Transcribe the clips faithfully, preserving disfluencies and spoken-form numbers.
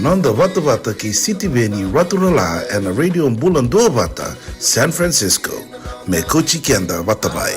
Noda vatavata kei Sitiveni Raturala ena Radio Bula Duavata, San Francisco. Me kauti keda vata mai.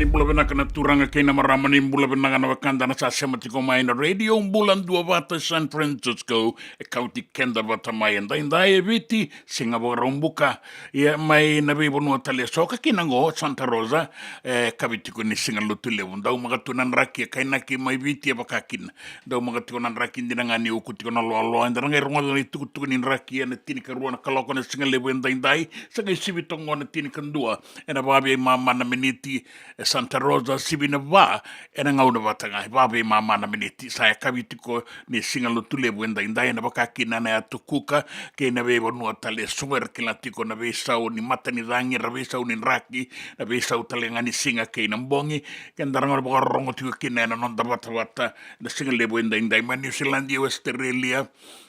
Ni bula vinaka na turaga kei na marama, ni bula vinaka na wekada na sa sema tiko mai na Radio Bula Duavata San Francisco, e kauti keda vata mai edaidai e Viti, siga Vakaraubuka. Ia mai na veivanua tale e so ka kina oqo Santa Rosa, e kavi tiko ni siga Lotulevu. Daumaka tu na draki, e kainaki mai Viti e vaka kina. Daumaka tiko na draki, dina ga ni uku tiko na loaloa. Eda na qai rogoca na itukutuku ni draki ena tinikarua na kaloko na siga levu edaidai. Sa qai sivi toka oqo na tinikadua ena vakaveimama na miniti e Santa Rosa, sivi na va ena gauna vata ga, e vakaveimama na miniti. Sa yakavi tiko ni siga Lotulevu edaidai ena vaka kina na yatu Kuka kei na veivanua tale e so era kila tiko na veisau ni matanicagi, ra veisau ni draki, na veisau tale ga ni siga kei na bogi. Keda ra gona vakarorogo tiko kina ena noda vatavata na siga levu edaidai mai Niusiladi, Australia,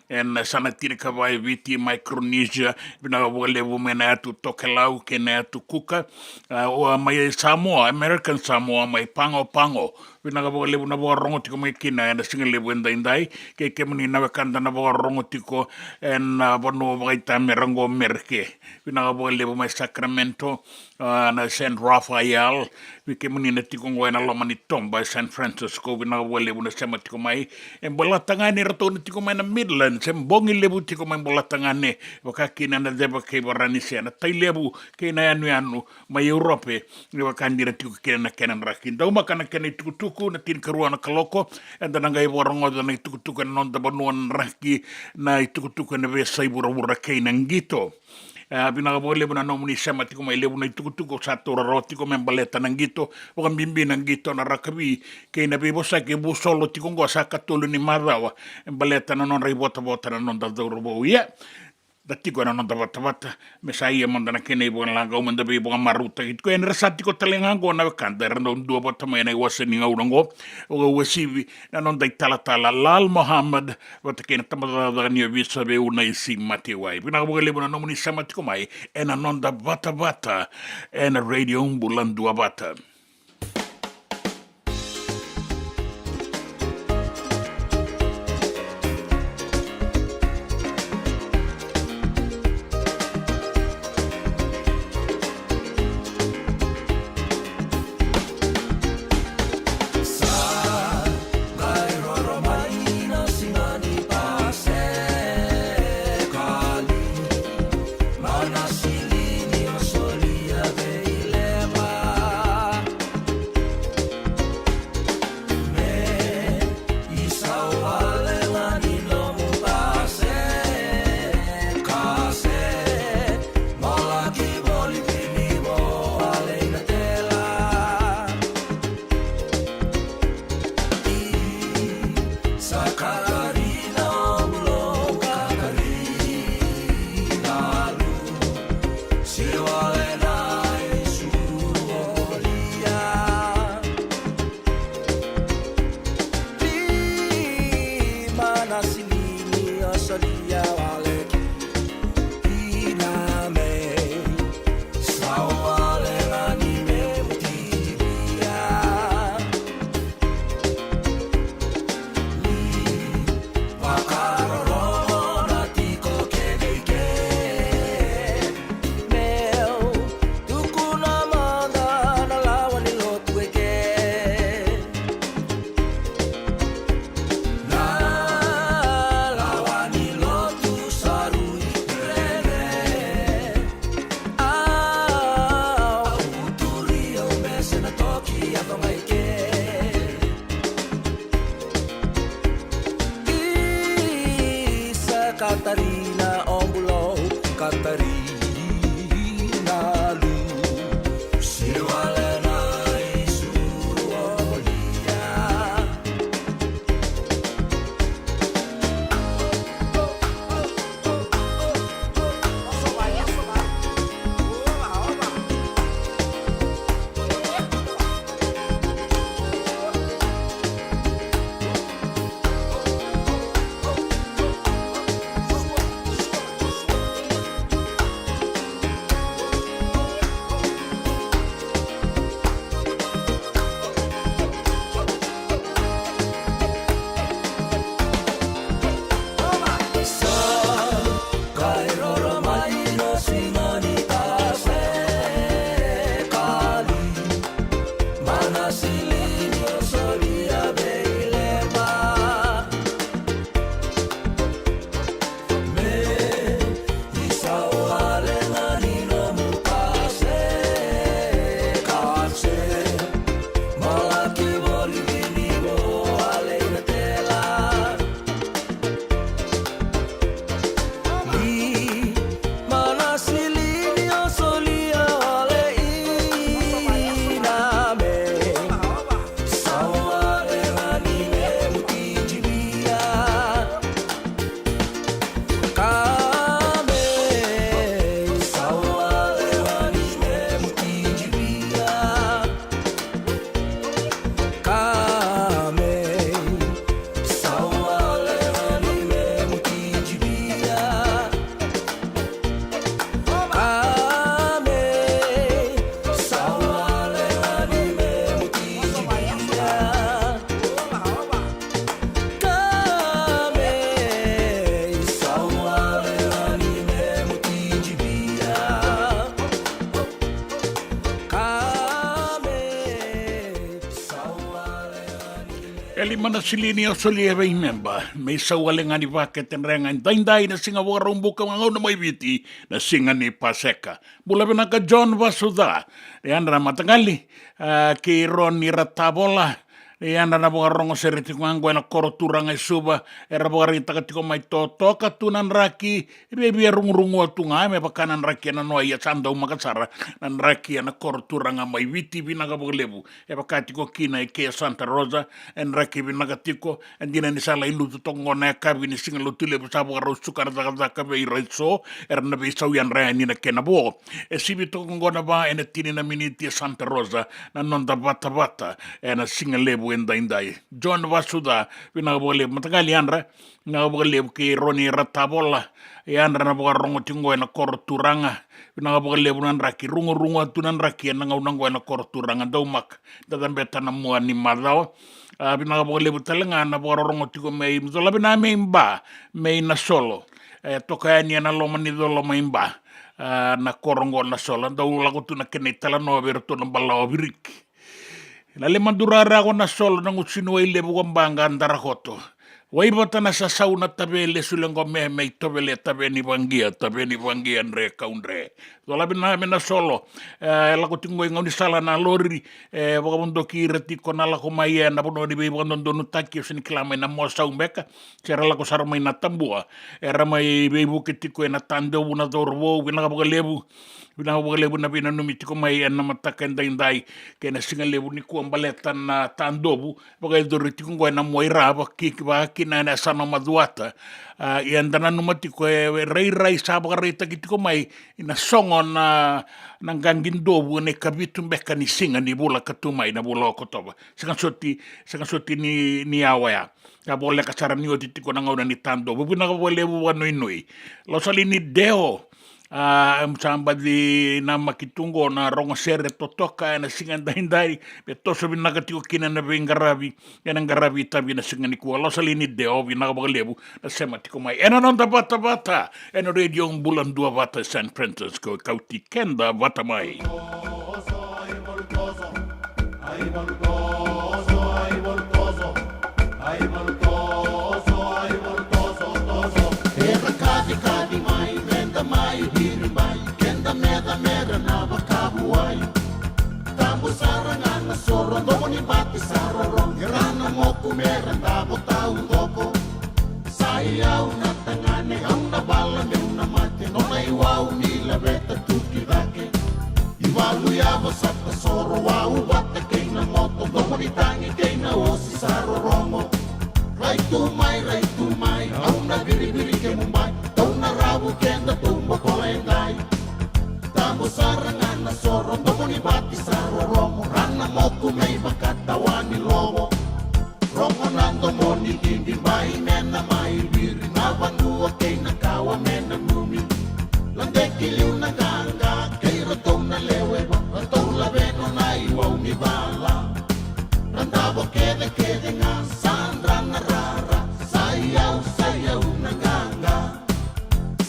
ena yasana tinikava e Viti, Micronesia. Vinaka vakalevu mai na yatu Tokelau kei na yatu Kuka. A, o, a, mai Samoa, American Samoa, mai Pago Pago. Vinaka vakalevu na vakarorogo tiko mai kina ena siga levu edaidai. Kei kemuni na wekada na vakarorogo tiko ena, a, vanua vakaitamera oqo Mereke. Vinaka vakalevu mai Sacramento, a, na San Rafael, vei kemuni na tiko oqo ena loma ni toba e San Francisco, vinaka vakalevu na sema tiko mai. E baleta ga ni ratou na tiko mai na Midlands, e bogi levu tiko mai, baleta ga ni vaka kina na ceva kei Varanise, na Tailevu kei na yanuyanu mai Europe, ni vaka dina tiko kina na kena draki. Daumaka na kena itukutuku na tinikarua na kaloko, eda na qai vakarogoca na itukutuku ena noda vanua na draki, na itukutuku ena veiyasai vuravura kei na qito. E, vinaka vakalevu na nomuni sema tiko mai, levu na itukutuku sa taura rawa tiko me baleta na qito, vakabibi na qito na rakavi kei na veivosaki e Vusolo tiko oqo sa ikatolu ni macawa, e baleta na nodra ivotavota na noda cauravou. Ia, Da tiko ena noda vatavata, me sa ia mada na kena ivakalagau, meda veivakamarautaki tiko yani. Era sa tiko tale ga oqo na wekada era dau duavata mai ena iwase ni gauna oqo. Au uasivi na noda italatala Lal Mohammed vata kei na tabacakacaka ni ovisa vei Unaisi Matewai. Vinaka vakalevu na nomuni sema tiko mai ena noda vatavata ena Radio Bula Duavata. Isa Katarina, o bulou Katarina lu. E lima na silini o solia vei memba me isau wale ga ni vakete drega e daidai na siga Vakaraubuka, gauna mai Viti, na siga ni Paseka. Bula vinaka John Vasuca, yadra mataqali, a, kei Roni Ratavola, E yadra na vakarogo sere tiko ga oqo ena koro turaga e Suva, era vakaraitaka tiko mai totoka tu na draki, e via rugurugua tu ga me vaka na draki e nanoa, ia sa daumaka sara na draki ena koro turaga mai Viti. Vinaka vakalevu. E vaka tiko kina e ke Santa Rosa, e draki vinaka tiko. E dina ni sa lai lutu toka oqo na yakavi ni Siga Lotu Levu, sa vakarau suka na cakacaka vei ira eso era na veisau yadra yani na kena vo. E sivi toka oqo na va ena tini na miniti e Santa Rosa na noda vatavata ena siga levu edaidai. John Vasuca, vinaka vakalevu. Mataqali yadra, vinaka vakalevu. Kei Roni Ratavola, yadra na vakarogo tiko oqo ena koro turaga. Vinaka vakalevu na draki, rugurugua tu na draki ena gauna oqo ena koro turaga, daumaka. Da cabeta na mua ni macawa. A, vinaka vakalevu tale ga na vakarorogo tiko mai, cola vinaka mai Ba, mai Nasolo. E toka yani ena loma ni colo mai Ba, a, na koro oqo Nasolo. Dau lako tu na kena italanoa vei iratou na balawa viriki. Lale madura rako Nasolo, na gusu ni wai levu ko Ba, qa dara koto. Wai vata na sasau na tave lesu leqo me, me itovele tave ni vaqia, tave ni vaqia dre kau dre. Cola vinaka mai Nasolo, e, lako tiko oqo i gaunisala na lori, e, vakavodoki ira tiko na lako mai ena vanua ni veivakadodonutaki, o se ni kila mai na Mosau beka, se ra lako sara mai na Tabua, era mai veivuke tiko ena Tadovu na cauravou. Vinaka vakalevu, vinaka vakalevu na veinanumi tiko mai ena mataka edaidai, kei na siga levu nikua baleta na Tadovu, vakayacori tiko oqo ena mua i ra, vaki, vaki na, na yasana o Macuata. A, ia da nanuma tiko e, e rairai sa vakaraitaki tiko mai, ina sogo na, na qaqi dovu ena ikavitu beka ni siga ni vula ka tu mai na vula o Okotova. Sega soti, sega soti ni, ni awa ya. Ka voleka sara ni oti tiko na gauna ni Tadovu. Vinaka vakalevu vakanuinui. Lausalini Deo. A, em, sa baci namaki tu oqo na rogo sere totoka ena siga edaidai, me toso vinaka tiko kina na veiqaravi, ena qaravi itavi na siga nikua. Lausalini Deo, vinaka vakalevu na sema tiko mai ena noda vatavata ena Radio Bula Duavata San Francisco, kauti keda vata mai. Era kacikaci mai, veda mai, viri mai, keda meca mera na vakavuai. Tabu sara ga na soro, domo ni bati sa roro, era na moku mera davo taucoko. Sa i au na tagane, au na vala meu na mate, nona iwau ni laveta tu ki cake. Ivalu yavo sa tasoro, wau vata kei na moto, domo ni tagi kei na osi sa rorogo. Rai tu mai, rai tu mai, au na viriviri kemu bai, tou na ravu keda tou bokola edai. Tabu sara ga na soro, domo ni bati sa rorogo, ra na moku me i vakatawa ni lovo. Rogo na domo ni cibi, bai me na mai viri, na vanua kei na kawa me na numi. Ladeki liu na qaqa, kei ratou na lewe va, ratou lave nona iwau ni vala. Ra davo kecekece ga, sa dra na rara, sa i au, sa i au na qaqa.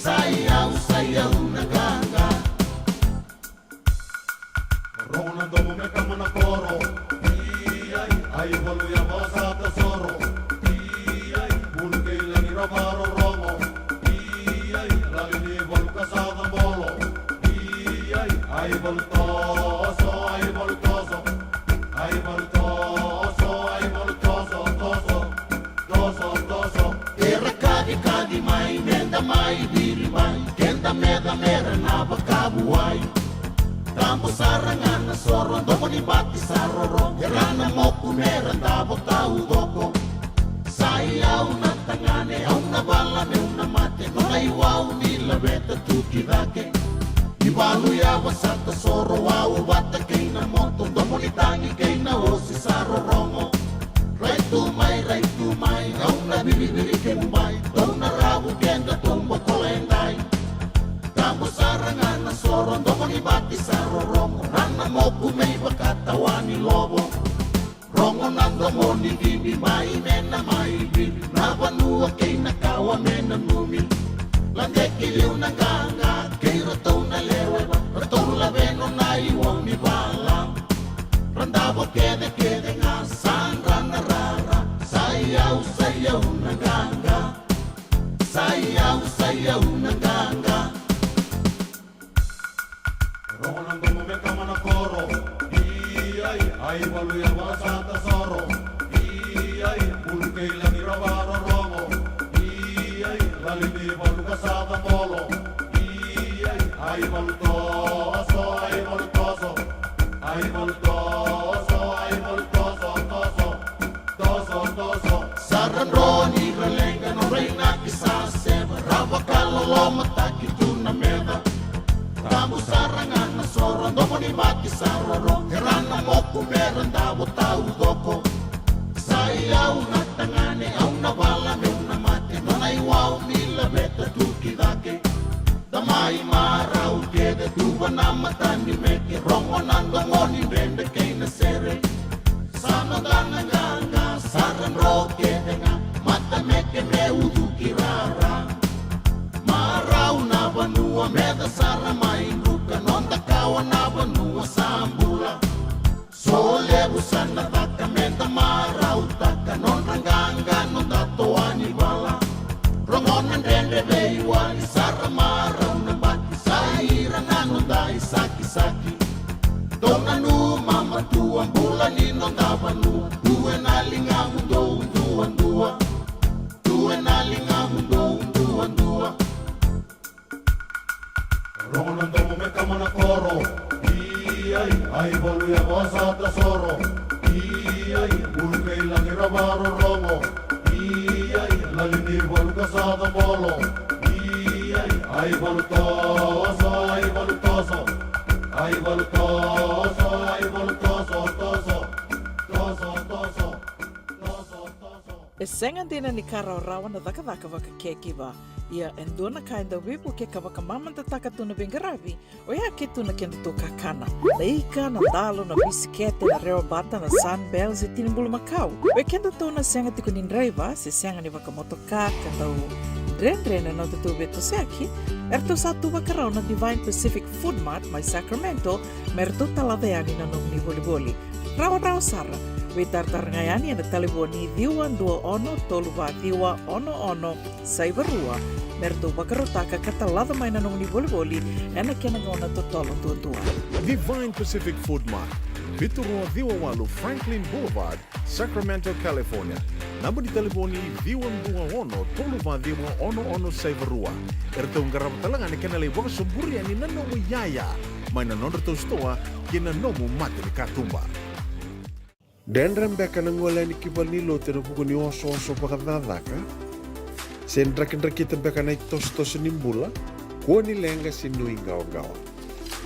Sa i au, sa i au na qaqa. Rogo na domo me kama na koro. Iai, ai valu ya vasa tasoro. Iai, bulu kei lagi ra varorogo. Iai, lali ni valu ka sa cabolo. Iai, ai valu toso, ai valu toso. Ai valu toso, ai valu toso, toso. Toso, toso. Era kacikaci mai, meda mai viri mai, keda meca mera na vakavuai. Tabu sara ga na soro, domo ni bati sa roro, era na moku mera davo taucoko. Sa i au na tagane, au na vala meu na mate, nona iwau ni laveta tu ki cake. Ivalu yavo sa tasoro, wau vata kei na moto, domo ni tagi kei na osi sa rorogo. Rai tu mai, rai tu mai, au na viriviri kemu bai, tou na ravu keda tou bokola edai. Tabu sara ga na soro, domo ni bati sa rorogo, ra na moku me i vakatawa ni lovo. Rogo na domo ni cibi, mai me na mai viri, na vanua kei na kawa me na numi. Ladeki liu na qaqa, kei ratou na lewe va, ratou lave nona iwau ni vala. Ra davo kecekece ga, sa dra na rara, sa i au, sa i au na qaqa. Sa i au, sa i au na qaqa. Rogo na domo me kama na koro. Iai, ai valu ya vasa tasoro. Toso, ai valu toso, ai valu toso, ai valu toso, toso, toso, toso. Sa ra dro ni ra leqa nodra inaki sa seva, ra vakalolomataki tu na meca. Tabu sara ga na soro, domo ni vati sa roro, era na moku me ra davo taucoko. Sa i au na tagane, au na vala meu na mate, nona iwau ni laveta tu ki cake. Da mai marau kece, tuva na mata ni meke, rogo na domo ni dredre kei na sere. Sa noda na qaqa, sa ra dro kece ga, mata meke me ucuki rara. Marau na vanua, meca sara mai druka, noda kawa na vanua sa bula. Solevu sa na caka, me da marautaka, nodra qaqa, noda toa ni vala. Rogo na dredre veiwali, sa ra marau na bati, sa ira na noda isakisaki. Dou nanuma matua, bula ni noda vanua, tu ena ligamudou duadua, tu ena ligamudou duadua. Rogo na domo me kama na koro. Iai, ai valu ya vosa ta soro. Iai, bulu kei lagi ra varorogo. Iai, lali ni valu ka sa cabolo. Iai, ai valu toso, ai valu toso. Ai valu toso, ai valu toso, toso. Toso, toso. Toso, toso. E sega dina ni ka rawarawa na cakacaka vaka caregiver. Ia e dua na ka e dau veivuke ka vakamamadataka tu na veiqaravi, oya ke tu na kedatou kakana. Na ika, na dalo, na bisikete, na rewa bata, na Sunbell, se tini bulumakau. Oi kedatou na sega tiko ni draiva, se sega ni vakamotoka, ka dau dredre na nodatou veitosoyaki, eratou sa tu vakarau na Divine Pacific Food Mart mai Sacramento, me ratou talaca yani na nomuni volivoli. Rawarawa sara. Veitaratara ga yani ena talevoni ciwa dua ono tolu va ciwa ono ono saiva rua, me ratou vakarautaka ka talaca mai na nomuni volivoli ena kena gauna totolo duadua. Divine Pacific Food Mart, vitu rua ciwa walu Franklin Boulevard, Sacramento, California. Naba ni talevoni ciwa dua ono tolu va ciwa ono ono saiva rua. Eratou qarava tale ga na kena lai vakasoburi yani na nomu iyaya mai na nodratou sitoa kei na nomu mata ni katuba. Dredre beka na gole yani ki valenilotu ena vuku ni osooso vakacakacaka, se drakidrakita beka na itosotoso ni bula? Kua ni leqa se nuiqawaqawa.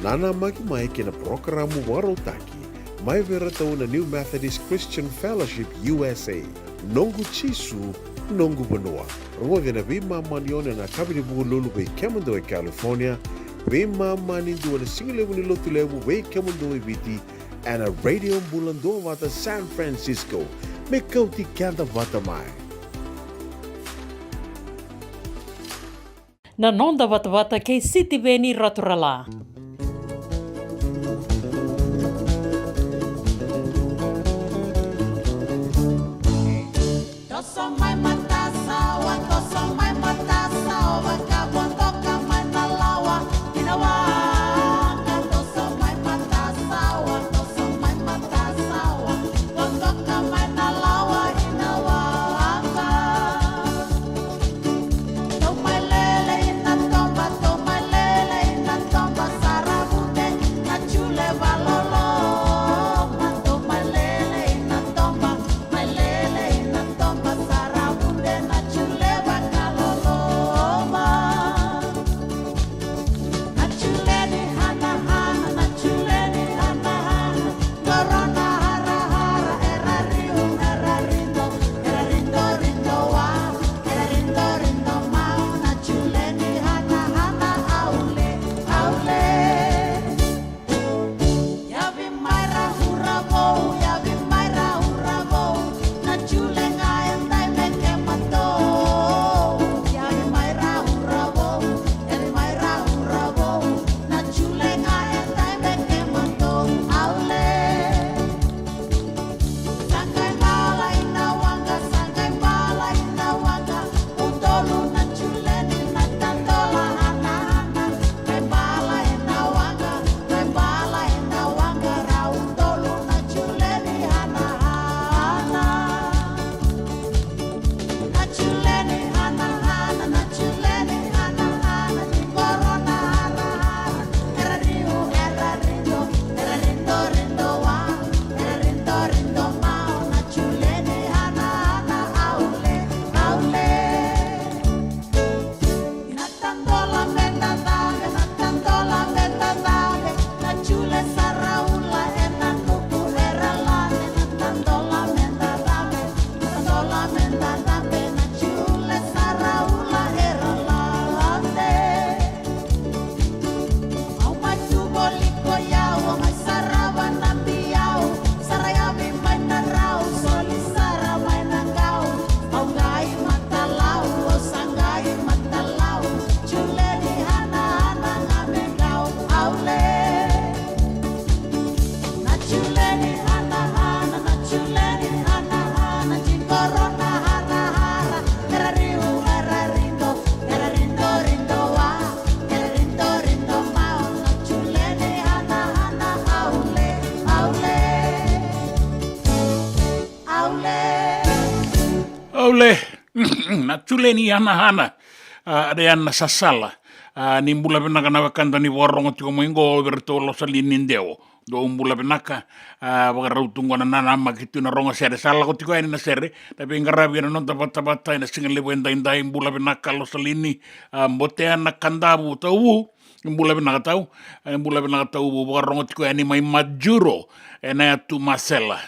Nanamaki mai ki na parokaramu vakarautaki mai vei iratou na New Methodist Christian Fellowship U S A. Noqu Jisu, noqu vanua. Rogoci ena veimama ni ono ena yakavi ni Vukelulu vei kemudou e California, veimama ni dua ena sigalevu ni Lotulevu vei kemudou e Viti, ena Radio Bula Duavata San Francisco. Me kauti keda vata mai. Na noda vatavata kei Sitiveni Raturala. Toso mai matasawa, toso mai matasawa, ka vodoka mai na lawa, inawa. Ka toso mai matasawa, toso mai matasawa, vodoka mai na lawa, inawa. Tou mai lele ina toba, tou mai lele ina toba, saravude na jule valoloma, tou mai lele ina toba, mai lele ina toba, sara Aule, na tule ni hanahana, a, na yana sasala, a, ni bula vinaka na wekada ni vakarogo tiko mai qo vei iratou Losalini Dewa. Dou bula vinaka, a, vakarau tu qo na nanamaki tu na rogo sere. Sa lako tiko yani na sere, na veiqaravi ena noda vatavata ena siga levu edaidai, bula vinaka Losalini, a, Botea na Kadavu Tauvu, bula vinaka tau, e, bula vinaka tau, vakarogo tiko yani mai Majuro, ena yatu Masela.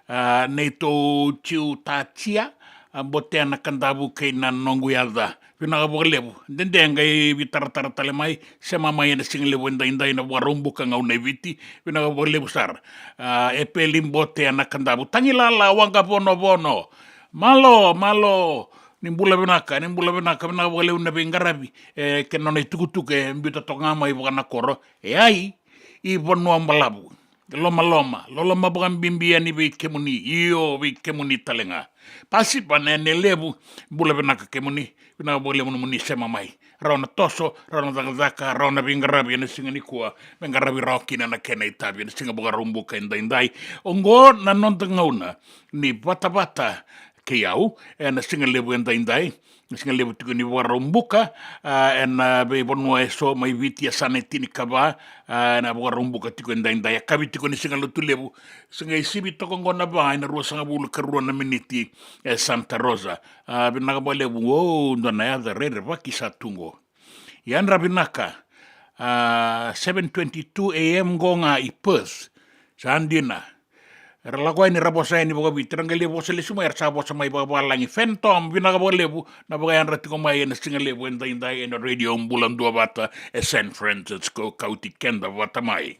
A, neitou Jiu Tatia, a, Botea na Kadavu kei na noqu yaca. Vinaka vakalevu. Dede qai veitaratara tale mai, sema mai ena siga levu edaidai na Vakaraubuka Gauna i Viti. Vinaka vakalevu sara. A, Epeli Botea na Kadavu. Tagilala Waqavonovono. Malo, malo. Ni bula vinaka, ni bula vinaka, vinaka vakalevu na veiqaravi. E, kei na nona itukutuku e biuta toka ga mai vakanakoro. E ai, i Vanua Balavu. Lomaloma, loloma vakabibi yani vei kemuni, io vei kemuni tale ga. Pasipa na Yane Levu, bula vinaka kemuni, vinaka vakalevu nomuni sema mai. Rawa na toso, rawa na cakacaka, rawa na veiqaravi ena siga nikua, me qaravi rawa kina na kena itavi ena siga Vakaraubuka edaidai. Oqo na noda gauna ni vatavata kei au, ena siga levu edaidai, na siga levu tiko ni Vakaraubuka, a, ena veivanua eso mai Viti, e sa na tinikava, a, ena Vakaraubuka tiko edaidai, yakavi tiko ni Siga Lotulevu, sa qai sivi toka qo na va ena ruasagavulu ka rua na miniti, e Santa Rosa. A, vinaka vakalevu, o, dua na yaca rerevaki sa tu qo. Yadra vinaka, a, seven twenty-two A M qo ga i Perth. Sa dina. Era lako yani, ra vosa yani vakaviti, ra qai lai vosa lesu mai, era sa vosa mai vakavalagi. Phantom, vinaka vakalevu na vakayadra tiko mai ena siga levu edaidai ena Radio Bula Duavata e San Francisco, kauti keda vata mai.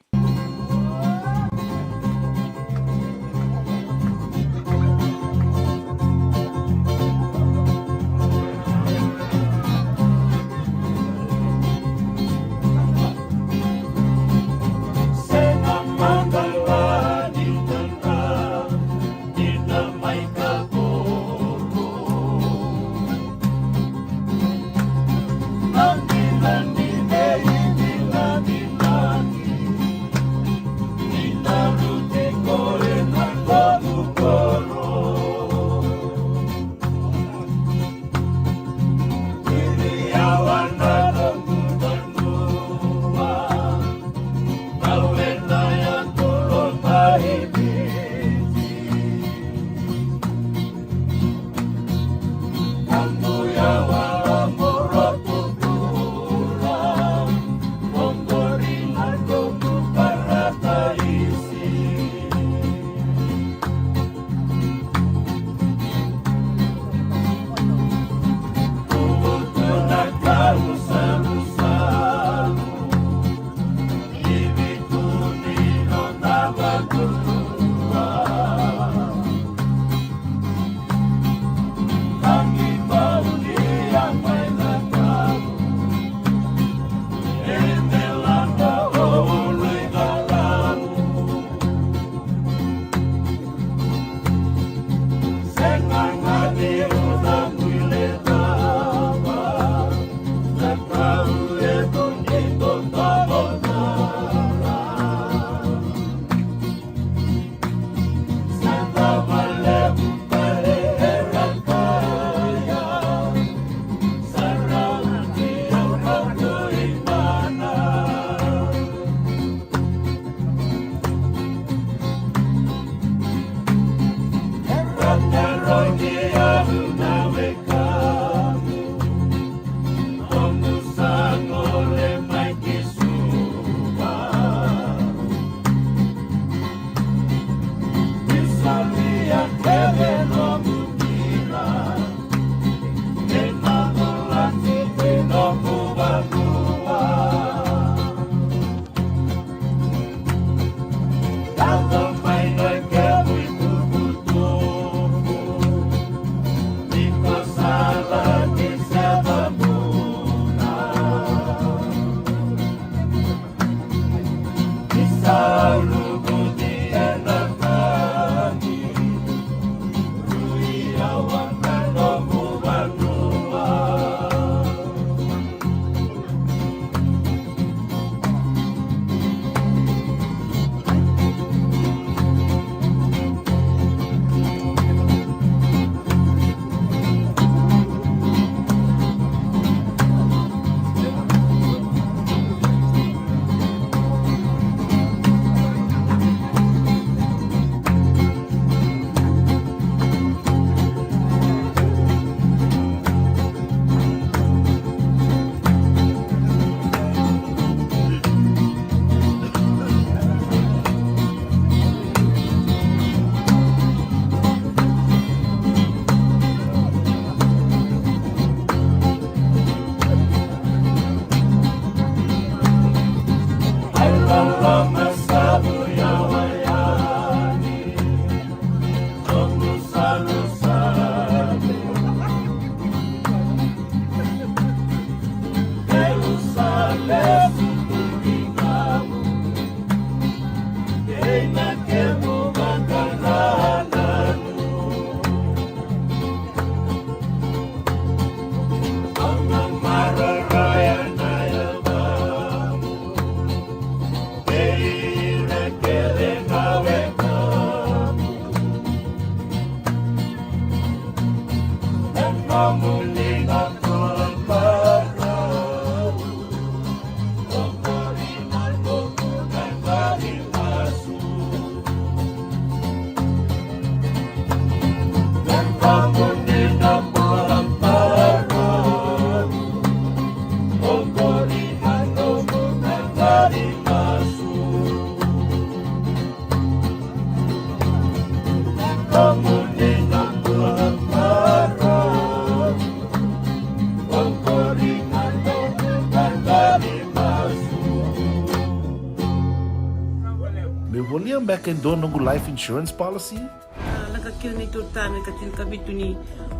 Volia beka e dua noqu life insurance policy? A, lako kina na neitou ta na ika tinikavitu ni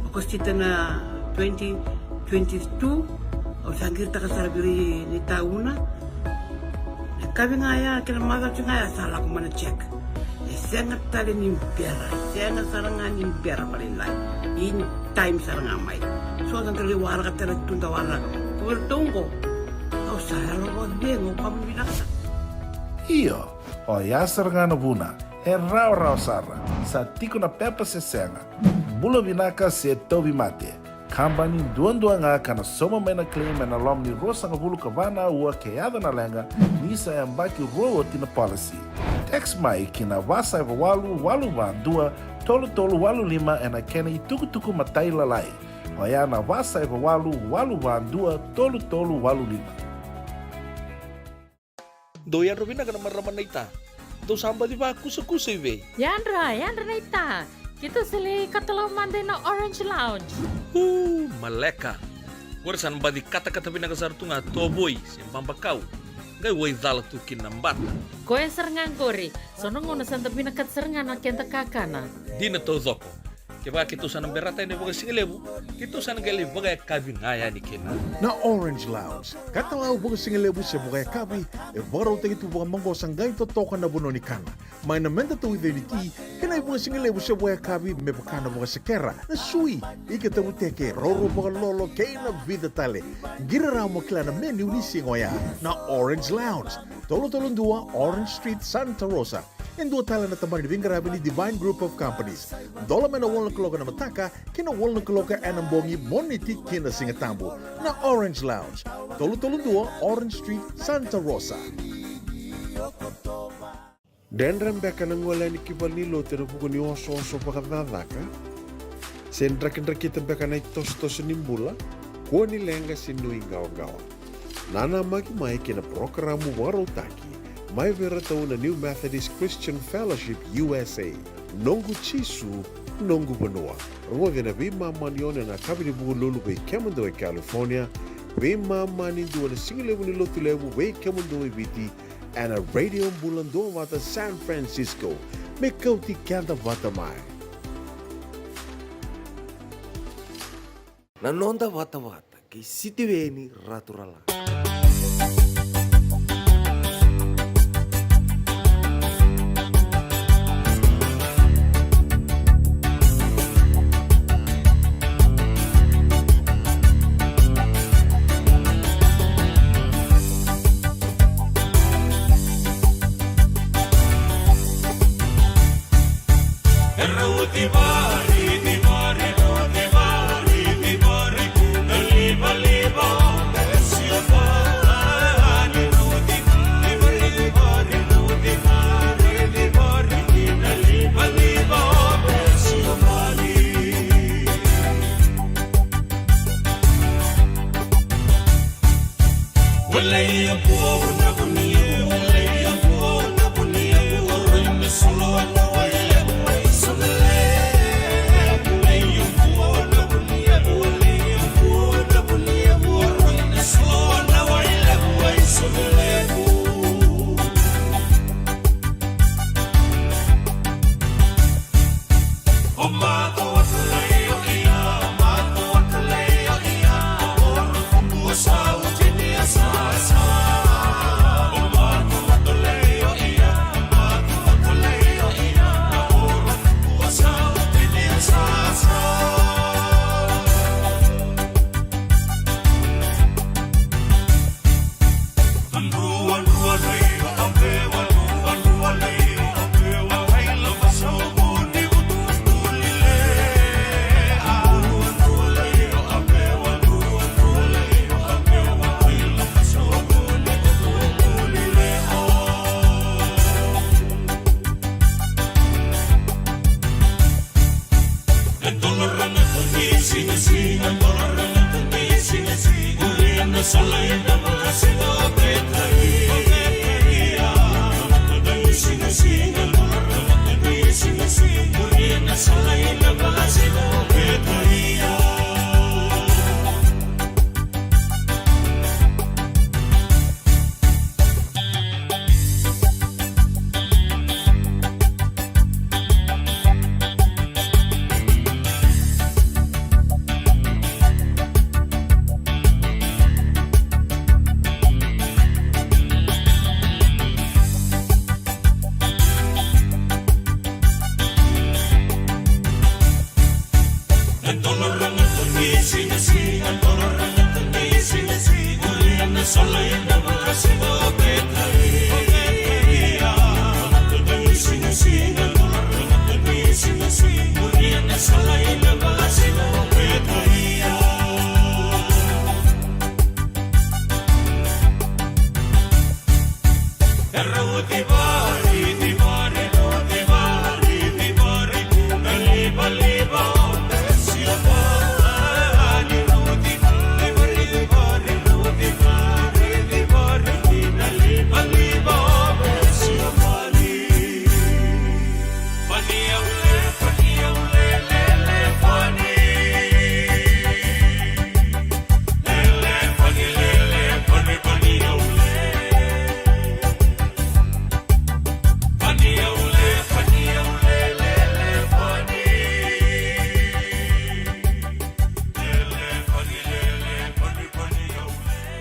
Okosita na twenty twenty-two. Au sa qiritaka sara vei ira na itauna. Na yakavi ga ya kei na macawa ga ya sa lako mai na check. E sega tale ni bera, e sega sara ga ni bera vakalailai. In time sara ga mai. So da qai waraka tale tu da waraka. Ko vei ratou oqo, au sa yalo vakacegu, au kama vinaka sara. Io, oya sara ga na vuna. E rawarawa sara, sa tiko na pepa se sega, bula vinaka se tauvimate. Kabani duadua ga ka na sauma mai na claim ena loma ni ruasagavulu ka va na aua ke yaco na leqa, ni sa yabaki rua oti na policy. Text mai ki na va saiva walu walu va dua tolu tolu walu lima ena kena itukutuku matailalai. Oya na va saiva walu walu va dua tolu tolu walu lima. Dou yadra vinaka na marama naita. Dou sa baci vakusakusa i vei? Yadra, yadra naita. Keitou sa lai katalau mada ina Orange Lounge. Uu, maleka. Qori sa na baci katakata vinaka sara tu ga tovoi se babakau. Qai wai cala tu kina na bata. Koya sara ga qori. So na gauna sa da vinakata sara ga na keda kakana. Dina taucoko. Kevaka keitou sa na berata yani vakasigalevu, keitou sa na qai lai vakayakavi ga yani kina. Na Orange Lounge, katalau vakasigalevu se vakayakavi, e vakarautaki tu vakamaqosa qai totoka na vanua ni kana. Mai na meda tauica ni ti, kei na ivakasigalevu se vakayakavi me vaka na vakasekera, na sui, ika tavuteke, raurau vakalolo, kei na vica tale. Qiri rawa mo kila na menu ni siga oya. Na Orange Lounge, tolu tolu dua Orange Street, Santa Rosa. E dua tale na tabana ni veiqaravi ni Divine Group of Companies. Dola mai na walu na kaloko ena mataka ki na walu na kaloko ena bogi, Moniti ki na Sigatabu. Na Orange Lounge, tolu tolu dua Orange Street, Santa Rosa. Dredre beka na gole yani ki valenilotu ena vuku ni osooso vakacakacaka? Se drakidrakita beka na itosotoso ni bula? Kua ni leqa se nuiqawaqawa. Nanamaki mai ki na parokaramu vakarautaki mai vei iratou na New Methodist Christian Fellowship U S A, Noqu Jisu, Noqu Vanua. Rogoci ena veimama ni ono ena yakavi ni Vukelulu vei kemudou e California, veimama ni dua ena sigalevu ni Lotulevu vei kemudou e Viti, ena Radio Bula Duavata San Francisco. Me kauti keda vata mai. Na noda vatavata kei Sitiveni Raturala.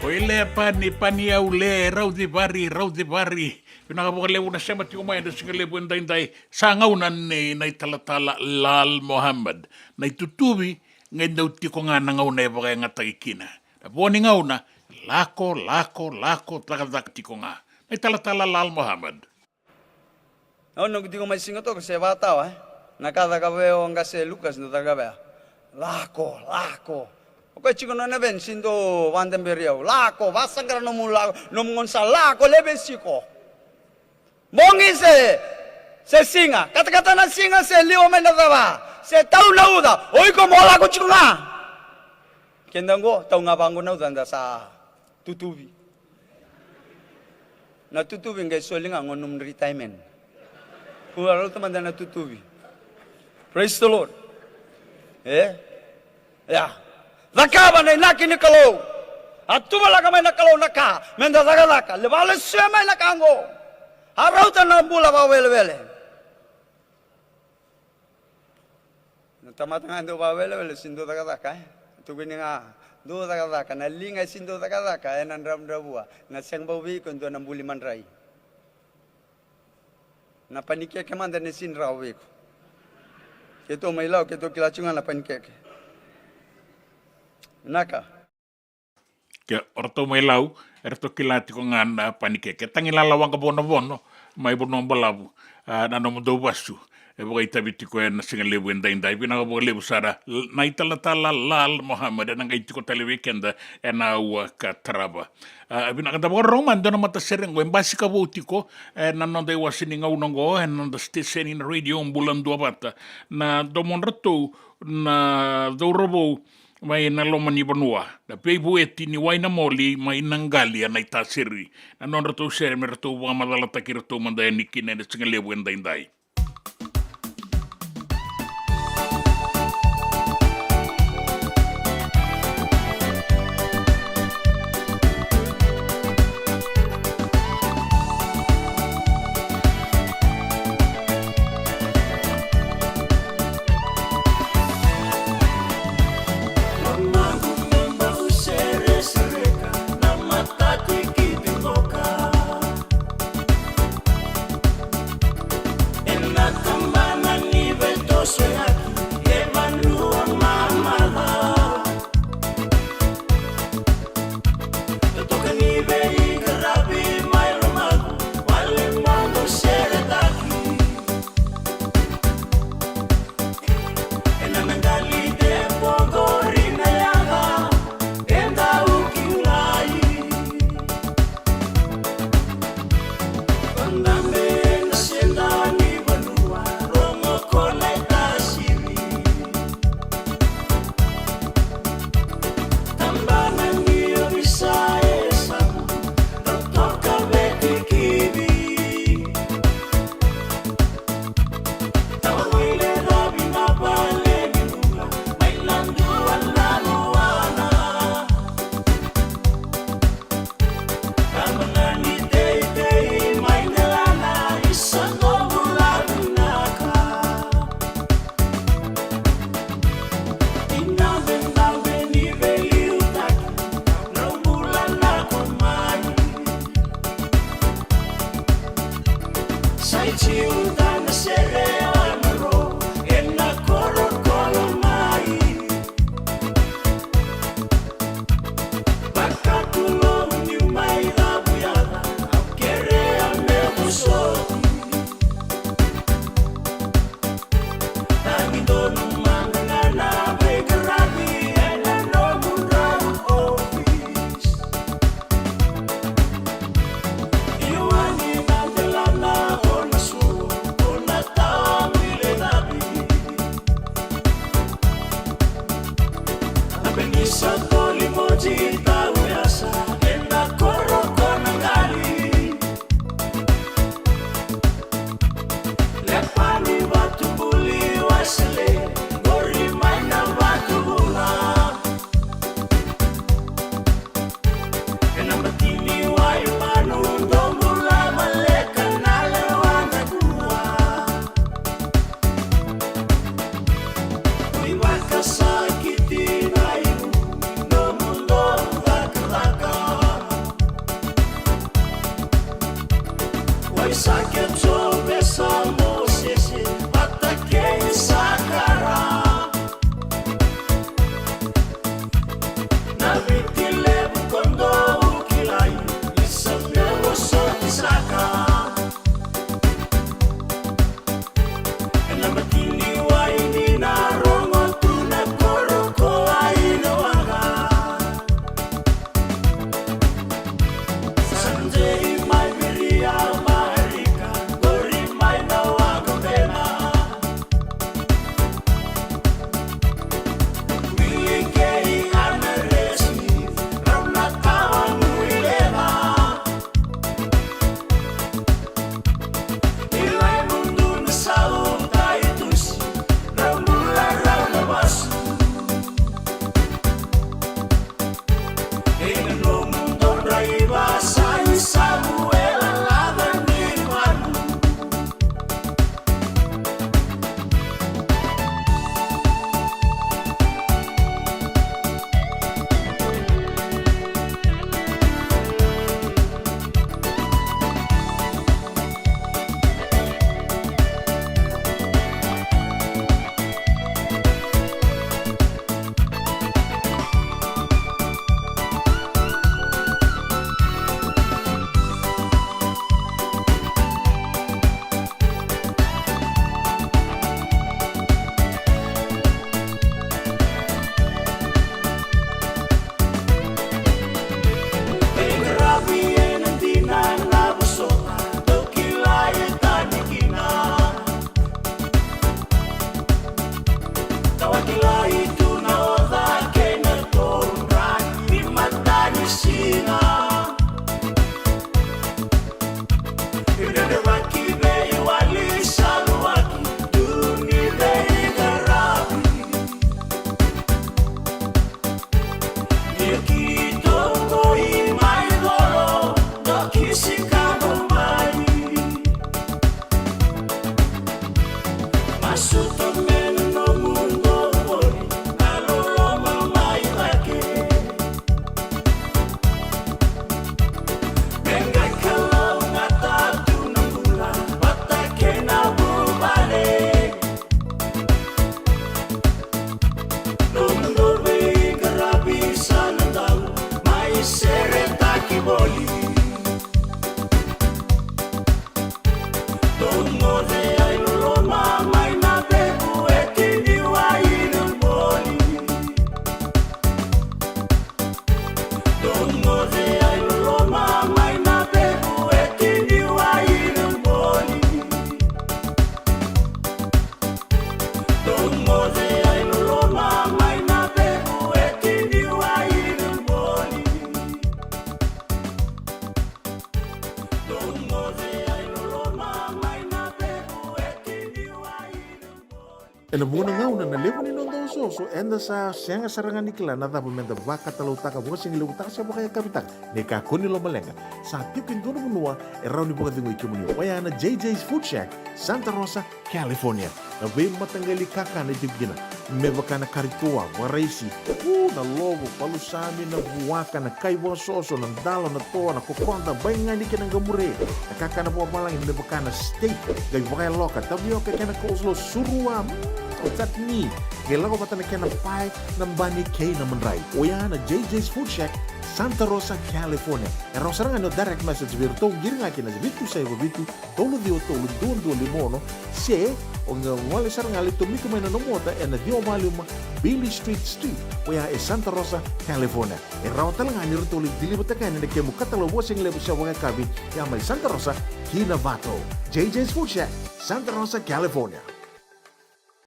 O i le pani, pani au le, rauci vari, rauci vari. Vinaka vakalevu na sema tiko mai ena siga levu edaidai. Sa gauna ni na italatala Lal Mohammed. Na itutuvi, qai dau tiko ga na gauna e vakayagataki kina. Na vo ni gauna, lako, lako, lako, cakacaka tiko ga. Na italatala Lal Mohammed. Au noqu tiko mai Siga toka se vakatawa, e? Na ka caka vei au o qase Lukas, dau caka vei au. Lako, lako. O koya tiko nona veni, si dau vakadaberi au. Lako, vakasaqara nomu lako, nomu gaunisala, lako, leve siko. Bogi se, se siga, katakata na siga se liwa mai na cava, se tau na uca, o iko mo lako tiko ga. Keda qo, tau ga vaqo na uca, da sa tutuvi. Na tutuvi qai soli ga qo nomu retirement. Kua rauta mada na tutuvi. Praise the Lord. E? Ia. Cakava na inaki ni Kalou. A tuvalaka mai na Kalou na ka meda cakacaka. Levu lesu mai na ka qo. A rauta na bula vakawelewele. Na tamata ga e dau vakawelewele, si dau cakacaka, e? Tukuni ga, dau cakacaka, na liga e si dau cakacaka, ena dravudravua, na sega bau vei iko e dua na buli madrai. Na panikeke mada ne si drau vei iko. Keitou mai Lau, keitou kila tiko ga na panikeke. Vinaka. Ke o ratou mai Lau, e ratou kila tiko ga na panikeke. Tagilala Waqavonovono, mai Vanua Balavu, a, na nomudou vasu. E vakaitavi tiko ena siga levu edaidai. Vinaka vakalevu sara, na italatala Lal Mohammed, ena qai tiko tale vei keda ena aua ka tarava. A, vinaka, da vakarorogo mada e dua na matasere qo, e basika vou tiko, ena noda iwase ni gauna qo, ena noda siteseni na radio Bula Duavata. Na domodratou, na cauravou, mai na loma ni vanua, na veivueti ni wai na moli mai na qali a Naitasiri. Na nodratou sere me ratou vakamacalataki iratou mada yani kina ena siga levu edaidai. Isake, Jope, sa Mosese vata kei Sakara. Na Viti Levu ko dou kilai, ni sa me vosoti saka. Ena matini wai ni na rogo tu na koro ko ai na waqa. Sa dei mai viria Marika, qori mai na waqa vena. Wili kei Ana Resmi, rau na tawa nui leva. Ilai mudu na sau tai tusi, rau bula rau na vasu. Kei na nomu dodra ivasai Samuela lava ni valu. E qaravi ena dina na vosota, dou kilai e tani kina. Tawa kilai tu na oca kei na todra ni matanisiga. Ira na vaki veiwali sa luaki tu ni veiqaravi. Ni ki toqoi mai colo, doki sika mo mai. Masuta me na nomu qori, na loloma mai cake. Me qai kalougata tu na bula vata kei na vuvale. Nomu dou veiqaravi sa na dau mai seretaki voli. Dou moce ai loloma mai na veku e tini wai na voli. Dou moce ai loloma mai na veku e tini wai na voli. Dou moce ai loloma mai na veku e tini wai na voli. Dou moce ai loloma mai na veku e tini wai na voli. Ena vuqa na gauna na levu ni noda osooso, eda sa sega sara ga ni kila na cava meda vakatalautaka, vakasigalevu taka se vakayakavi taka. Ni kakua ni lomaleqa, sa tiko e dua na vanua e rawa ni vakacegui kemuni, oya na J J's Food Shack, Santa Rosa, California. Na veimataqali kakana e tiko kina, me vaka na kari toa, vakaraisi, u, na lovo, palusami, na vuaka, na kai vakasoso, na dalo, na toa, na kokoda, baigani kei na qamure. Na kakana vakavalagi me vaka na steak, qai vakayaloka, tavioka kei na coleslaw, surua, mm, o chutney, qai lako vata na kena pae, na bani kei na madrai. Oya na J J's Food Shack, Santa Rosa, California. E rawa sara ga ni o direct message vei iratou, qiri ga ki na vitu saiva vitu, tolu ciwa tolu, dua dua lima ono, se o qai gole sara ga, lai tomika mai na nomu ota ena ciwa va lima Beale Street Suite, oya e Santa Rosa, California. E rawa tale ga ni ratou lai deliver-taka yani na kemu katalau vakasigalevu se vakayakavi, ya mai Santa Rosa ki Novato. J J's Food Shack, Santa Rosa, California.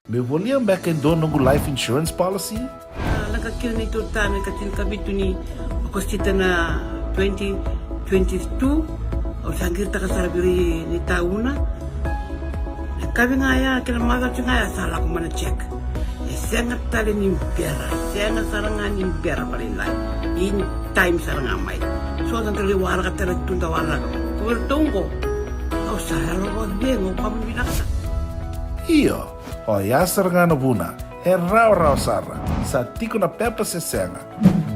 Meu volia beka e dua noqu life insurance policy? A, lako kina neitou tane ka tinikavitu ni Okosita na twenty twenty-two, au sa qiritaka sara vei ira ni tauna. Na kavi ga ya kei na macawa ga ya sa lako mai na check. E sega tale ni bera, e sega sara ga ni bera vakalailai. In time sara ga mai. So da qai waraka tale tu da waraka. Ko iratou oqo, au sa yalo vakacegu, ka vinaka sara. Io. Oya sara ga na vuna, e rawarawa sara, sa tiko na pepa se sega.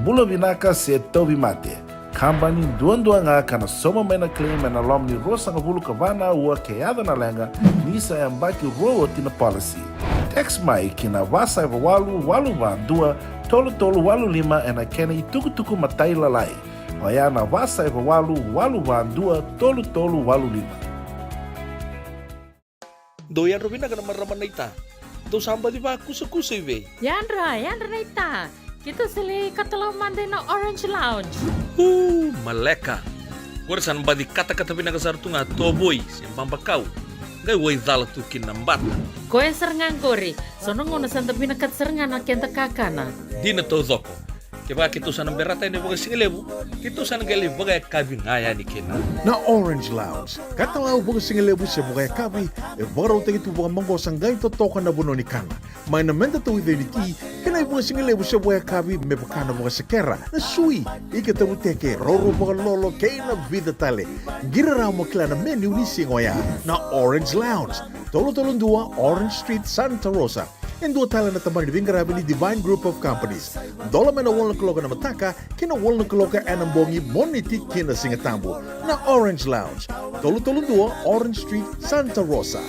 Bula vinaka se tauvimate. Kabani duadua ga ka na sauma mai na claim ena loma ni ruasagavulu ka va na aua ke yaco na leqa, ni sa yabaki rua oti na policy. Text mai ki na va saiva walu walu va dua tolu tolu walu lima ena kena itukutuku matailalai. Oya na va saiva walu walu va dua tolu tolu walu lima. Dou yadra vinaka na marama naita. Dou sa baci vakusakusa i vei? Yadra, yadra naita. Keitou sa lai katalau mada ina Orange Lounge. Uu, maleka. Qori sa na baci katakata vinaka sara tu ga tovoi se babakau. Qai wai cala tu kina na bata. Koya sara ga qori. So na gauna sa da vinakata sara ga na keda kakana. Dina taucoko. Kevaka keitou sa na berata yani vakasigalevu, keitou sa na qai lai vakayakavi ga yani kina. Na Orange Lounge, katalau vakasigalevu se vakayakavi, e vakarautaki tu vakamaqosa qai totoka na vanua ni kana. Mai na meda tauica ni ti, kei na ivakasigalevu se vakayakavi me vaka na vakasekera, na sui, ika taruteke, raurau vakalolo, kei na vica tale. Qiri rawa mo kila na menu ni siga oya. Na Orange Lounge, tolu tolu dua Orange Street, Santa Rosa. E dua tale na tabana ni veiqaravi ni Divine Group of Companies. Dola mai na walu na kaloko ena mataka ki na walu na kaloko ena bogi, Moniti ki na Sigatabu. Na Orange Lounge, tolu tolu dua Orange Street, Santa Rosa.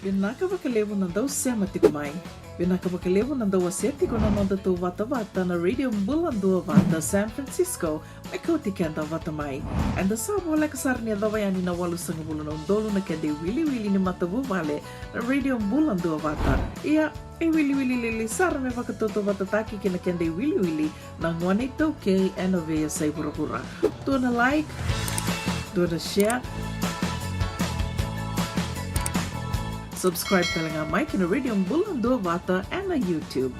Vinaka vakalevu na dau sema tiko mai. Vinaka vakalevu na dau wasea tiko na noda tauvatavata na Radio Bula Dua Vata San Francisco, me kauti keda vata mai. Eda sa voleka sara ni yacova yani na walusagavulu na udolu na keda iwiliwili ni matavuvale na Radio Bula Dua Vata. Ia, e wiliwili lili sara me vakatautauvatataki kei na keda iwiliwili na gone iTaukei ena veiyasai vuravura. Dua na like, dua na share. Subscribe tale ga mai ki na Radio Bula Dua Vata ena YouTube.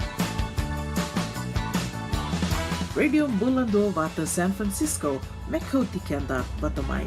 Radio Bula Dua Vata San Francisco, me kauti keda vata mai.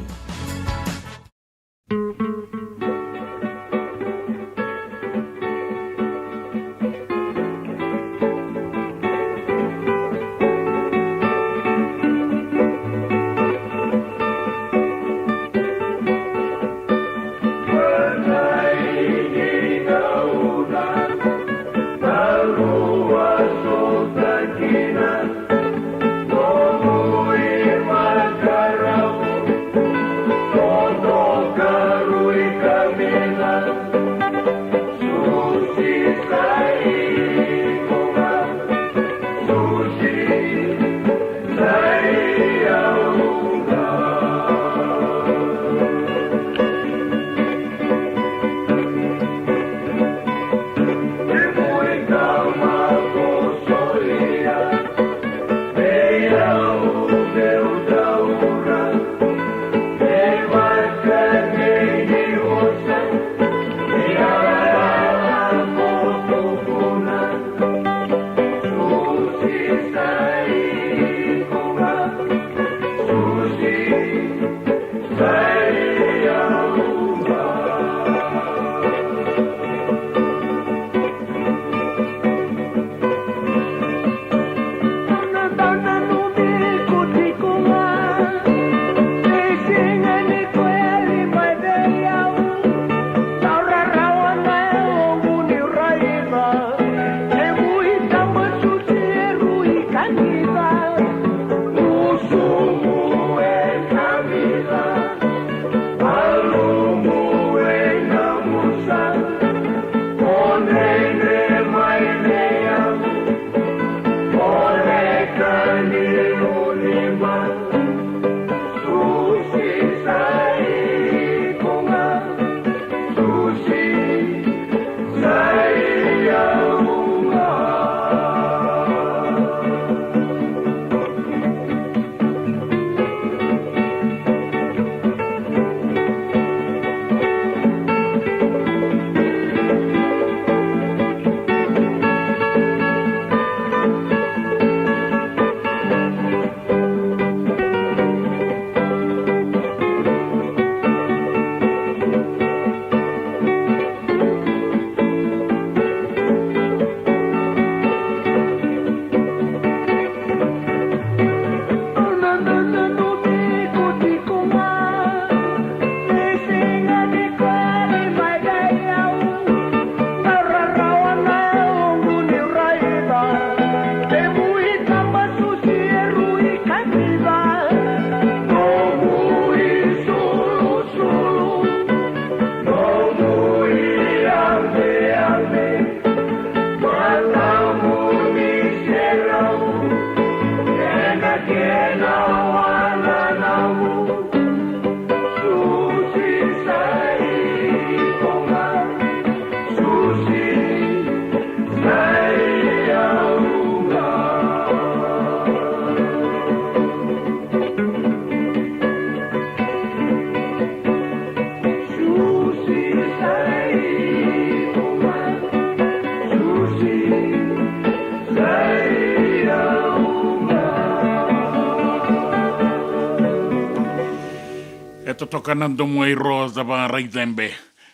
E totoka na domo i Rosa Varaicebe.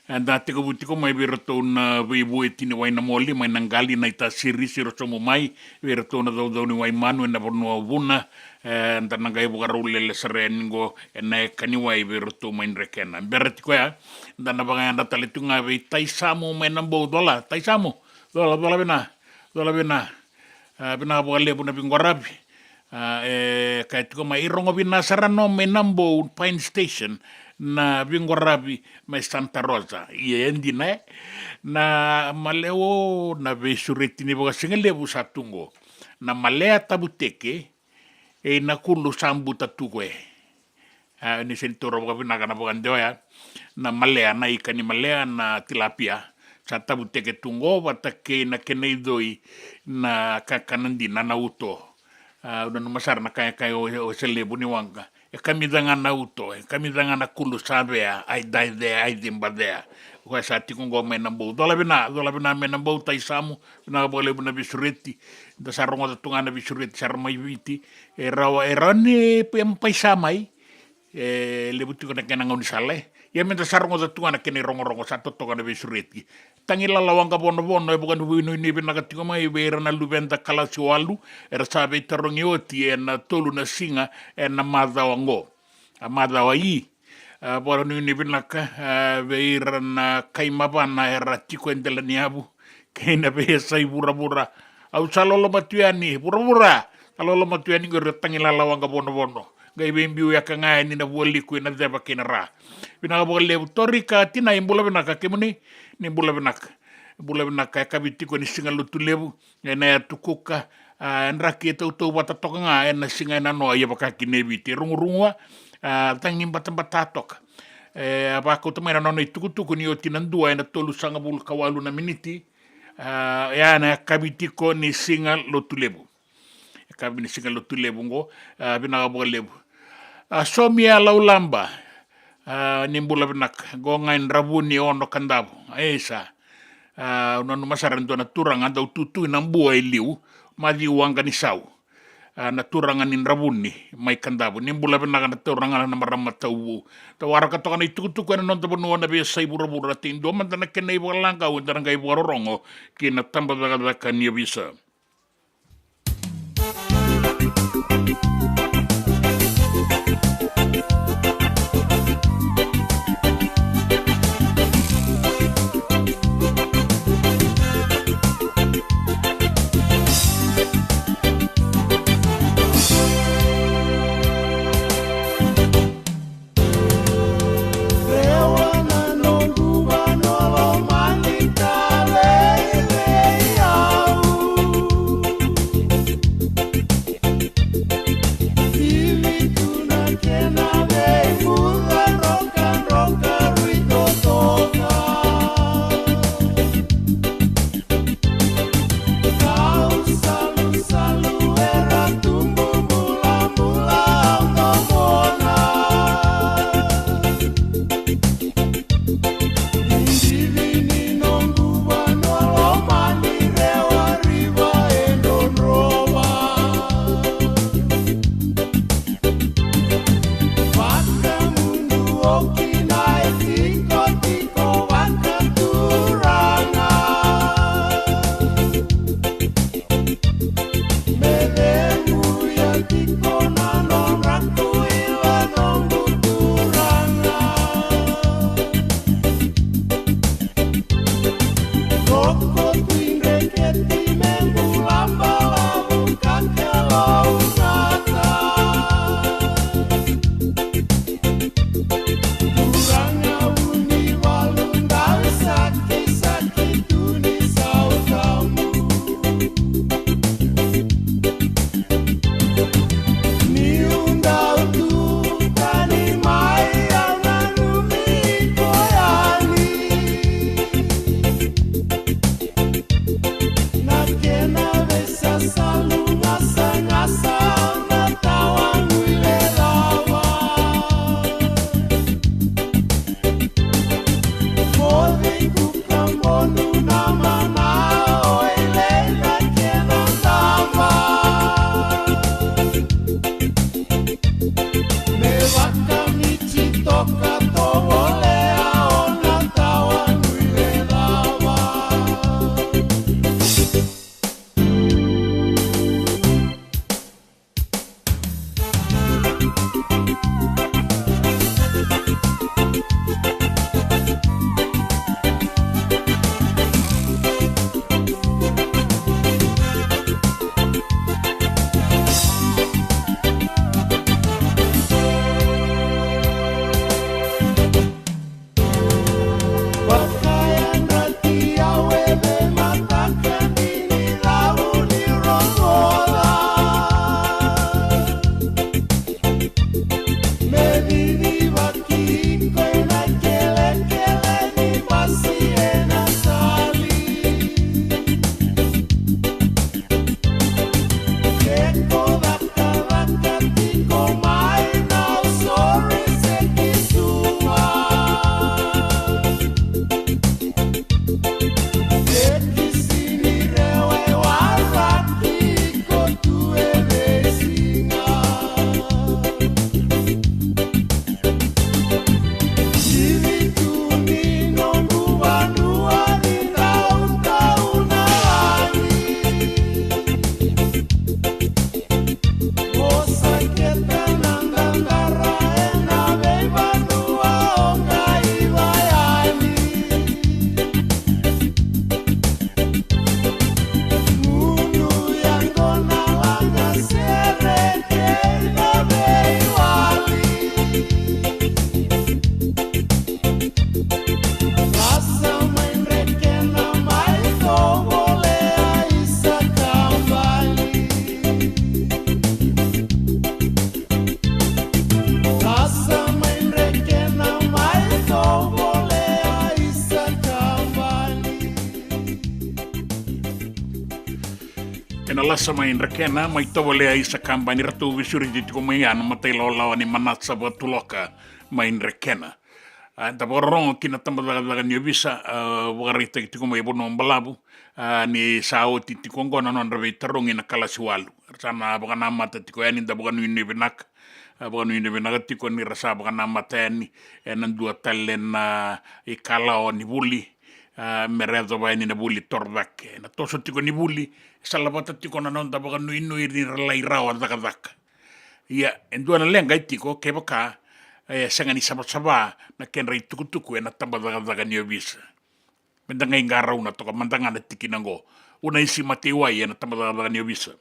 Eda tekivu tiko mai vei iratou na veivueti ni wai na moli mai na qali na ita sirisi ro sobu mai vei iratou na caucau ni wai manu ena vanua o Vuna. Eda na qai vakarau lele sara yani qo ena eka ni wai vei iratou mai Drekena. Bera tiko ya, da na vakayadra tale tu ga vei Taisamu mai na Bou. Cola Taisamu, cola, cola vina, cola vina. A, vinaka vakalevu na veiqaravi. A, e kaya tiko mai, e rogo vina sara no mai na Bou Pine Station na veiqaravi mai Santa Rosa. Ia e dina, e? Na maleo, na veisureti ni vakasigalevu sa tu qo. Na malea tavuteke, e na kulu sa buta tu qo, e. A, ni seni taura vakavinaka na vakadewa ya, na malea, na ika ni malea, na tilapia, sa tavuteke tu qo vata kei na kena icoi na kakana dina, na uto. A, au nanuma sara na kaya, kaya o, o Selevu ni waqa, e kamica ga na uto, e kamica ga na kulu sa vea, ai dai cea, ai ciba cea. Koya sa tiko qo mai na Bou. Cola vina, cola vina mai na Bou, Taisamu, vinaka vakalevu na veisureti. Da sa rogoca tu ga na veisureti sara mai Viti. E rawa, e rawa ni pe-, paisa mai. E levu tiko na kena gaunisala, e. Ia meda sa rogoca tu ga na kena irogorogo sa totoka na veisureti. Tagilala Waqavonovono, e vakanuinui vinaka tiko mai vei ira na luveda kalasi walu, era sa veitarogi oti ena tolu na siga ena macawa qo. A macawa i, a, vakanuinui vinaka, a, vei ira na kai Mavana era tiko e dela ni yavu kei na veiyasai vuravura. Au sa loloma tu yani, vuravura, sa loloma tu yani qori o Tagilala Waqavonovono. Qai veibiu yaka ga yani na vualiku ena ceva kei na ra. Vinaka vakalevu. Torika Tinai, bula vinaka, kemuni? Ni bula vinaka. Bula vinaka, e kavi tiko ni siga Lotulevu. Ena Yatu Kuka, a, e draki e tautauvata toka ga ena siga ena noa, ia vaka kina e Viti. E rugurugua, a, cagi batabata toka. E, a vakauta mai na nona itukutuku ni oti na dua ena tolusagavulu ka walu na miniti, a, ya na kavi tiko ni siga Lotulevu. E kavi ni siga Lotulevu qo, a, vinaka vakalevu. A, Somia Laulaba, a, ni bula vinaka, qo ga e Dravuni, Ono, Kadavu. Isa. A, au nanuma sara e dua na turaga dau tutu ina Bua e liu, Maciu Waqanisau. A, na turaga ni Dravuni mai Kadavu. Ni bula vinaka na turaga na marama Tauvu. Da waraka toka na itukutuku ena noda vanua na veiyasai vuravura, tei dua mada na kena ivakalaqau eda na qai vakarorogo ki na tabacakacaka ni ovisa. Lasa mai Drekena, mai tovolea Isa Kabani, ratou veisureti tiko mai ya na matailawalawa ni Manasa Vakatuloka mai Drekena. A, da vakarorogo ki na tabacakacaka ni ovisa, a, vakaraitaki tiko mai Vanua Balavu, a, ni sa oti tiko oqo na nodra veitarogi na kalasi walu. Sa na vakanamata tiko yani, da vakanuinui vinaka. A, vakanuinui vinaka tiko ni ra sa vakanamata yani ena dua tale na ikalawa ni vuli, a, me ra yacova yani na vuli torocake. Na toso tiko ni vuli e salavata tiko na noda vakanuinui ni ra lai rawa cakacaka. Ia, e dua na leqa e tiko kevaka e sega ni savasava na kedra itukutuku ena tabacakacaka ni ovisa. Me da qai qarauna toka mada ga na tikina oqo. Unaisi Mateiwai ena tabacakacaka ni ovisa.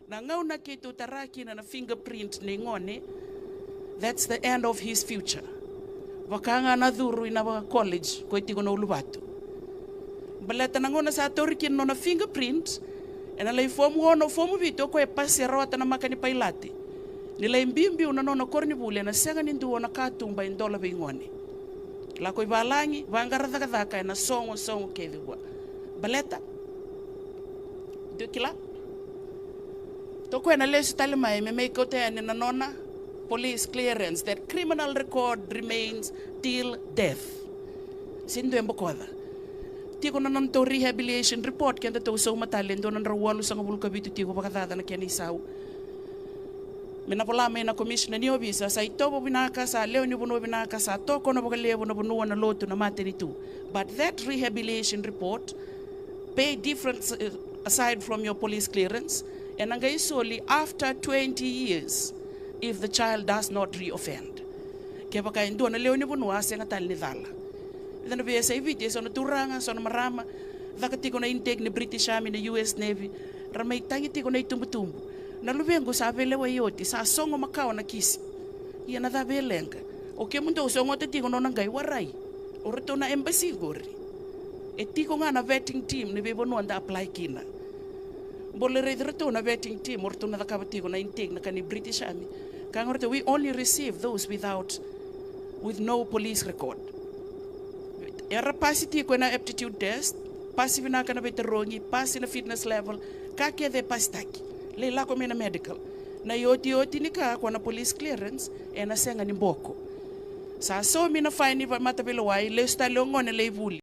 Na gauna keitou tara kina na fingerprint nei gone, that's the end of his future. Vaka ga na curu ina vaka college ko e tiko na uluvatu. Baleta na gauna sa tauri kina na nona fingerprint, ena lai fomu ono, fomu vitu, o koya e pasi, e rawata na maka ni pailate. Ni lai biubiu na nona koronivuli, ena sega ni dua na katuba e dola vei gone. Lako i valagi, vaqara cakacaka ena sogo, sogo kece vua. Baleta? Dou kila? Toka ena lesu tale mai me mai kauta yani na nona police clearance, that criminal record remains till death. Se dua e bokoca. Tiko na nodatou rehabilitation report, kedatou sauma tale e dua na drau walusagavulu ka vitu tiko vakacaca na kena isau. Me na vola mai na commissioner ni ovisa, sa itovo vinaka, sa lewe ni vanua vinaka, sa tokona vakalevu na vanua, na lotu, na matanitu. But that rehabilitation report, pay difference, uh, aside from your police clearance, ena qai soli after twenty years if the child does not reoffend. Kevaka e dua na lewe ni vanua a sega tale ni cala. Eda na veiyasai Viti, e so na turaga, so na marama, caka tiko na intake ni British Army, na U S Navy, ra mai tagi tiko na itubutubu. Na luvequ sa veilewai oti, sa sogo makawa na kisi. Ia na cava e leqa? O kemudou sogota tiko nona qai warai. O ratou na embassy qori. E tiko ga na vetting team ni veivanua da apply kina. Bole raici ratou na vetting team, o ratou na cakava tiko na intake na ka ni British Army. Ka ga ratou, we only receive those without, with no police record. Era pasi tiko ena aptitude test, pasi vinaka na veitarogi, pasi na fitness level, ka kece e pasitaki. Lai lako mai na medical. Na iotioti ni ka ko na police clearance, ena sega ni boko. Sa saumi na fine vakamataveilawa, lesu tale o gone lai vuli.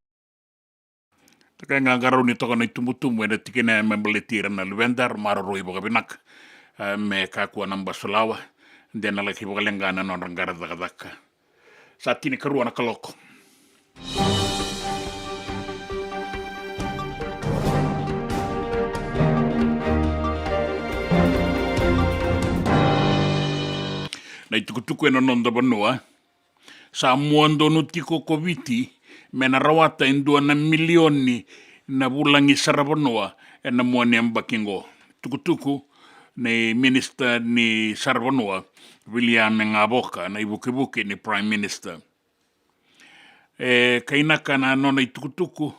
Takai ga qarauni toka na itubutubu ena tikina ya me baleti ira na luveda, ra maroroi vakavinaka. E, me kakua na basulawa, de na laki vakaleqa na nodra qara cakacaka. Sa tinikarua na kaloko. Na itukutuku ena noda vanua. Sa mua donu tiko ko Viti me na rawata e dua na milioni na vulagi saravanua ena mua ni yabaki qo. Tukutuku ni minisita ni saravanua, Viliame Gavoka, na ivukevuke ni Prime Minister. E kainaka na nona itukutuku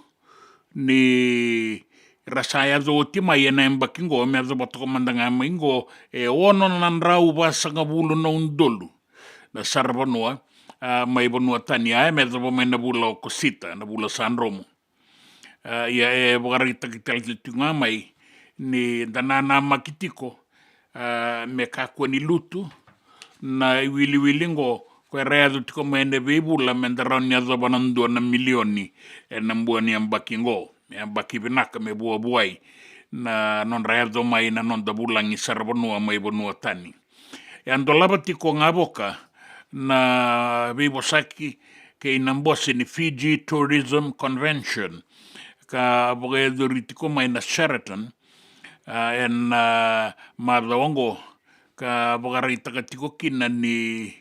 ni ra sa yaco oti mai ena yabaki qo, me yacova toka mada ga mai qo, e ono na drau vasagavulu na udolu na saravanua, a, mai vanua tani, a, me yacova mai na vula o Okosita, na vula sa dromu. A, ia e vakaraitaki tale tiko ga mai ni da nanamaki tiko, a, me kakua ni lutu na iwiliwili qo, ko era yaco tiko mai ena veivula, me da rawa ni yacova na dua na milioni ena bua ni yabaki qo. Me yabaki vinaka, me vuavuai na nodra yaco mai na noda vulagi saravanua mai vanua tani. E a dolava tiko o Gavoka na veivosaki kei na bose ni Fiji Tourism Convention, ka vakayacori tiko mai na Sheraton, a, ena, a, macawa oqo, ka vakaraitaka tiko kina ni,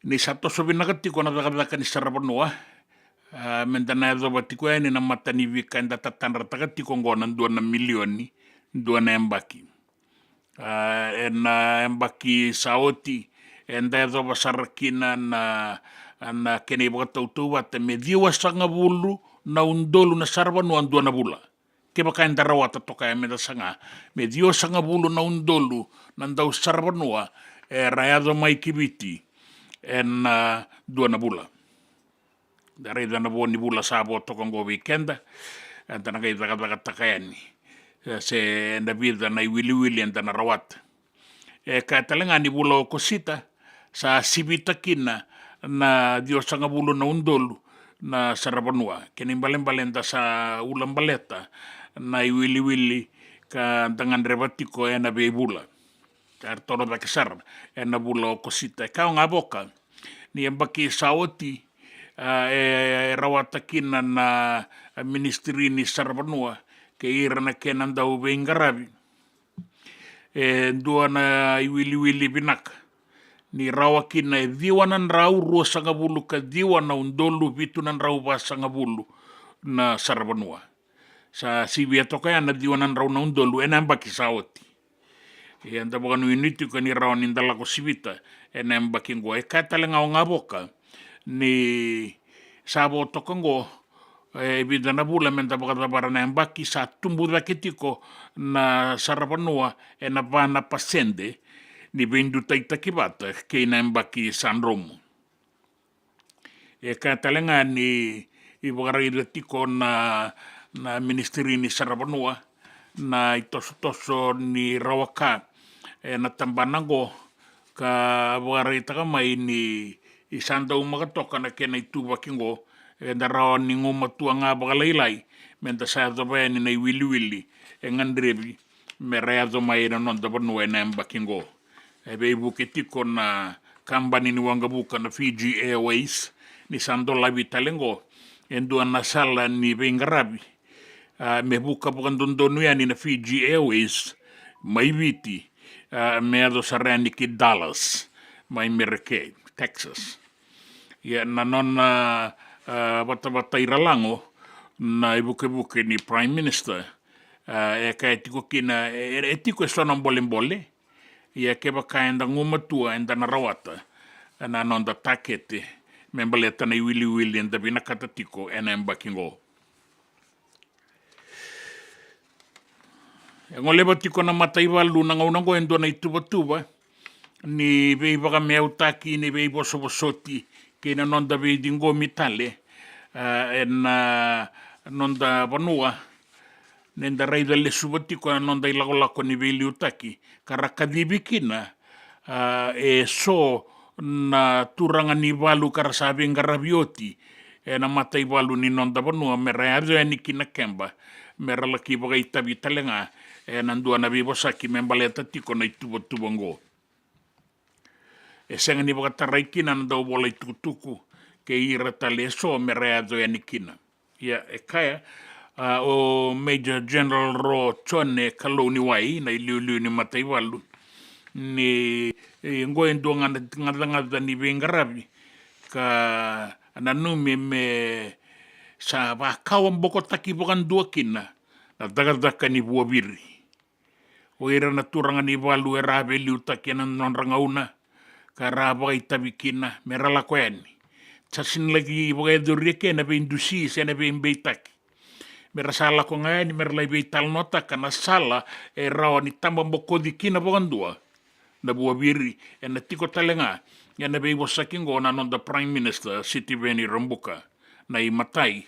ni sa toso vinaka tiko na cakacaka ni saravanua, a, me da na yacova tiko yani na mata ni veika eda tatadrataka tiko oqo, na dua na milioni, dua na yabaki. A, ena yabaki sa oti, eda yacova sara kina na, na kena ivakatautauvata me ciwasagavulu na udolu na saravanua dua na vula. Kevaka eda rawata toka ya, me da saga, me ciwasagavulu na udolu na dau saravanua era yaco mai ki Viti ena, a, dua na vula. Da raica na vo ni vula sa vo toka oqo vei keda, eda na qai cakacakataka yani. se eda vica na iwiliwili eda na rawata. E kaya tale ga ni vula o Okosita sa sivita kina na ciwasagavulu na udolu na saravanua. Kena ibalebale da sa ulabaleta na iwiliwili ka da gadreva tiko ena veivula. Sa torocake sara ena vula o Okosita. E kaya ga vaka ni yabaki sa oti, a, e, e rawata kina na ministri ni saravanua kei ira na kena dau veiqaravi e dua na iwiliwili vinaka ni rawa kina e ciwa na drau ruasagavulu ka ciwa na udolu vitu na drau vasagavulu na saravanua. Sa sivia toka ya na ciwa na drau na udolu ena yabaki sa oti. Ia da vakanuinui tiko ni rawa ni da lako sivita ena yabaki qo. E kaya tale ga o Gavoka ni sa vo toka qo e vica na vula me da vakacavara na yabaki, sa tubu cake tiko na saravanua ena va na pasede ni veidutaitaki vata kei na yabaki sa dromu. E kaya tale ga ni ivakaraica tiko na, na ministri ni saravanua na itosotoso ni rawa ka ena tabana qo, ka vakaraitaka mai ni sa daumaka toka na kena ituvaki qo. Eda rawa ni gumatua ga vakalailai me da sa yacova yani na iwiliwili e gadrevi me ra yaco mai ena noda vanua ena yabaki qo. E veivuke tiko na kabani ni waqavuka na Fiji Airways ni sa dolavi tale qo e dua na sala ni veiqaravi, a, me vuka vakadodonu yani na Fiji Airways mai Viti, a, me yaco sara yani ki Dallas mai Mereke, Texas. Ia na nona, a, vatavatai ralago na ivukevuke ni Prime Minister, a, e kaya tiko kina e, e tiko e so na bolebole. Ia kevaka eda gumatua eda na rawata na noda takete me baleta na iwiliwili eda vinakata tiko ena yabaki qo. E goleva tiko na mataivalu na gauna qo e dua na ituvatuva ni veivakameautaki, ni veivosovosoti kei na noda veiciqomi tale, a, ena noda vanua. Ni da raica lesuva tiko na noda ilakolako ni veiliutaki ka ra kacivi kina, a, e so na turaga ni valu ka ra sa veiqaravi oti ena mataivalu ni noda vanua me ra yaco yani ki na keba me ra laki vakaitavi tale ga ena dua na veivosaki me baleta tiko na ituvatuva oqo. E sega ni vakatarai kina na dauvola itukutuku kei ira tale e so me ra yaco yani kina. Ia e kaya, a, o Major General Ro Jone Kalouniwai na iliuliu ni mataivalu ni, e, qo e dua ga na gacagaca ni veiqaravi ka nanumi me sa vakawabokotaki vakadua kina na cakacaka ni vuaviri. O ira na turaga ni valu era a veiliutaki ena nodra gauna ka ra vakaitavi kina me ra lako yani. Sa sega ni laki vakayacori eke na veidusi se na veibeitaki. Me ra sa lako ga yani me ra lai veitalanoataka na sala e rawa ni tababokoci kina vakadua na vuaviri. Ena tiko tale ga ena veivosaki oqo na noda Prime Minister Sitiveni Rabuka na imatai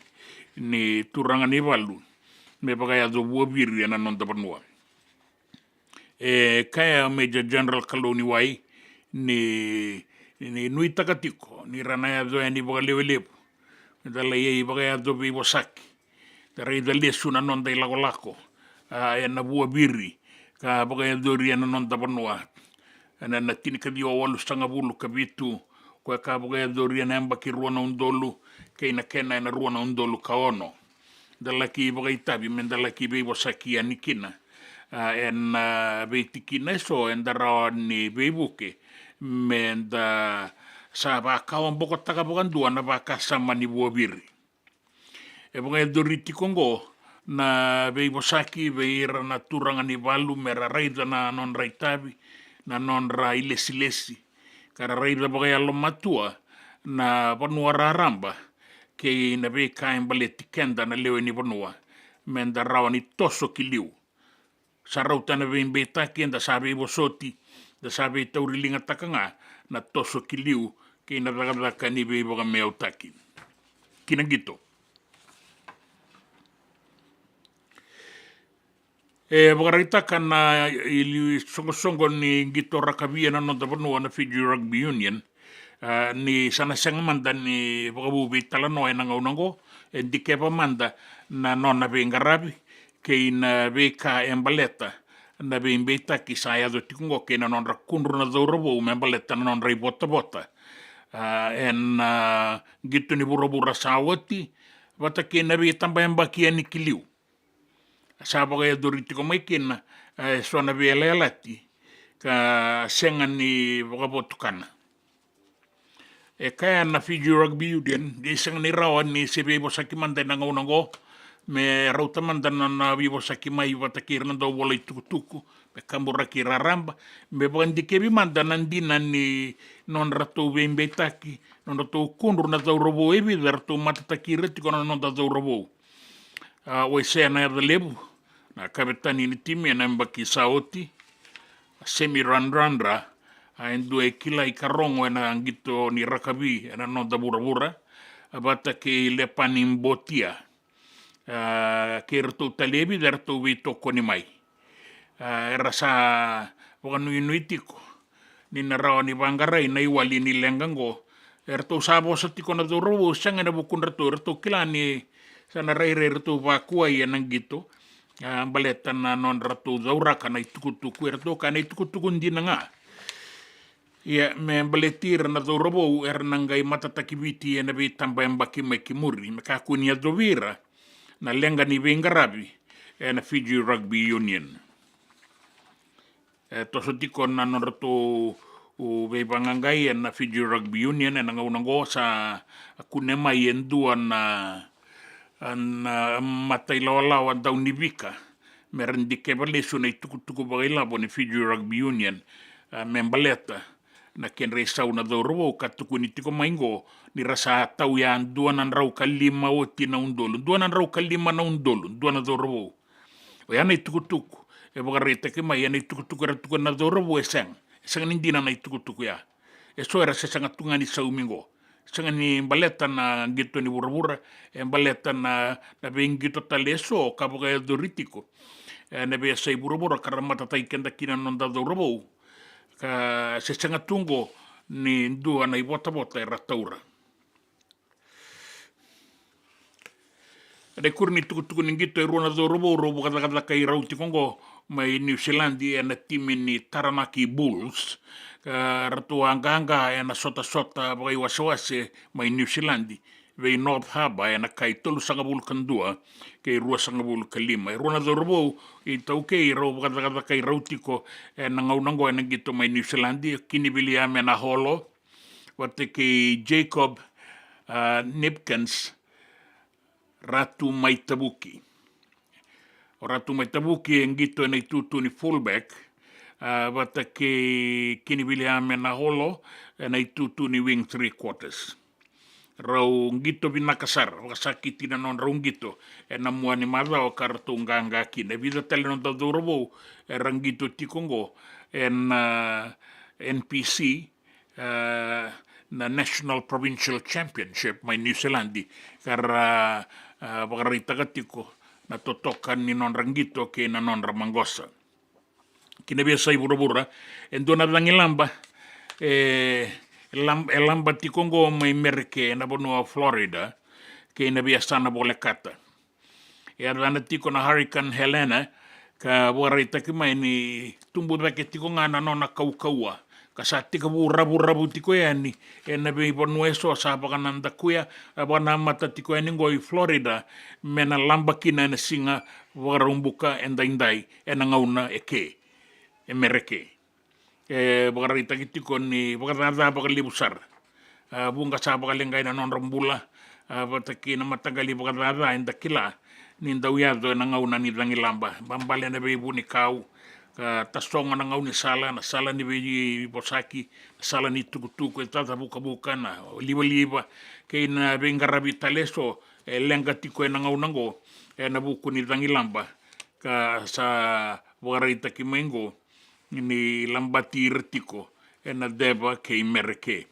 ni turaga ni valu me vakayaco vuaviri ena noda vanua. E kaya Major General Kalouniwai ni, ni nuitaka tiko ni ra na yaco yani vakalewelevu me da lai vakayaco veivosaki. Da raica lesu na noda ilakolako, a, ena vuaviri ka vakayacori ena noda vanua ena, na tinikaciwa walusagavulu ka vitu, koya ka vakayacori ena yabaki rua na udolu kei na kena ena rua na udolu ka ono. Da laki vakaitavi me da laki veivosaki yani kina, a, ena, a, veitikina e so eda rawa ni veivuke me da sa vakawabokotaka vakadua na vakasama ni vuaviri. E vakayacori tiko oqo na veivosaki vei ira na turaga ni valu me ra raica na nodra itavi, na nodra ilesilesi, ka ra raica vakayalomatua na vanua raraba kei na veika e baleti keda na lewe ni vanua me da rawa ni toso ki liu. Sa rauta na veibeitaki, eda sa veivosoti, da sa veitauriligataka ga na toso ki liu kei na cakacaka ni veivakameautaki. Ki na qito. E vakaraitaka na iliu soqosoqo ni qito rakavi ena noda vanua na Fiji Rugby Union, a, ni sa na sega mada ni vakavu veitalanoa ena gauna oqo, e dikeva mada na nona veiqaravi kei na veika e baleta na veibeitaki sa yaco tiko oqo kei na nodra kudru na cauravou me baleta na nodra ivotavota, a, ena, a, qito ni vuravura sa oti, vata kei na veitabayabaki yani ki liu. Sa vakayacori tiko mai kina, e, so na veiyalayalati ka sega ni vakavotukana. E kaya na Fiji Rugby Union, ni sega ni rawa ni se veivosaki mada ena gauna oqo, me rauta mada na, na veivosaki mai vata kei ira na dauvola itukutuku, me kaburaki raraba, me vakadikevi mada na dina ni nodratou veibeitaki, nodratou kudru na cauravou e vica eratou matataki ira tiko na noda cauravou. A, Waisea Nayacalevu, na kavetani ni timi ena yabaki sa oti, a Semi Radradra, a, e dua e kilai ka rogo ena qito ni rakavi ena noda vuravura, a, vata kei Lepani Botia, a, kei iratou tale e vica eratou veitokoni mai. A, era sa vakanuinui tiko ni na rawa ni vaqarai na iwali ni leqa oqo. Eratou sa vosa tiko na cauravou, sega ena vukudratou, eratou kila ni sa na rairai eratou vakuai ena qito, a, baleta na nodratou cauraka na itukutuku, eratou kaya na itukutuku dina ga. Ia, me baleti ira na cauravou era na qai matataki Viti ena veitabayabaki mai ki muri, me kakua ni yacovi ira na leqa ni veiqaravi ena Fiji Rugby Union. E toso tiko na nodratou veivaqaqai ena Fiji Rugby Union ena gauna oqo, sa kune mai e dua na, na matailawalawa daunivika me ra dikeva lesu na itukutuku vakailavo ni Fiji Rugby Union, a, me baleta na kedra isau na cauravou, ka tukuni tiko mai oqo ni ra sa tau ya dua na drau ka lima oti na udolu, dua na drau ka lima na udolu, dua na cauravou. Oya na itukutuku e vakaraitaki mai, ya na itukutuku era tukuna na cauravou e sega. E sega ni dina na itukutuku ya. E so era se sega tu ga ni saumi oqo. Sega ni baleta na qito ni vuravura, e baleta na, na veiqito tale e so ka vakayacori tiko, e, na veiyasai vuravura ka ra matataki keda kina na noda cauravou. Ka se sega tu oqo ni dua na ivotavota era taura. Ena ikuri ni tukutuku ni qito, e rua na cauravou rau vakacakacakai rau tiko oqo mai Niusiladi ena timi ni Taranaki Bulls. Ka ratou a qaqa ena sotasota vakaiwasewase mai Niusiladi vei North Harbour ena kai tolusagavulu ka dua kei ruasagavulu ka lima. E rua na cauravou iTaukei rau vakacakacakai rau tiko ena gauna oqo ena qito mai Niusiladi, Kiniviliame Naholo vata kei Jacob, a, Nipkins Ratumaitavuki. O Ratumaitavuki e qito ena itutu ni fullback, a, vata kei Kiniviliame Naholo ena itutu ni wing three quarters. Rau qito vinaka sara, vakasakiti na nodrau qito ena mua ni macawa ka ratou qaqa kina. E vica tale na noda cauravou era qito tiko oqo ena, a, N P C, a, na National Provincial Championship mai Niusiladi, ka ra, a, vakaraitaka tiko na totoka ni nodra qito kei na nodra maqosa. Ki na veiyasai vuravura, e dua na cagilaba e, lam-, e laba tiko oqo mai Mereke ena vanua o Florida, kei na veiyasana volekata. E yacana tiko na Hurricane Helene, ka vakaraitaki mai ni tubu cake tiko ga na nona kaukauwa, ka sa tekivu ravuravu tiko yani ena veivanua e so sa vakanadakuya, a, vakanamata tiko yani oqo i Florida, me na laba kina ena siga Vakaraubuka edaidai ena gauna eke e Mereke. E vakaraitaki tiko ni vakacaca vakalevu sara. A, vuqa sa vakaleqai na nodra bula, a, vata kei na mataqali vakacaca eda kila ni dau yaco ena gauna ni cagilaba. Babale na veivunikau, ka tasogo na gaunisala, na sala ni veivosaki, na sala ni tukutuku e caca vukavuka, na livaliva kei na veiqaravi tale e so e leqa tiko ena gauna oqo ena vuku ni cagilaba, ka sa vakaraitaki mai oqo ni labati ira tiko ena Deva kei Mereke.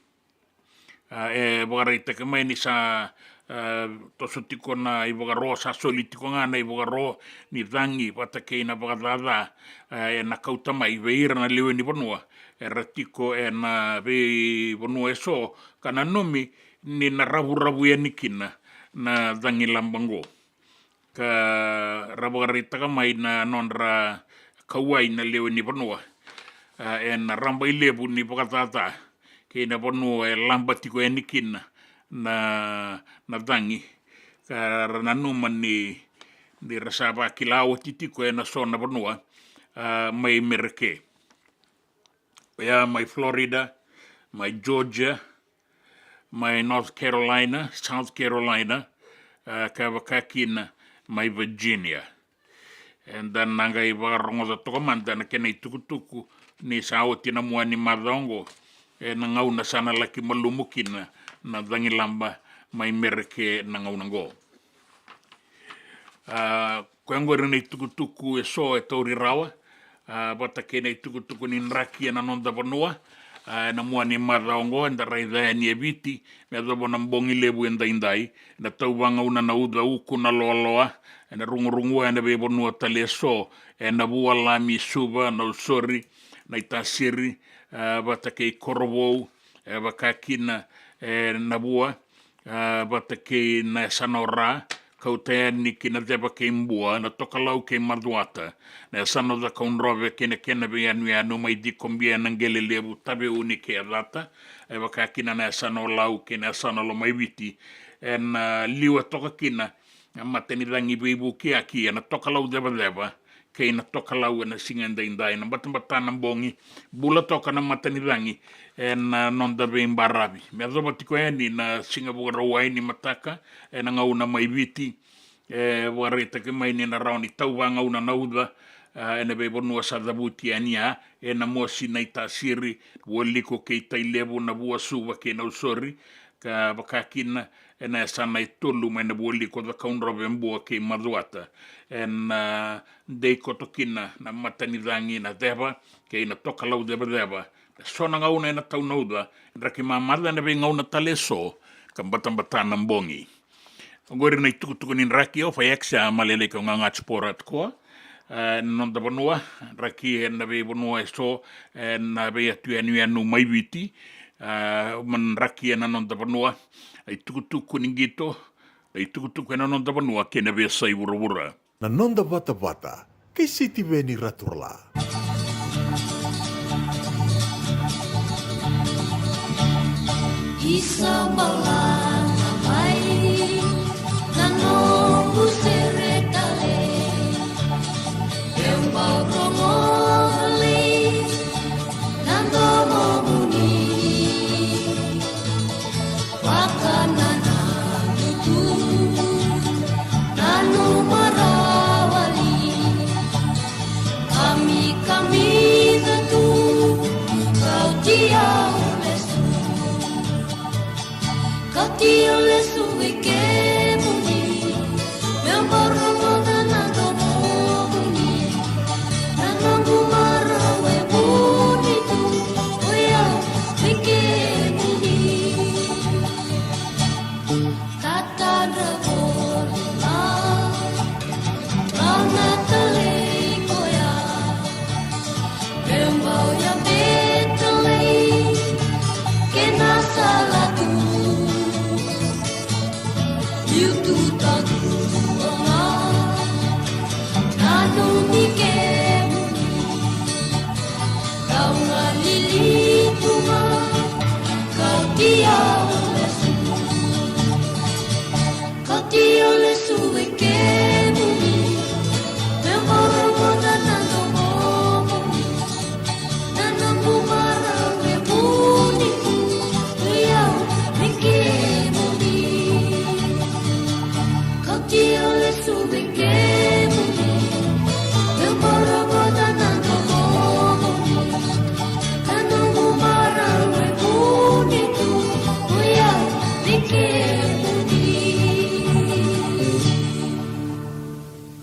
A, e vakaraitaki mai ni sa, e, toso tiko na ivakaro, sa soli tiko ga na ivakaro ni cagi vata kei na vakacaca, e, ena kauta mai vei ira na lewe ni vanua era tiko ena veivanua eso ka nanumi ni na ravuravu yani kina na cagilaba oqo. Ka ra vakaraitaka mai na nodra kauwai na lewe ni vanua, a, ena raba i levu ni vakacaca kei na vanua e laba tiko yani kina na, na cagi. Ka ra nanuma ni, ni ra sa vakila oti tiko ena so na vanua, a, mai Mereke. Oya mai Florida, mai Georgia, mai North Carolina, South Carolina, a, ka vaka kina mai Virginia. Eda na qai vakarogoca toka mada na kena itukutuku ni sa oti na mua ni macawa oqo, ena gauna sa na laki malumu kina na cagilaba mai Mereke na gauna oqo. A, koya oqori na itukutuku eso e tauri rawa, a, vata kei na itukutuku ni draki ena noda vanua, a, ena mua ni macawa oqo, eda raica yani e Viti me yacova na bogi levu edaidai, ena tauvagauna na uca uku na loaloa, ena rugurugua ena veivanua tale eso, e Navua, Lami, Suva, Nausori, Naitasiri, a, vata kei Korovou, e vaka kina e Navua, a, vata kei na yasana o Ra, kauta yani ki na Ceva kei Bua, na Tokalau kei Macuata, na yasana o Cakaudrove kei na kena veiyanuyanu mai Cikobia, Naqelelevu, Taveuni kei Yacata, e vaka kina na yasana o Lau kei na yasana o Lomaiviti. Ena, a, liwa toka kina na matanicagi veivukiyaki ena Tokalau Cevaceva kei na Tokalau ena siga edaidai, na batabata na bogi, bula toka na matanicagi ena, a, noda veibaravi. Me yacova tiko yani na Siga Vakarauwai ni mataka ena gauna mai Viti, e vakaraitaki mai ni na rawa ni tauvagauna na uca, a, ena veivanua sa cavuti yani, a, ena mosi Naitasiri, Vualiku kei Tailevu, Navua, Suva kei Nausori, ka vaka kina ena yasana e tolu mai na Vualiku, Cakaudrove, Bua kei Macuata. Ena, a, dei koto kina na matanicagi na Ceva kei na Tokalau Cevaceva. So na gauna ena tau na uca, draki mamaca ena veigauna tale eso, ka batabata na bogi. Oqori na itukutuku ni draki o Fai X, a, Maleleka, o Gagaci Pora Tikoa. E, na noda vanua, draki ena veivanua eso, e, na veiyatu yanuyanu mai Viti, a, ma draki ena noda vanua, a, itukutuku ni qito, a, itukutuku ena noda vanua kei na veiyasai vuravura. Na noda vatavata kei Sitiveni Raturala. Isa bala na mai na noqu sere tale. Eu bau rogo tale na domomuni. Vakanananu tu, nanuma rawa li. Kamikamica tu, kauti au lesu. Kauti au lesu vei kemuni. Meu bau rogoca na domomuni. Na noqu marau e vuni tu, o yau vei kemuni. Tatadra voli ga, gauna talei koya. Meu bau yabe talei kena sala tu. Liu tu tadua ga, nanumi kemuni. Kau galili tu ga, kauti au lesu. Kauti au lesu vei kemuni. Meu bau rogoca na domomuni. Na noqu marau e vuni tu, o yau vei kemuni. Kauti au lesu vei kemuni. Meu bau rogoca na domomuni. Na noqu marau e vuni tu, o yau vei kemuni.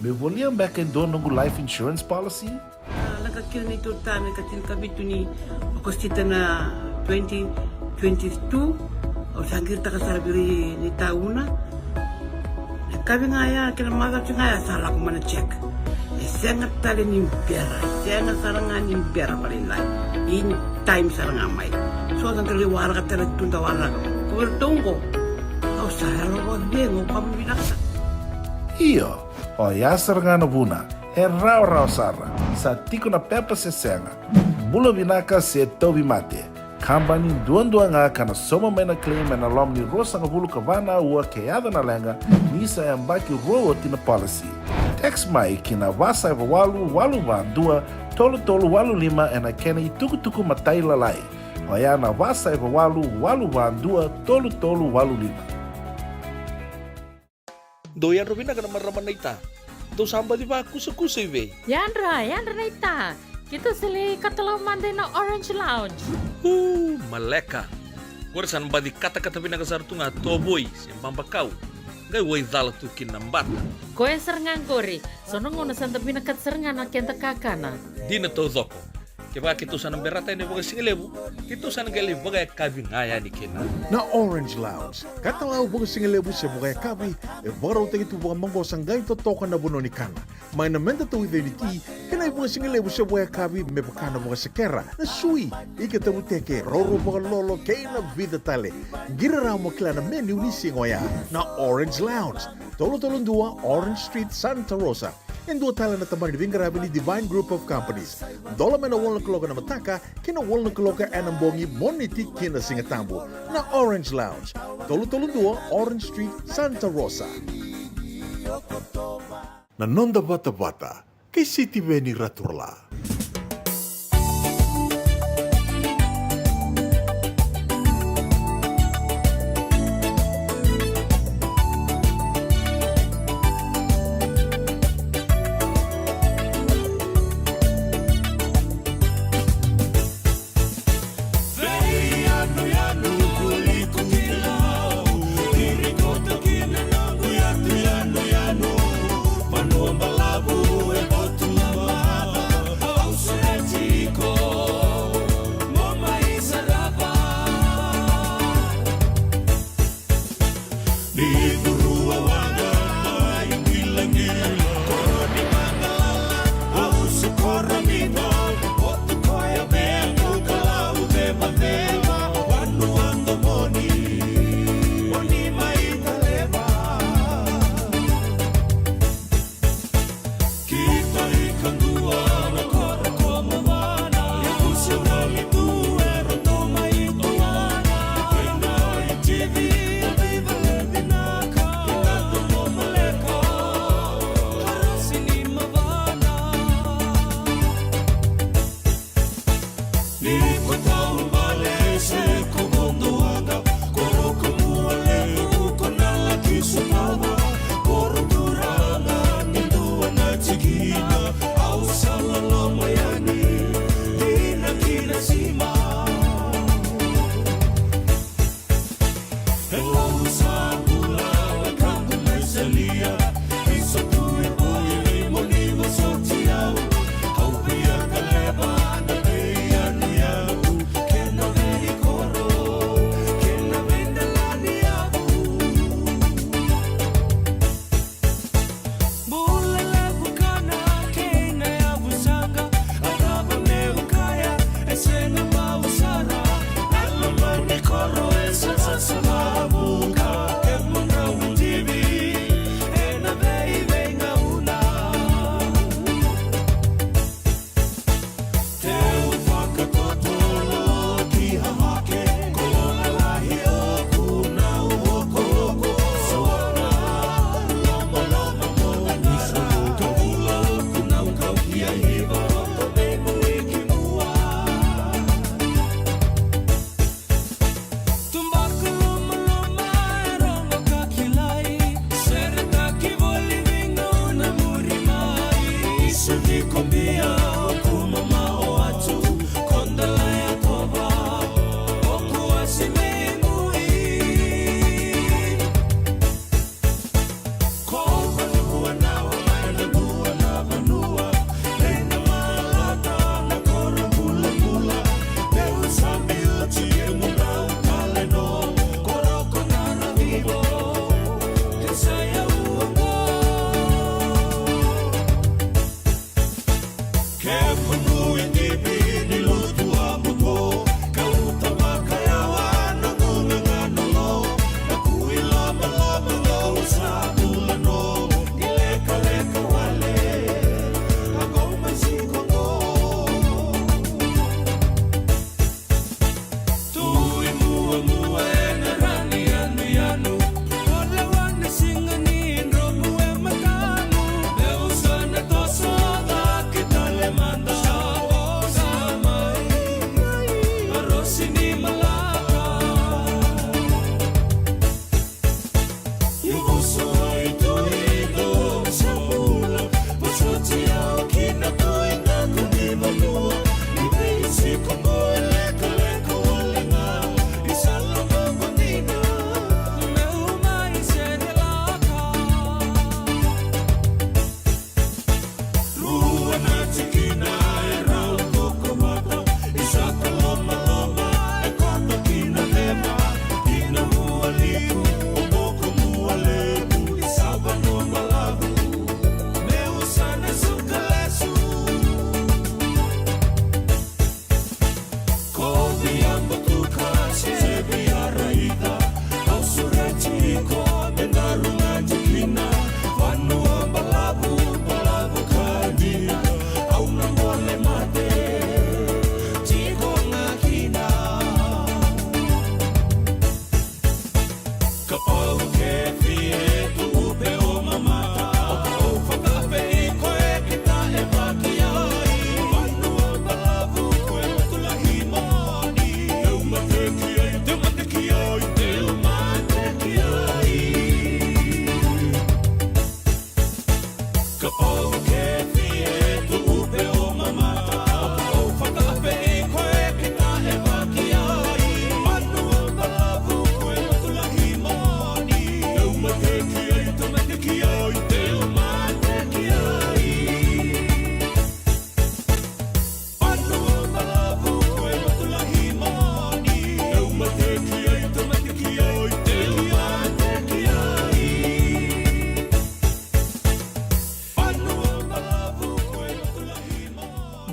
Meu volia beka e dua noqu life insurance policy? A, lako kina neitou tama ena ika tinikavitu ni Okosita na twenty twenty-two. Au sa qiritaka sara vei ira ni tauna. Kavi ga ya kei na macawa ga ya sa lako mai na check. E sega tale ni bera, e sega sara ga ni bera vakalailai. In time sara ga mai. So da qai waraka tale tu da waraka. Ko vei ratou qo. Au sa yalo vakacegu, au kama vinaka sara. Io, oya sara ga na vuna. E rawarawa sara. Sa tiko na pepa se sega. Bula vinaka se tauvimate. Kabani duadua ga ka na sauma mai na claim ena loma ni ruasagavulu ka va na aua ke yaco na leqa, ni sa yabaki rua oti na policy. Text mai ki na va saiva walu walu va dua tolu tolu walu lima ena kena itukutuku matailalai. Oya na va saiva walu walu va dua tolu tolu walu lima. Dou yadra vinaka na marama naita. Dou sa baci vakusakusa i vei? Yadra, yadra naita. Keitou sa lai katalau mada ina Orange Lounge. Uu, maleka. Qori sa na baci katakata vinaka sara tu ga tovoi se babakau. Qai wai cala tu kina na bata. Koya sara ga qori. So na gauna sa da vinakata sara ga na keda kakana. Dina taucoko. Kevaka keitou sa na berata yani vakasigalevu, keitou sa na qai lai vakayakavi ga yani kina. Na Orange Lounge, katalau vakasigalevu se vakayakavi, e vakarautaki tu vakamaqosa qai totoka na vanua ni kana. Mai na meda tauica ni ti, kei na ivakasigalevu se vakayakavi me vaka na vakasekera, na sui, ika tavuteke, roro vakalolo, kei na vica tale. Qiri rawa mo kila na menu ni siga oya. Na Orange Lounge, tolu tolu dua Orange Street, Santa Rosa. E dua tale na tabana ni veiqaravi ni Divine Group of Companies. Dola mai na walu na kaloko ena mataka ki na walu na kaloko ena bogi, Moniti ki na Sigatabu. Na Orange Lounge, tolu tolu dua Orange Street, Santa Rosa. Na noda vatavata kei Sitiveni Raturala.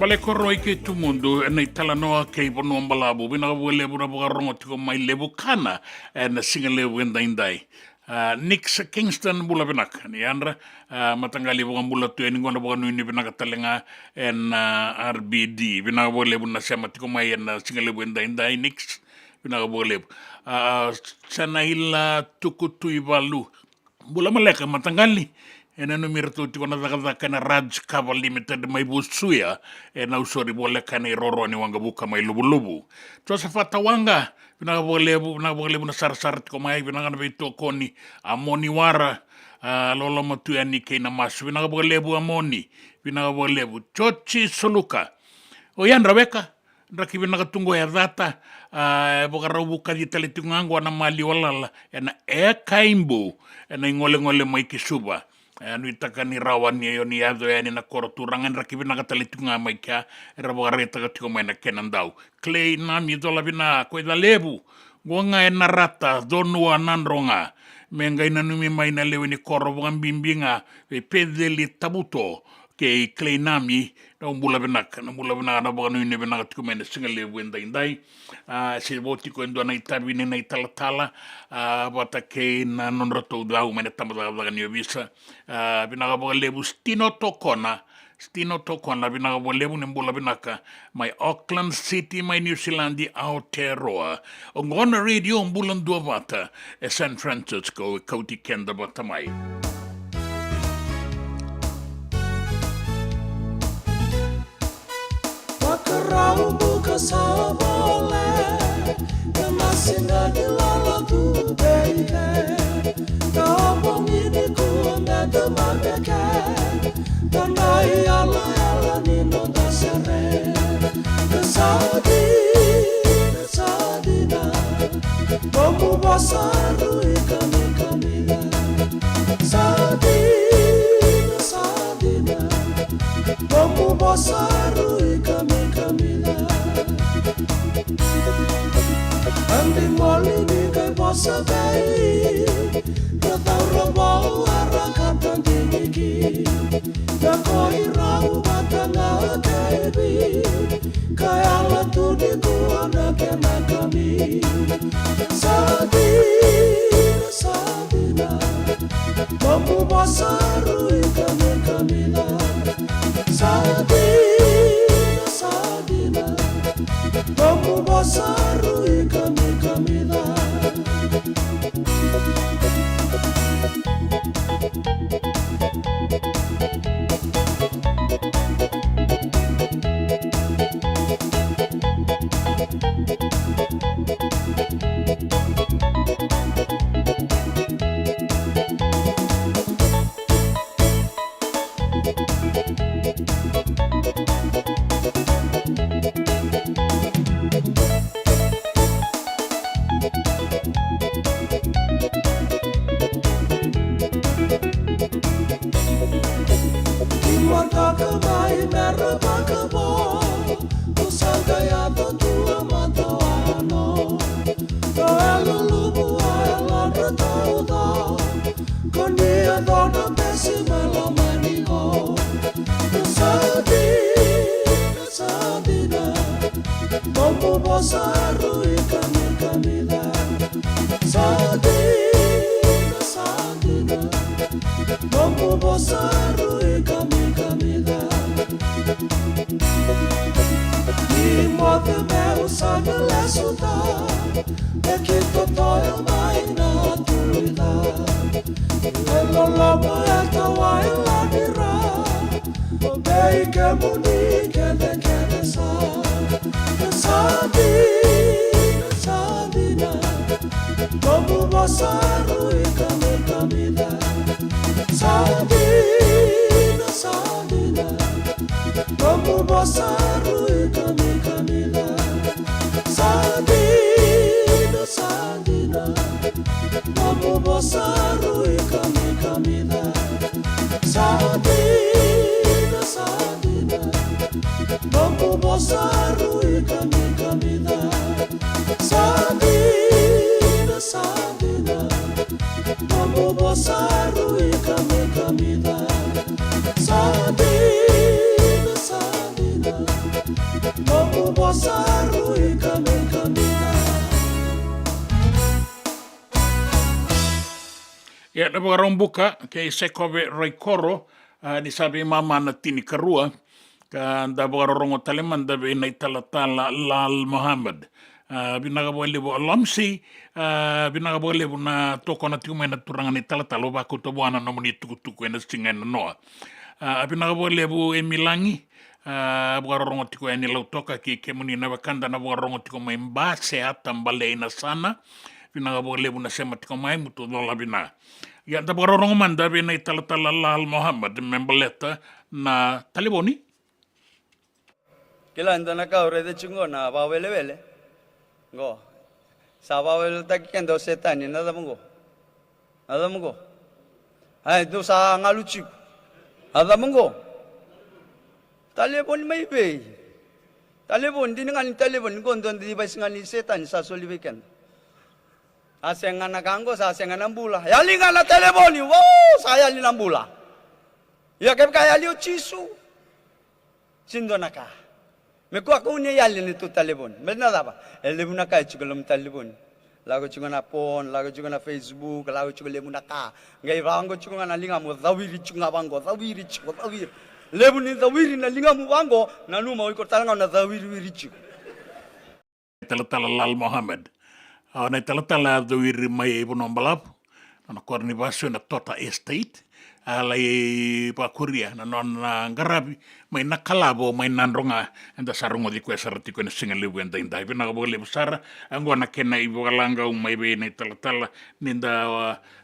Pale koroi kei Tumudu, ena italanoa kei Vanua Balavu, vinaka vakalevu na vakarogo tiko mai Levu Kana, ena siga levu edaidai. A, Nix Kingston, bula vinaka, ni yadra, a, mataqali vakabula tu yani qo na vakanuinui vinaka tale ga, ena, a, R B D, vinaka vakalevu na sema tiko mai ena siga levu edaidai, Nix, vinaka vakalevu. A, Sanaila Tukutuivalu, bula maleka mataqali, e nanumi iratou tiko na cakacaka ena Raj Cover Limited mai Vusuya, e Nausori voleka ena iroro ni waqavuka mai Luvuluvu. Joseph Atawaqa, vinaka vakalevu, vinaka vakalevu na sarasara tiko mai, vinaka na veitokoni, a Moni Wara, a loloma tu yani kei na masu, vinaka vakalevu a Moni, vinaka vakalevu. Joji Suluka, o yadra weka, draki vinaka tu qo e Cata, a, e vakarau vukaci tale tiko ga qo na maliwa lala, ena Ekaibu, ena igolegole mai Kisuva. E, nuitaka ni rawa ni o ni yaco yani na koro turaga, draki vinaka tale tiko ga mai kea, era vakaraitaka tiko mai na kena dau. Clay Nami, cola vinaka, ko i Calevu, qo ga e Narata, Conua, Nadroga, me qai nanumi mai na lewe ni koro vakabibi ga, vei Peceli Tavuto, kei Clay Nami, na bula vinaka, na bula vinaka, na vakanuinui vinaka tiko mai na siga levu edaidai. A, se vo tiko e dua na itavi ni na italatala, a, vata kei na nodratou cau mai na tabacakacaka ni ovisa. A, vinaka vakalevu Stino Tokona, Stino Tokona, vinaka vakalevu ni bula vinaka mai Auckland City, mai New Zealand, Aotearoa. Oqo na Radio Bula Duavata e San Francisco, e kauti keda vata mai. Vakarau buka sa vole, na masiga ni lala tu vei ke, na omogi ni kua me tamameke, na nai yalayala ni noda sere. Na sa dina, sa dina, nomu vosa rui kamikamica. Sa dina, sa dina, nomu vosa rui kamikamica. Adi moli ni qai vosa vei, na cauravou era ka tadiniki. Na ko irau vata ga kei vi, ka yala tu ni kua na kena kami. Sa dina, sa dina, nomu vosa rui kamikamica. Sa dina, sa dina, nomu vosa rui kamikamica. Ki mataka mai me ra vakavo, ko sa qai yaco tu a mataono. Ko e luluvu a yalodra tauca, ko ni yaco na besi mai lomani ko. Sa dina, sa dina, nomu vosa rui kamikamica. Sa dina, sa dina, nomu vosa rui kamikamica. Ni moce meu sa na lesuta, e ki totoya mai na tulica. E loloma e tawa e ladira, o vei kemuni kecekece sa. Sa dina, sa dina, nomu vosa rui kamikamica. Sa dina, sa dina, nomu vosa rui kamikamica. Sa dina, sa dina, nomu vosa rui kamikamica. Sa dina, sa dina, nomu vosa rui kamikamica. Sa dina, sa dina, nomu vosa rui kamikamica. Sa dina, sa dina, Ia na Vakaraubuka kei Sekove Raikoro, a, ni sa veimama na tinikarua, ka da vakarorogo tale mada vei na italatala Lal Mohammed. A, vinaka vakalevu Alamsi, a, vinaka vakalevu na tokona tiko mai na turaga na italatala, au vakauta vua na nomuni tukutuku ena siga ena noa. A, vinaka vakalevu Emilagi, a, vakarorogo tiko yani Lautoka, kei kemuni na wekada na vakarorogo tiko mai Basea, Tabale, Inasana. Vinaka vakalevu na sema tiko mai, mutu cola vinaka. Ia da vakarorogo mada vei na italatala Lal Mohammed me baleta na talevoni. Kila e dua na ka au raica tiko qo na vakawelewele. Qo. Sa vakaweleweletaki keda o Setani, na cava qo? Na cava qo? Ai, dou sa galu tiko. Na cava qo? Talevoni mai vei? Talevoni, dina ga ni talevoni, qo dua na device ga ni Setani sa soli vei keda. A sega na ka qo, sa sega na bula. Yali ga na talevoni, wow, sa yali na bula. Ia kevaka yali o Jisu. Sega ni dua na ka. Me kua kau ni yali ni tu talevoni. Baleta na cava? E levu na ka e tiko e loma ni talevoni. Lako tiko na phone, lako tiko na Facebook, lako tiko levu na ka. Qai vaqo tiko ga na ligamu, cawiri tiko ga vaqo, cawiri tiko, cawiri. Levu ni cawiri na ligamu vaqo, nanuma o iko tale ga o na cawiriwiri tiko. Talatala Lal Mohammed. A, na italatala a cawiri mai Vanua Balavu, nona koro ni vasu ena Tota Estate. A lai vakuria na nona qaravi mai Nakalavo, mai Nadroga, eda sa rogoci koya sara tiko ena siga levu edaidai. Vinaka vakalevu sara. Oqo na kena ivakalagau mai vei na italatala ni da,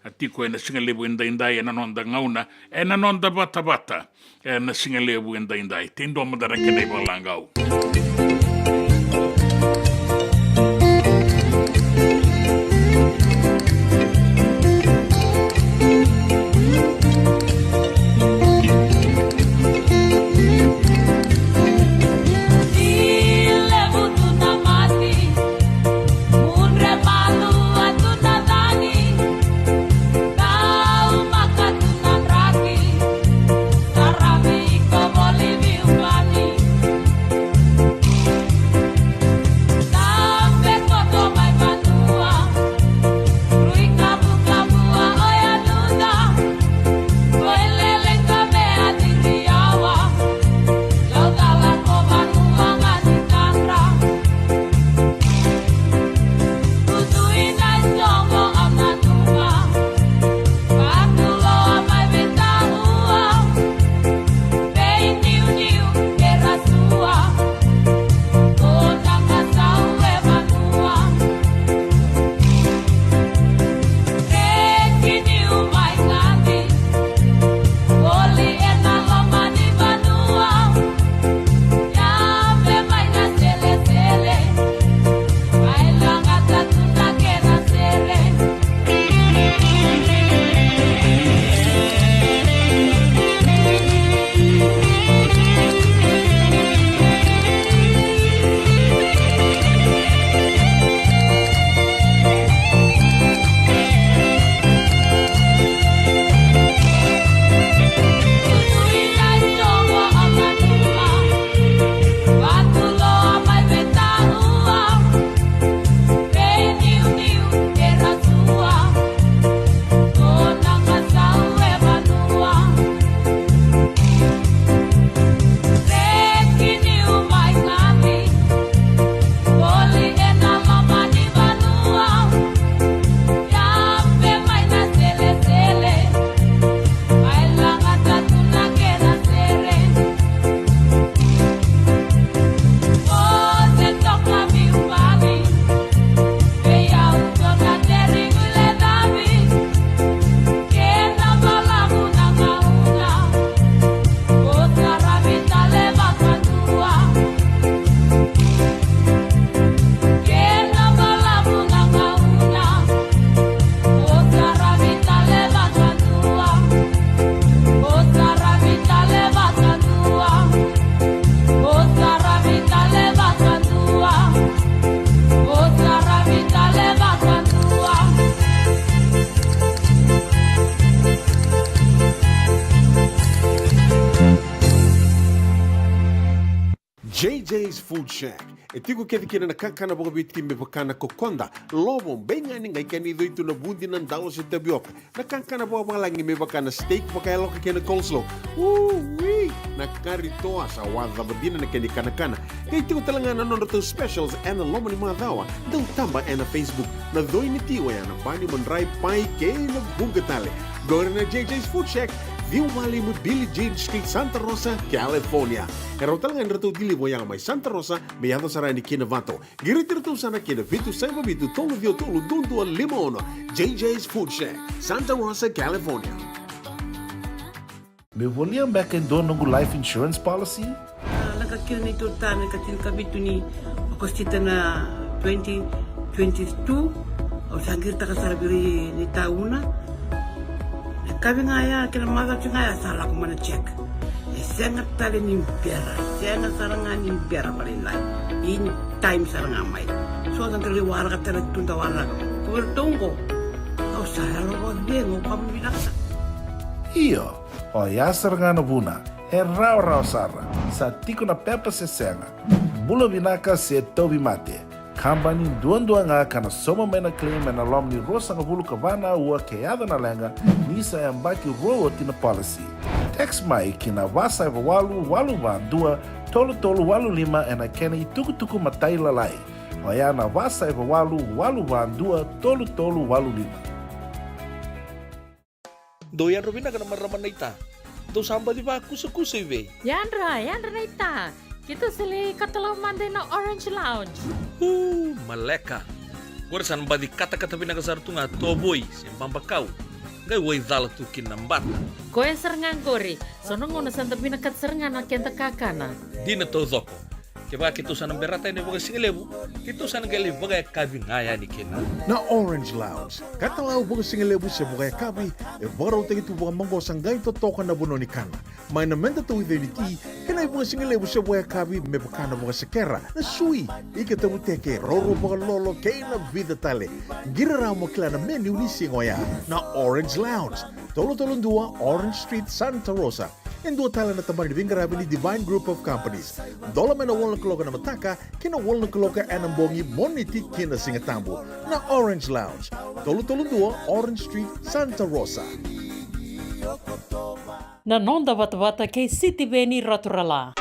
a, tiko ena siga levu edaidai, ena noda gauna, ena noda vatavata. Ena siga levu edaidai, te dua mada na kena ivakalagau. Jay's Food Shack. E tiko kece kina na kakana vakaviti me vaka na kokoda, lovo, beigani, qai kena icoi tu na vudi, na dalo se tavioka. Na kakana vakavalagi me vaka na steak vakayaloka kei na coleslaw. Ui! Na kari toa sa wacava dina na kena ikanakana. Qai tiko tale ga na nodratou specials ena loma ni macawa. Dau taba ena Facebook. Na coi ni ti oya na bani, madrai, pai kei na vuqa tale. Qori na Jay's Food Shack, ciwa walu lima Billie Jean Street, Santa Rosa, California. E rawa tale ga ni ratou deliver oya mai Santa Rosa me yaco sara yani ki Novato. Qiriti iratou sa na kena vitu saiva vitu tolu ciwa tolu dua dua lima ono. Jay's Food Shack, Santa Rosa, California. Meu volia beka e dua noqu life insurance policy? A, lako kina neitou ta me ka tinikavitu ni Okosita na twenty twenty-two. Au sa qiritaka sara vei ira ni tauna. Na kavi ga ya, kena macawa ga ya sa lako mai na check. E sega tale ni bera, sega sara ga ni bera vakalailai. In time sara ga mai. So sa dau waraka tale tu da waraka. Ko vei ratou qo. Au sa yalo vakacegu, au kama vinaka. Io, oya sara ga na vuna. E rawarawa sara. Sa tiko na pepa se sega. Bula vinaka se tauvimate. Kabani duadua ga ka na sauma mai na claim ena loma ni ruasagavulu ka va na aua ke yaco na leqa ni sa yabaki rua oti na policy. Text mai ki na va saiva walu walu va dua tolu tolu walu lima ena kena itukutuku matailalai. Oya na va saiva walu walu va dua tolu tolu walu lima. Dou yadra vinaka na marama naita. Dou sa baci vakusakusa i vei? Yadra, yadra naita. Keitou sa lai katalau mada ina Orange Lounge. Uu, maleka. Qori sa na baci katakata vinaka sara tu ga tovoi se babakau. Qai waicala tu kina na bata. Koya sara ga qori. So na gauna sa da vinakata sara ga na keda kakana. Dina taucoko. Kevaka keitou sa na berata yani vakasigalevu, keitou sa na qai lai vakayakavi ga yani kina. Na Orange Lounge, katalau vakasigalevu se vakayakavi, e vakarautaki tu vakamaqosa, qai totoka na vanua ni kana. Mai na meda tauica ni ti, kei na ivakasigalevu se vakayakavi me vaka na vakasekera, na sui, ika tavuteke, roro vakalolo, kei na vica tale. Qiri rawa mo kila na menu ni siga oya. Na Orange Lounge, tolu tolu dua Orange Street, Santa Rosa. E dua tale na tabana ni veiqaravi ni Divine Group of Companies. Dola mai na walu na kaloko ena mataka ki na walu na kaloko ena bogi, Moniti ki na Sigatabu. Na Orange Lounge, tolu tolu dua Orange Street, Santa Rosa. Na noda vatavata kei Sitiveni Raturala.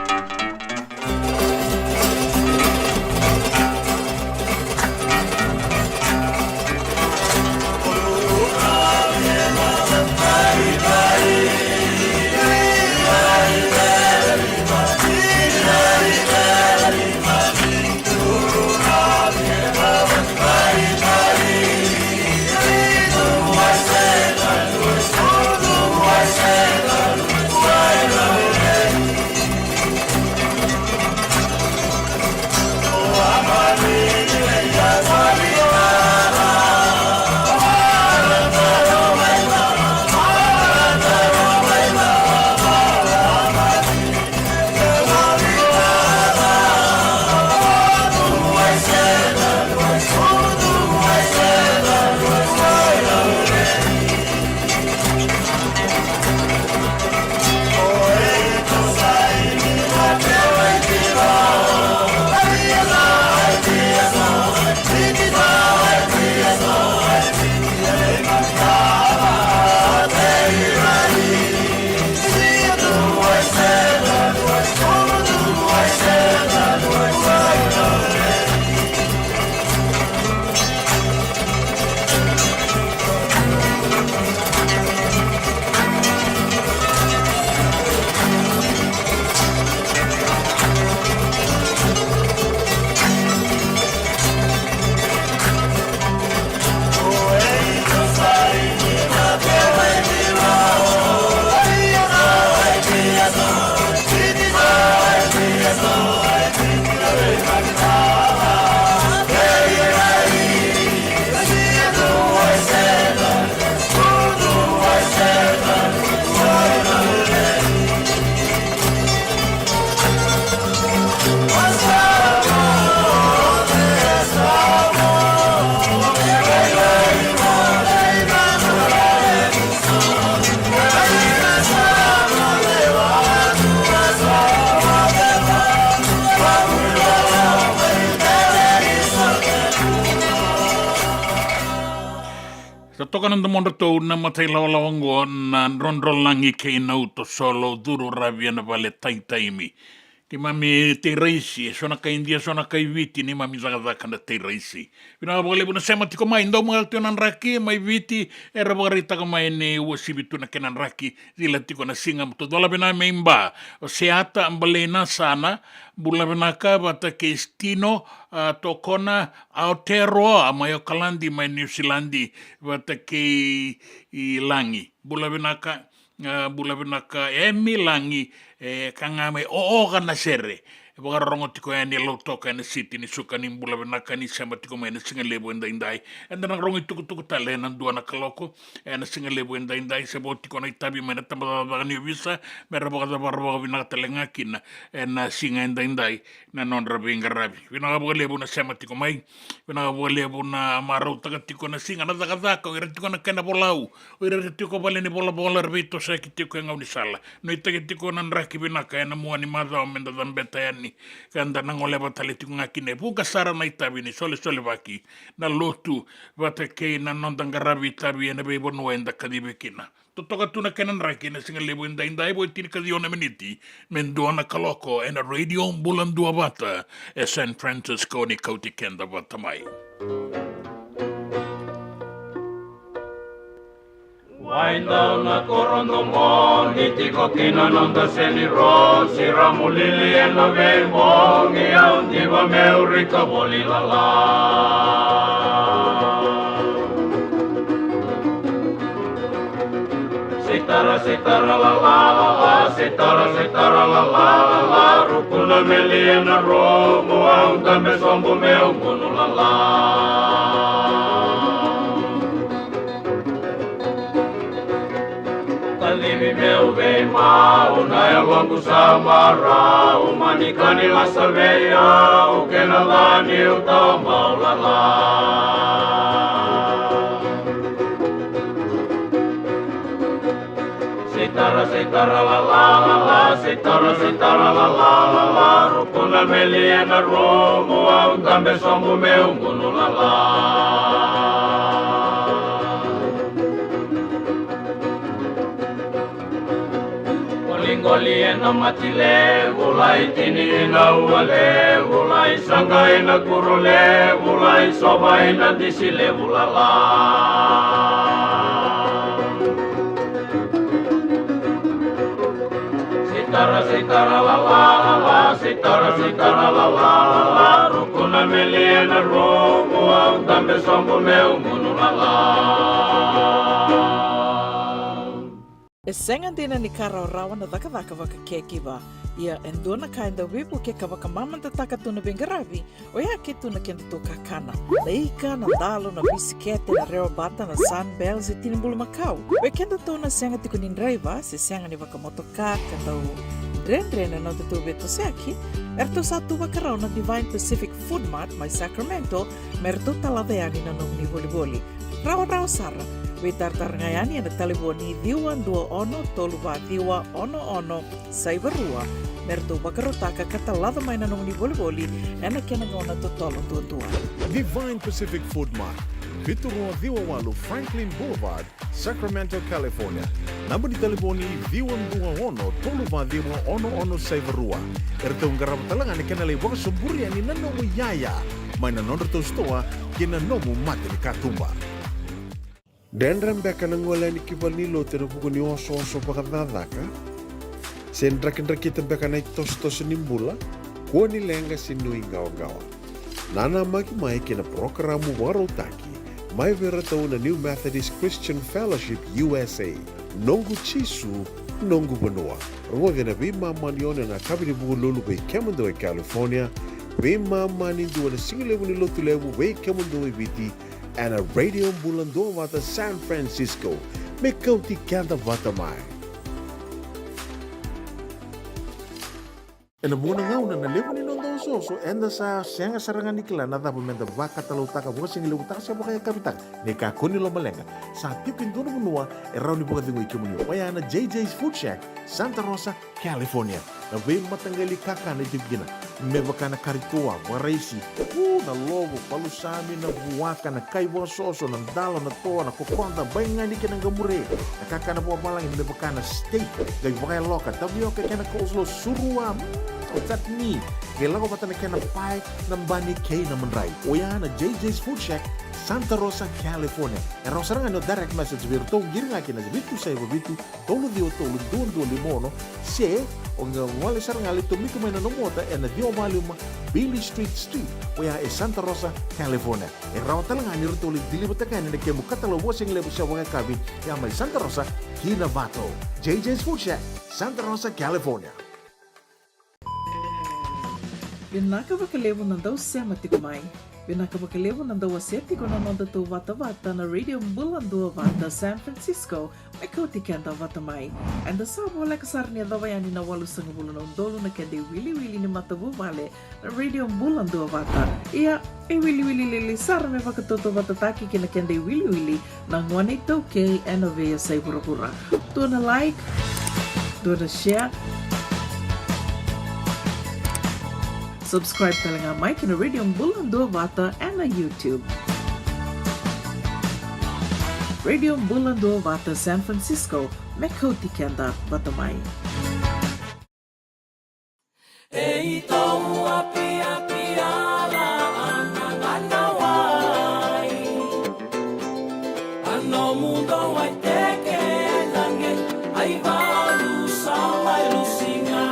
Totoka na domodratou na mata ilawalawa oqo na Drodrolagi kei Nauta Solo, Curu Ravi ena vale taitaimi. Keimami Teiraisi, e so na kai Idia, so na kai Viti, neimami cakacaka na Teiraisi. Vinaka vakalevu na sema tiko mai, dau maka tiko na draki mai Viti, era vakaraitaka mai ni uasivi tu na kena draki, cila tiko na siga, mo tocola vinaka mai Ba, o Seata, Balei Nasana, bula vinaka vata kei Stino, a, Tokona, Aotearoa, mai Okaladi, mai Niusiladi, vata kei i Lagi. Bula vinaka, a, bula vinaka, Emi Lagi, e, ka ga mai Ooka na sere. E vakarorogo tiko yani e Lautoka ena siti ni Suka, ni bula vinaka ni sema tiko mai ena siga levu edaidai. Eda na rogo itukutuku tale ena dua na kaloko, ena siga levu edaidai, se vo tiko na itavi mai na tabacakacaka ni ovisa, me ra vakacavara vakavinaka tale ga kina ena siga edaidai na nodra veiqaravi. Vinaka vakalevu na sema tiko mai. Vinaka vakalevu na marautaka tiko na siga na cakacaka, o ira tiko na kena volau, o ira tiko vale ni volavola, era veitosoyaki tiko e gaunisala. Nuitaki tiko na draki vinaka ena mua ni macawa me da cabeta yani, ka da na goleva tale tiko ga kina e vuqa sara na itavi ni solesolevaki, na lotu, vata kei na noda qaravi itavi ena veivanua eda kacivi kina. Totoka tu na kena draki ena siga levu edaidai, vo e tinikaciwa na miniti me dua na kaloko, ena Radio Bula Duavata e San Francisco, ni kauti keda vata mai. Wai dau na koro domo, ni tiko kina noda seni rosi, ra mulili ena veibogi, au diva meu rika voli lala. Seitara, seitara, lala, lala, seitara, seitara, lala, lala, ruku na meli ena rumu, au dabe sobu meu gunu lala. Kacivi meu veimau, na yaloqu sa marau, mani kani lasa vei au, kena ca niu tawa mau lala. Seitara, seitara, lala, lala, seitara, seitara, lala, lala, ruku na meli ena rumu, au dabe sobu meu gunu lala. Qoliqoli ena mati levu, lai tini ina ua levu, lai saqa ina kuro levu, lai sova ina disi levu lala. Seitara, seitara, lala, lala, seitara, seitara, lala, lala, ruku na meli ena rumu, au dabe sobu meu gunu lala. E sega dina ni ka rawarawa na cakacaka vaka caregiver. Ia e dua na ka e dau veivuke ka vakamamadataka tu na veiqaravi, oya ke tu na kedatou kakana. Na ika, na dalo, na bisikete, na rewa bata, na Sunbell, se tini bulumakau. Vei kedatou na sega tiko ni draiva, se sega ni vakamotoka, ka dau dredre na nodatou veitosoyaki, eratou sa tu vakarau na Divine Pacific Food Mart mai Sacramento, me ratou talaca yani na nomuni volivoli. Rawarawa sara, veitaratara ga yani ena talevoni ciwa dua ono tolu va ciwa ono ono saiva rua, me ratou vakarautaka ka talaca mai na nomuni volivoli ena kena gauna totolo duadua. Divine Pacific Food Mart, vitu rua ciwa walu Franklin Boulevard, Sacramento, California. Naba ni talevoni ciwa dua ono tolu va ciwa ono ono saiva rua. Eratou qarava tale ga na kena lai vakasoburi yani na nomu iyaya mai na nodratou sitoa kei na nomu mata ni katuba. Dredre beka na gole yani ki valenilotu ena vuku ni osooso vakacakacaka? Se drakidrakita beka na itosotoso ni bula? Kua ni leqa se nuiqawaqawa. Nanamaki mai kei na parokaramu vakarautaki mai vei iratou na New Methodist Christian Fellowship U S A, Noqu Jisu, Noqu Vanua. Rogoci ena veimama ni ono ena yakavi ni Vukelulu vei kemudou e California, veimama ni dua ena sigalevu ni Lotulevu vei kemudou e Viti, ena Radio Bula Duavata San Francisco, me kauti keda vata mai. Ena vuqa na gauna na levu ni noda osooso, eda sa sega sara ga ni kila na cava meda vakatalautaka, vakasigalevu taka se vakayakavi taka. Ni kakua ni lomaleqa, sa tiko e dua na vanua e rawa ni vakacegui kemuni, oya na J J's Food Shack, Santa Rosa, California. Na veimataqali kakana e tiko kina. me vaka na kari toa, vakaraisi, u, na lovo, palusami, na vuaka, na kai vakasoso, na dalo, na toa, na kokoda, baigani kei na qamure, na kakana vakavalagi me vaka na steak, qai vakayaloka, tavioka kei na coleslaw, surua, mm, o chutney, qai lako vata na kena pae, na bani kei na madrai. Oya na J J's Food Shack, Santa Rosa, California. E rawa sara ga ni o direct message vei iratou, qiri ga ki na vitu saiva vitu, tolu ciwa tolu, dua dua lima ono, se o qai gole sara ga lai tomika mai na nomu ota ena ciwa walu lima Beale Street Suite, oya e Santa Rosa, California. E rawa tale ga ni ratou lai deliver-taka yani na kemu katalau vakasigalevu se vakayakavi, ya mai Santa Rosa ki Novato. J J's Food Shack, Santa Rosa, California. Vinaka vakalevu na dau sema tiko mai. Vinaka vakalevu na dau wasea tiko na noda tou vatavata na Radio Bula Duavata San Francisco, me kauti keda vata mai. Eda sa voleka sara ni yacova yani na walusagavulu na udolu na keda iwiliwili ni matavuvale na Radio Bula Duavata. Ia, e wiliwili lili sara me vakatautauvatataki kei na keda iwiliwili na gone iTaukei ena veiyasai vuravura. Dua na like, dua na share. Subscribe tale ga mai ki na Radio Bula Duavata ena YouTube. Radio Bula Duavata San Francisco, me kauti keda vata mai. Eitou apiapi ala ana gana wai. Ano mudo wai teke ai lage ai valu sa mai lusiga.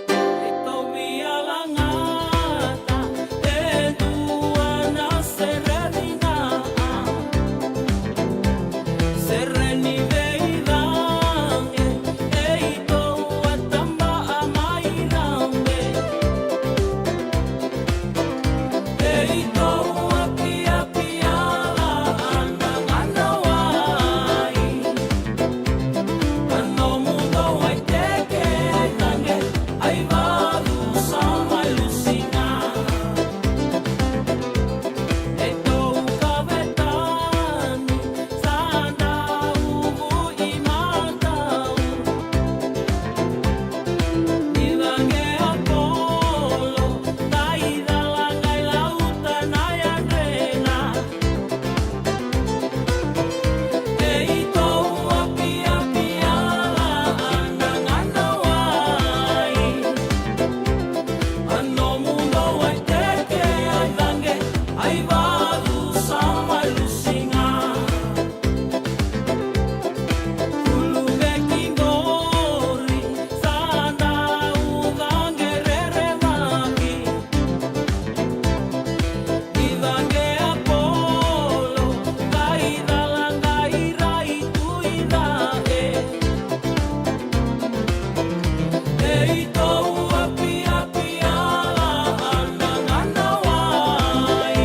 Eitou via lagata e dua na sere vinaka. Sere ni veicagi, eitou a tabaa mai Rabe. Eitou apiapi ala ana gana wai. Ano mudo wai teke ai lage ai valu sa mai lusiga. Eitou kavetani sa dau vui matau. Ni vage a polo dai cala qai lauta na yadrena. Eitou apiapi ala ana gana wai. Ano mudo wai teke ai lage ai valu sa mai lusiga. Kulu veki qori sa dau caqe rerevaki. Ni caqe a polo qai cala qai rai tu i cake. Eitou apiapi ala ana gana wai.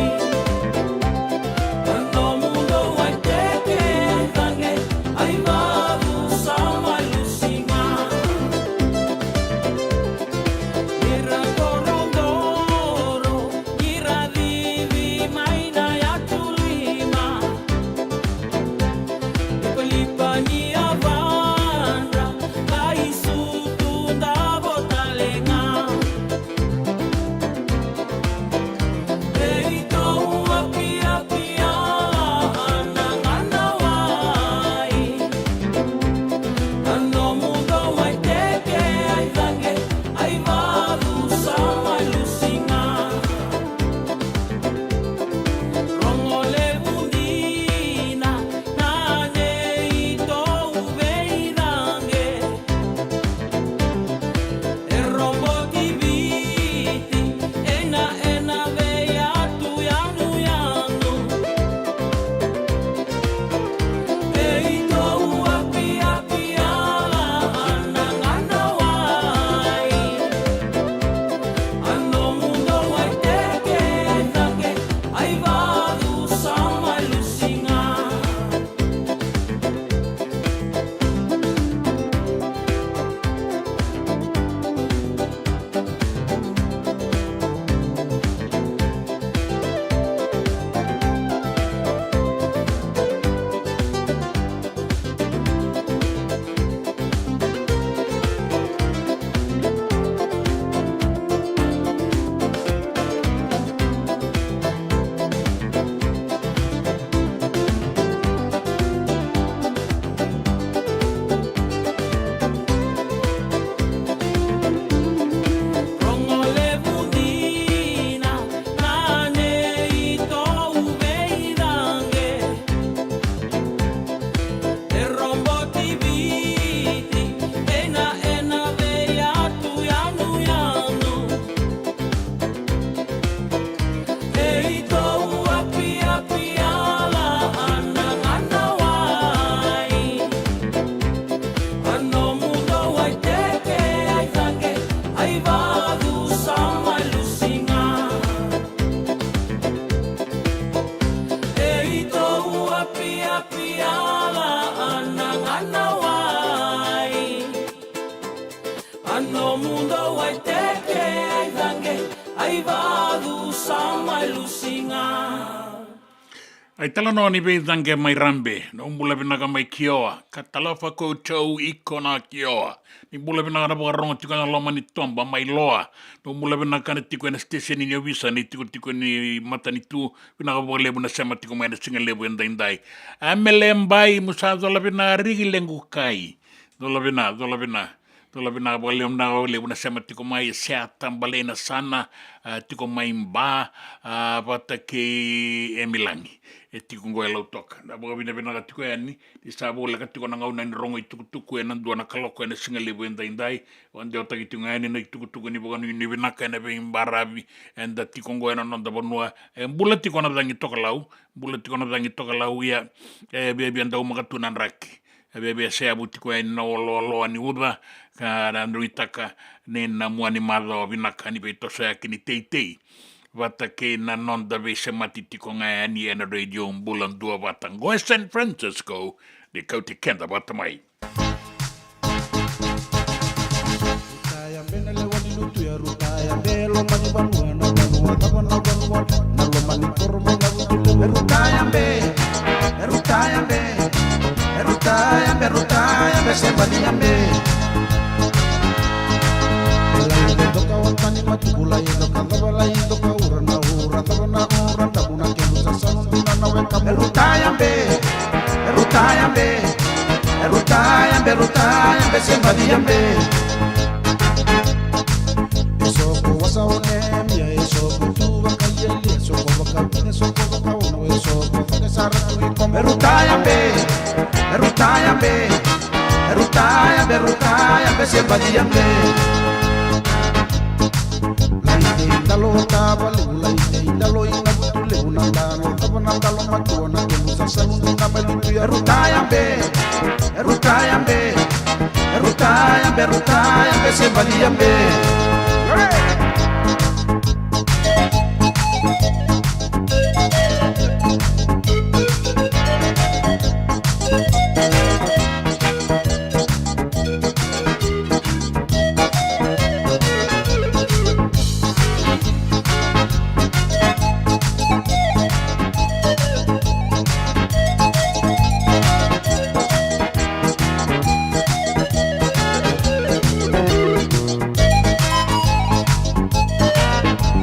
Ai talanoa ni veicaqe mai Rabe, na bula vinaka mai Kioa, ka talofa koutou iko na Kioa. Ni bula vinaka na vakarogo tiko ena loma ni toba mai Loa. Na bula vinaka na tiko ena siteseni ni ovisa ni tikotiko ni matanitu, vinaka vakalevu na sema tiko mai na siga levu edaidai. Amele Bai, musa cola vina riki lequ kai. Cola vina, cola vina. Cola vinaka vakalevu, vinaka vakalevu na sema tiko mai, e Sea Tabalei na sana, a, tiko mai Ba, a, vata kei Emilagi. E tiko qo e Lautoka. Na vakavinavinaka tiko yani, ni sa voleka tiko na gauna ni rogo itukutuku ena dua na kaloko ena siga levu edaidai. Vakadewataki tiko yani na itukutuku ni vakanuinui vinaka ena veibaravi, eda tiko qo ena noda vanua. E bula tiko na cagi tokalau, bula tiko na cagi tokalau ia, e viavia daumaka tu na draki. E viavia seavu tiko yani na oloaloa ni uca, ka na nuitaka ni na mua ni macawa vinaka ni veitosoyaki ni teitei. Vata kei na noda veisemati tiko ga yani ena Radio Bula Duavata. Qo e San Francisco, ni kauti keda vata mai. Rutaya be na lewe ni lutu ya, rutaya be loma ni vanua, na vanua cava na vanua, na loma ni koro mai na vutu levu. Rutaya be, rutaya be, rutaya be, rutaya be, se balia be. Lai doka o tani matuku, lai doka cava, lai doka ura, na ura cava, na ura damu, na kemu sasalu dina na weka. Rutaya be, rutaya be. E rutaya be, rutaya be, se balia be. E soko wasa o Nemia, e soko tu vakailialia, soko vakavina, soko vakaono, e soko cake sara tu i komo. E rutaya be, e rutaya be, e rutaya be, rutaya be, se balia be. Lai tei dalo o tavalevu, lai tei dalo i na vutu levu, na dalo cava, na dalo matua, na kemu sasalu dina mai lutu ya. E rutaya be, e rutaya be, e rutaya be, rutaya be, se balia be.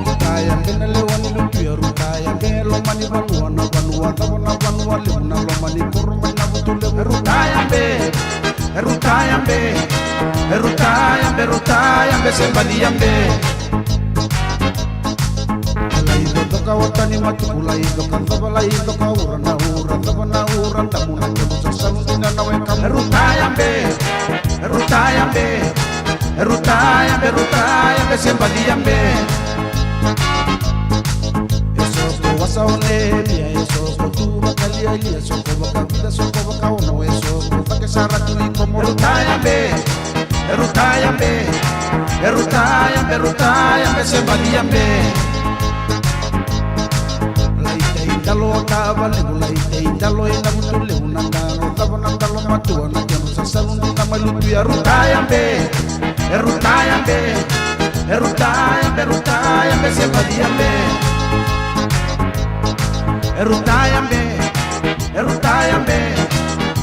Rutaya be na lewe ni lutu ya, rutaya be loma ni vanua, na vanua cava, na vanua levu, na loma ni koro mai na vutu levu. Rutaya be, e rutaya be, e rutaya be, rutaya be, se balia be. Lai doka o tani matuku, lai doka cava, lai doka ura, na ura cava, na ura damu, na kemu sasalu dina na weka. E rutaya be, e rutaya be, e rutaya be, rutaya be, se balia be. E soko wasa o Nemia, e soko tu vakalialia, soko vakavila, soko vakaono, e soko cake sara tu i komo. E rutaya be, e rutaya be, e rutaya be, rutaya be, se balia be. Lai tei dalo o tavalevu, lai tei dalo i na vutu levu, na dalo cava, na dalo matua, na kemu sasalu dina mai lutu ya. Rutaya be, e rutaya be, e rutaya be, rutaya be, se balia be. E rutaya be, e rutaya be,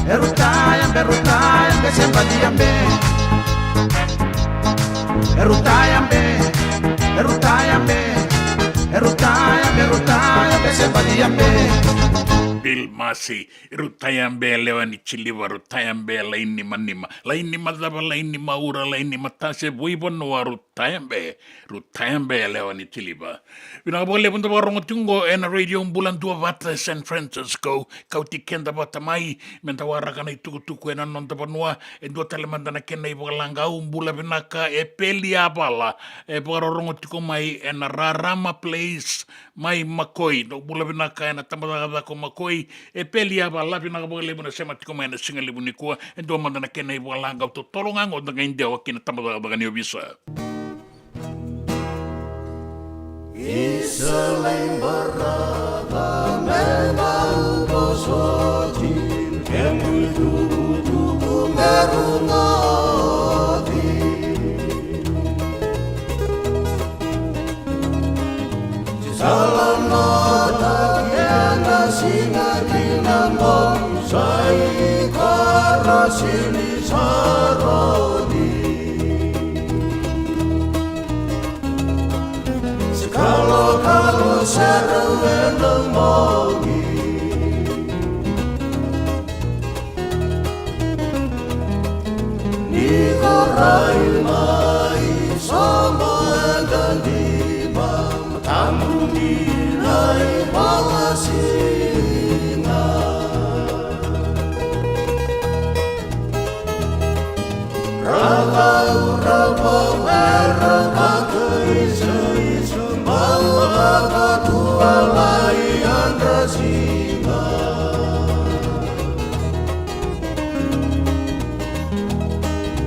e rutaya be, rutaya be, se balia be. E rutaya be, e rutaya be, e rutaya be, rutaya be, se balia be. Bill Massey, rutaya be lewe ni Chiliva, rutaya be lai nimanima. Lai nima cava, lai nima ura, lai nima tase, vui vanua, rutaya be, rutaya be lewe ni Chiliva. Vinaka vakalevu da vakarogo tiko qo ena Radio Bula Duavata San Francisco, kauti keda vata mai, meda waraka na itukutuku ena noda vanua. E dua tale mada na kena ivakalagau, bula vinaka, e Peli Avala, e vakarorogo tiko mai ena Rarama Place, mai Makoi. Dou bula vinaka ena tabacakacaka o Makoi, e Peli Avala, vinaka vakalevu na sema tiko mai ena siga levu nikua. E dua mada na kena ivakalagau totolo ga qo da qai dewa ki na tabacakacaka ni ovisa. Isa lai baraka me bau vosoti, kemu itukutuku me rogoci. Siga ni na bogi sa i koro sili sa roni. Se kalokalo sere ena bogi. Ni ko rai mai sobo e gadriva. Tabu ni rai valasiga. Rava ura vau era vakaisaisu. Bau vakatua lai yadra siga.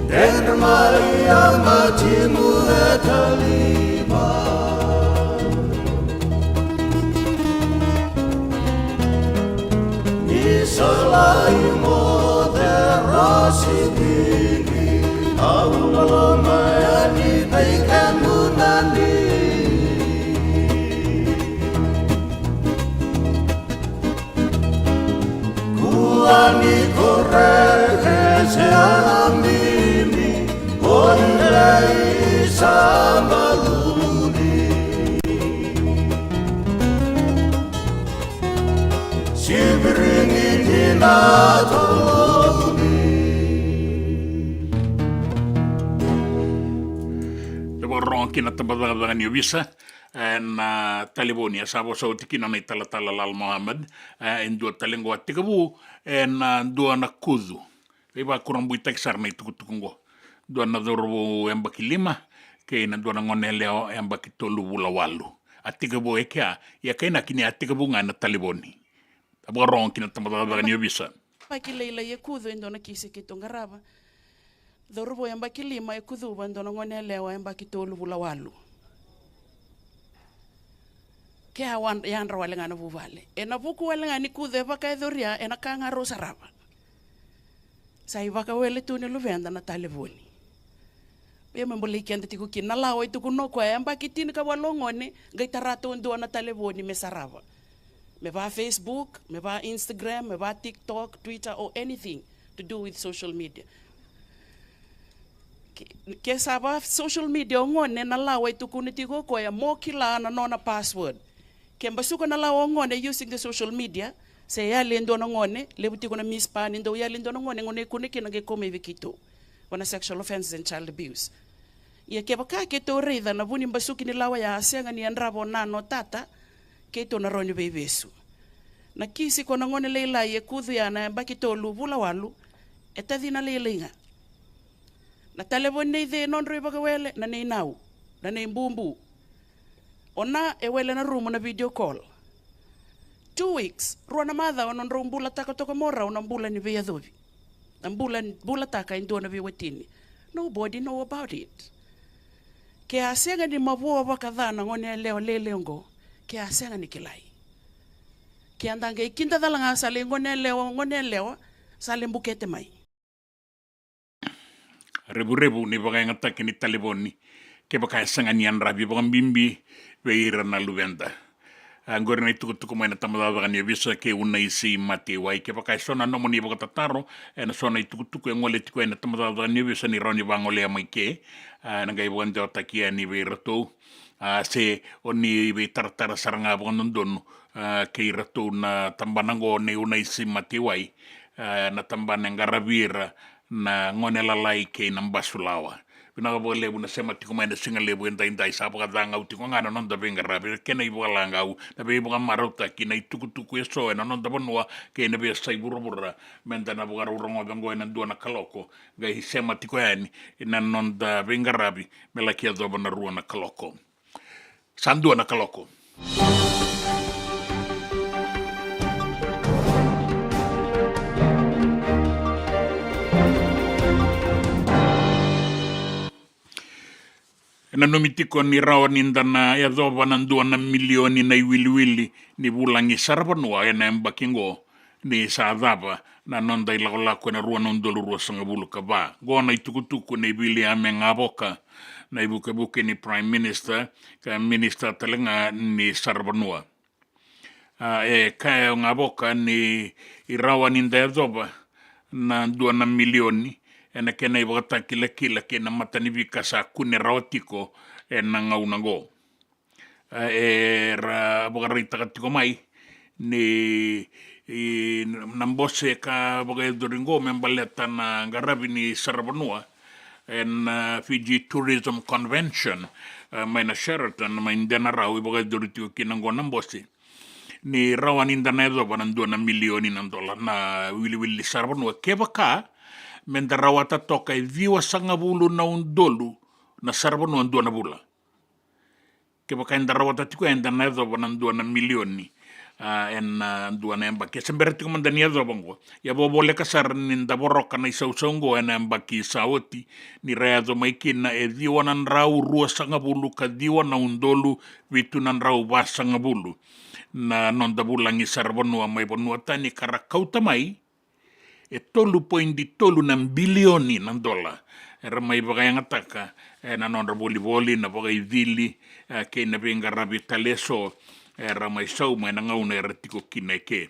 Dredre mai a matimu e taliva. Ni sa lai moce rosi vili. Au loloma yani vei kemuni. Kua ni koreke se a bibi, ko i lei sa baluni. Sivirini ni na toluni. Vakarorogo ki na tabacakacaka ni ovisa. E, na talevoni, e sa vosa oti kina na italatala Lal Mohammed, e, e dua tale qo a tekivu, e, na dua na kucu. Veivakurabuitaki sara na itukutuku qo. Dua na cauravou yabaki lima, kei na dua na gone yalewa yabaki tolu vula walu. A tekivu e kea, ia kainaki ni a tekivu ga na talevoni. A vakarorogo ki na tabacakacaka ni ovisa. Yabaki lailai e kucu e dua na kisi keitou qarava. Cauravou yabaki lima e kucuva e dua na gone yalewa yabaki tolu vula walu. Ke a wa-, yadra wale ga na vuvale. Ena vuku wale ga ni kucu e vakayacoria, ena ka ga rau sarava. Sa i vakawele tu ni luveda na talevoni. Ia me bolei keda tiko kina na lawa e tukuna o koya, e yabaki tinikawalu o gone, qai tara tu dua na talevoni me sarava. Me va Facebook, me va Instagram, me va TikTok, Twitter, or anything to do with social media. Ke, ke sa va social media o gone, na lawa e tukuna tiko o koya mo kila na nona password. Ke basuka na lawa o gone using the social media, se yali e dua na gone, levu tiko na mispa ni dau yali e dua na gone, gone e kune kina qai kau mai vei keitou. Vua na sexual offences and child abuse. Ia kevaka keitou raica na vu ni basuki ni lawa ya a sega ni yadrava o nana o tata, keitou na rawa ni veivesu. Na kisi ko na gone lailai e kucu ya na yabaki tolu vula walu, e tacina lailai ga. Na talevoni nei cei e nodrau ivakawele, na nei nau, na nei bubu. O na e wele na rumu na video call. Two weeks, rua na macawa nodrau bulataka toka mo rau na bula ni veiyacovi. Na bula, bulataka e dua na veiwatini. Nobody know about it. Ke a sega ni mavoa vakaca na gone yalewa lele oqo, ke a sega ni kilai. Ke a da qai kidacala ga sa lai gone yalewa, gone yalewa, sa lai bukete mai. Revurevu ni vakayagataki ni talevoni, kevaka e sega ni yadravi vakabibi vei ira na luveda. A, qori na itukutuku mai na tabacakacaka ni ovisa kei Unaisi Mataiwai. Kevaka e so na nomuni vakatataro ena so na itukutuku e gole tiko ena tabacakacaka ni ovisa, ni rawa ni vagolea mai ke, a, ena qai vakadewataki yani vei iratou. A, se o ni veitaratara sara ga vakadodonu, a, kei iratou na tabana oqo nei Unaisi Mataiwai, a, na tabana e qaravi ira na gone lalai kei na basulawa. Vinaka vakalevu na sema tiko mai na siga levu edaidai. Sa vakacagau tiko ga na noda veiqaravi, kena ivakalagau, na veivakamarautaki, na itukutuku eso ena noda vanua kei na veiyasai vuravura. Meda na vakarau rogoca oqo ena dua na kaloko, qai sema tiko yani na noda veiqaravi me laki yacova na rua na kaloko. Sa dua na kaloko. E nanumi tiko ni rawa ni da na yacova na dua na milioni na iwiliwili ni vulagi saravanua ena yabaki oqo, ni sa cava na noda ilakolako ena rua na udolu ruasagavulu ka va. Qo na itukutuku nei Viliame Gavoka, na ivukevuke ni Prime Minister ka Minister tale ga ni saravanua. A, e kaya ga voka ni rawa ni da yacova na dua na milioni ena kena ivakatakilakila kei na matanivika sa kune rawa tiko ena gauna oqo. A, era vakaraitaka tiko mai ni, i, na bose ka vakayacori oqo me baleta na qaravi ni saravanua ena, a, Fiji Tourism Convention, a, mai na Sheraton mai Denarau, e vakayacori tiko kina oqo na bose ni rawa ni da na yacova na dua na milioni na dola na wiliwili ni saravanua kevaka me da rawata toka e ciwasagavulu na udolu na saravanua dua na vula. Kevaka eda rawata tiko, eda na yacova na dua na milioni, a, ena, a, dua na yabaki. E se bera tiko mada ni yacova oqo, ia vakavoleka sara ni da voroka na isausau oqo ena yabaki sa oti, ni ra yaco mai kina e ciwa na drau ruasagavulu ka ciwa na udolu vitu na drau vasagavulu na noda vulagi saravanua mai vanua tani, ka ra kauta mai e tolu poidi tolu na bilioni na dola era mai vakayagataka ena nodra volivoli, na vakaicili, e, kei na veiqaravi tale eso era mai sauma ena gauna era tiko kina eke.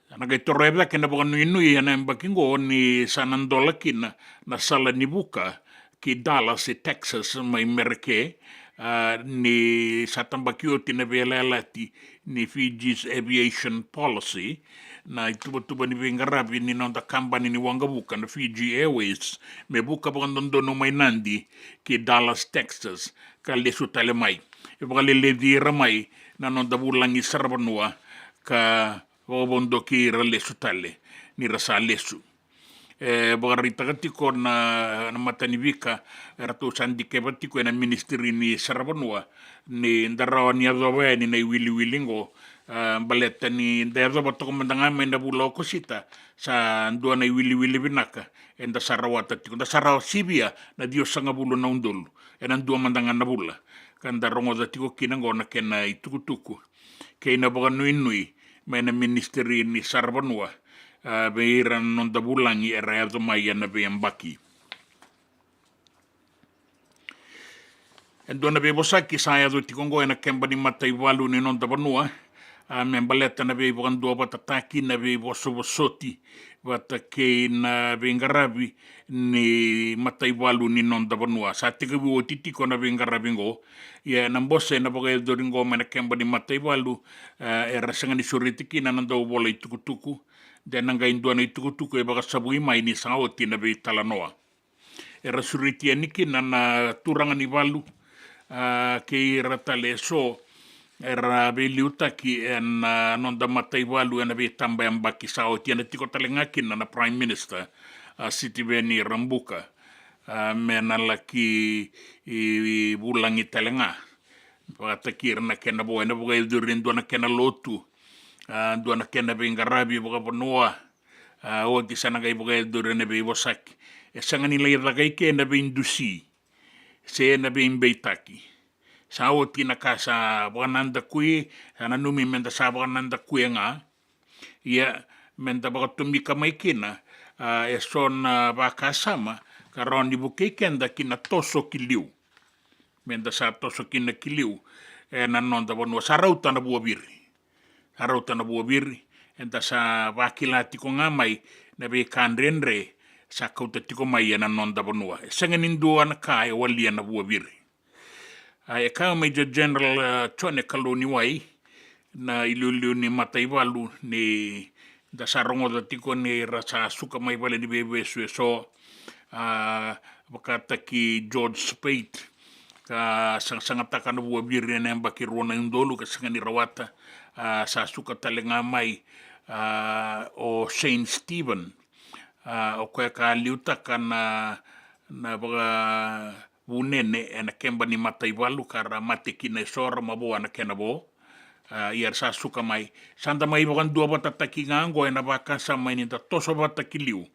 Sa na qai toroya cake na vakanuinui ena yabaki oqo ni sa na dola kina na sala ni vuka ki Dallas e Texas mai Merika, a, ni sa tabaki oti na veiyalayalati ni Fiji's Aviation Policy, na ituvatuva ni veiqaravi ni noda kabani ni waqavuka na Fiji Airways, me vuka vakadodonu mai Nadi ki Dallas, Texas, ka lesu tale mai. E vakaleleci ira mai na noda vulagi saravanua ka vakavodoki ira lesu tale ni ra sa lesu. E vakaraitaka tiko na, na matanivika, e ratou sa dikeva tiko ena ministry ni saravanua ni da rawa ni yacova yani na iwiliwili oqo, a, baleta ni da yacova toka mada ga mai na vula o Okosita, sa dua na iwiliwili vinaka eda sa rawata tiko. Da sa rawa sivia na ciwasagavulu na udolu ena dua mada ga na vula, ka da rogoca tiko kina oqo na kena itukutuku kei na vakanuinui mai na ministry ni saravanua, a, vei ira na noda vulagi era yaco mai ena veiyabaki. E dua na veivosaki sa yaco tiko oqo ena keba ni mataivalu ni noda vanua, a, me baleta na veivakaduavatataki, na veivosovosoti vata kei na veiqaravi ni mataivalu ni noda vanua. Sa tekivu oti tiko na veiqaravi oqo, ia na bose na vakayacori oqo mai na keba ni mataivalu, e, era sega ni sureti kina na dauvola itukutuku, de na qai dua na itukutuku e vakasavui mai ni sa oti na veitalanoa. Era sureti yani kina na turaga ni valu, a, kei ira tale eso era veiliutaki ena, a, noda mataivalu ena veitabayabaki sa oti. Ena tiko tale ga kina na Prime Minister, a, Sitiveni Rabuka, a, me na laki, i, i vulagi tale ga vakataki ira na kena vo. Ena vakayacori e dua na kena lotu, a, dua na kena veiqaravi vakavanua, a, oti sa na qai vakayacori ena veivosaki. E sega ni lai caka i ke ena veidusi se ena veibeitaki. Sa oti na ka sa vakanadakui, sa nanumi meda sa vakanadakuya ga. Ia, meda vakatomika mai kina, a, eso na vakasama ka rawa ni vukei keda ki na toso ki liu. Meda sa toso kina ki liu ena noda vanua. Sa rauta na vuaviri. Sa rauta na vuaviri, eda sa vakila tiko ga mai na veika dredre sa kauta tiko mai ena noda vanua. E sega ni dua na ka e walia na vuaviri. A, e kaya mai General, a, Jone Kalouniwai, na iliuliu ni mataivalu, ni da sa rogoca tiko ni ra sa suka mai vale ni veivesu eso, a, vakataki George Speight, ka sagasagataka na vuaviri ena yabaki rua na udolu ka sega ni rawata, a, sa suka tale ga mai, a, o Shane Steven, a, o koya ka liutaka na, na vakavunene ena keba ni mataivalu ka ra mate kina eso, ra mavoa na kena vo. A, ia ra sa suka mai. Sa da mai vakaduavatataki ga oqo ena vakasama ni da toso vata ki liu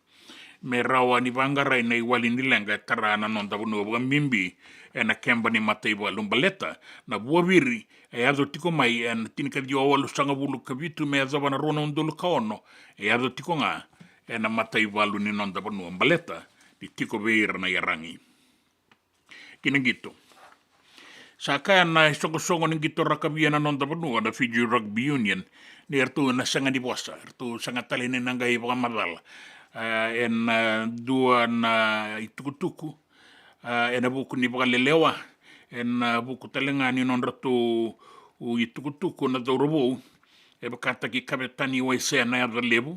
me rawa ni vaqarai na iwali ni leqa e tara na noda vanua, vakabibi ena keba ni mataivalu. Baleta na vuaviri e yaco tiko mai ena tinikaciwa walusagavulu ka vitu me yacova na rua na udolu ka ono, e yaco tiko ga ena mataivalu ni noda vanua, baleta ni tiko vei ira na iyaragi. Kina qito. Sa kaya na isoqosoqo ni qito rakavi ena noda vanua na Fiji Rugby Union ni ratou na sega ni vosa, ratou sega tale ni na qai vakamacala, ah, ena dua na itukutuku, ah, ena vuku ni vakalelewa, ena vuku tale ga ni nodratou itukutuku na cauravou, e vakataki Kavetani Waisea Nayacalevu,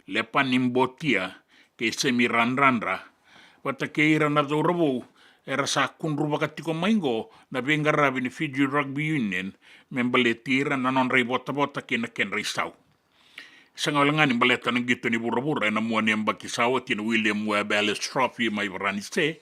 Lepani Botia, kei Semi Radradra, vata kei ira na cauravou era sa kudruvaka tiko mai qo na veiqaravi ni Fiji Rugby Union me baleti ira na nodra ivotavota kei na kedra isau. Sega wale ga ni baleta na qito ni vuravura ena mua ni yabaki sa oti na William Webb Ellis Trophy mai Varanise,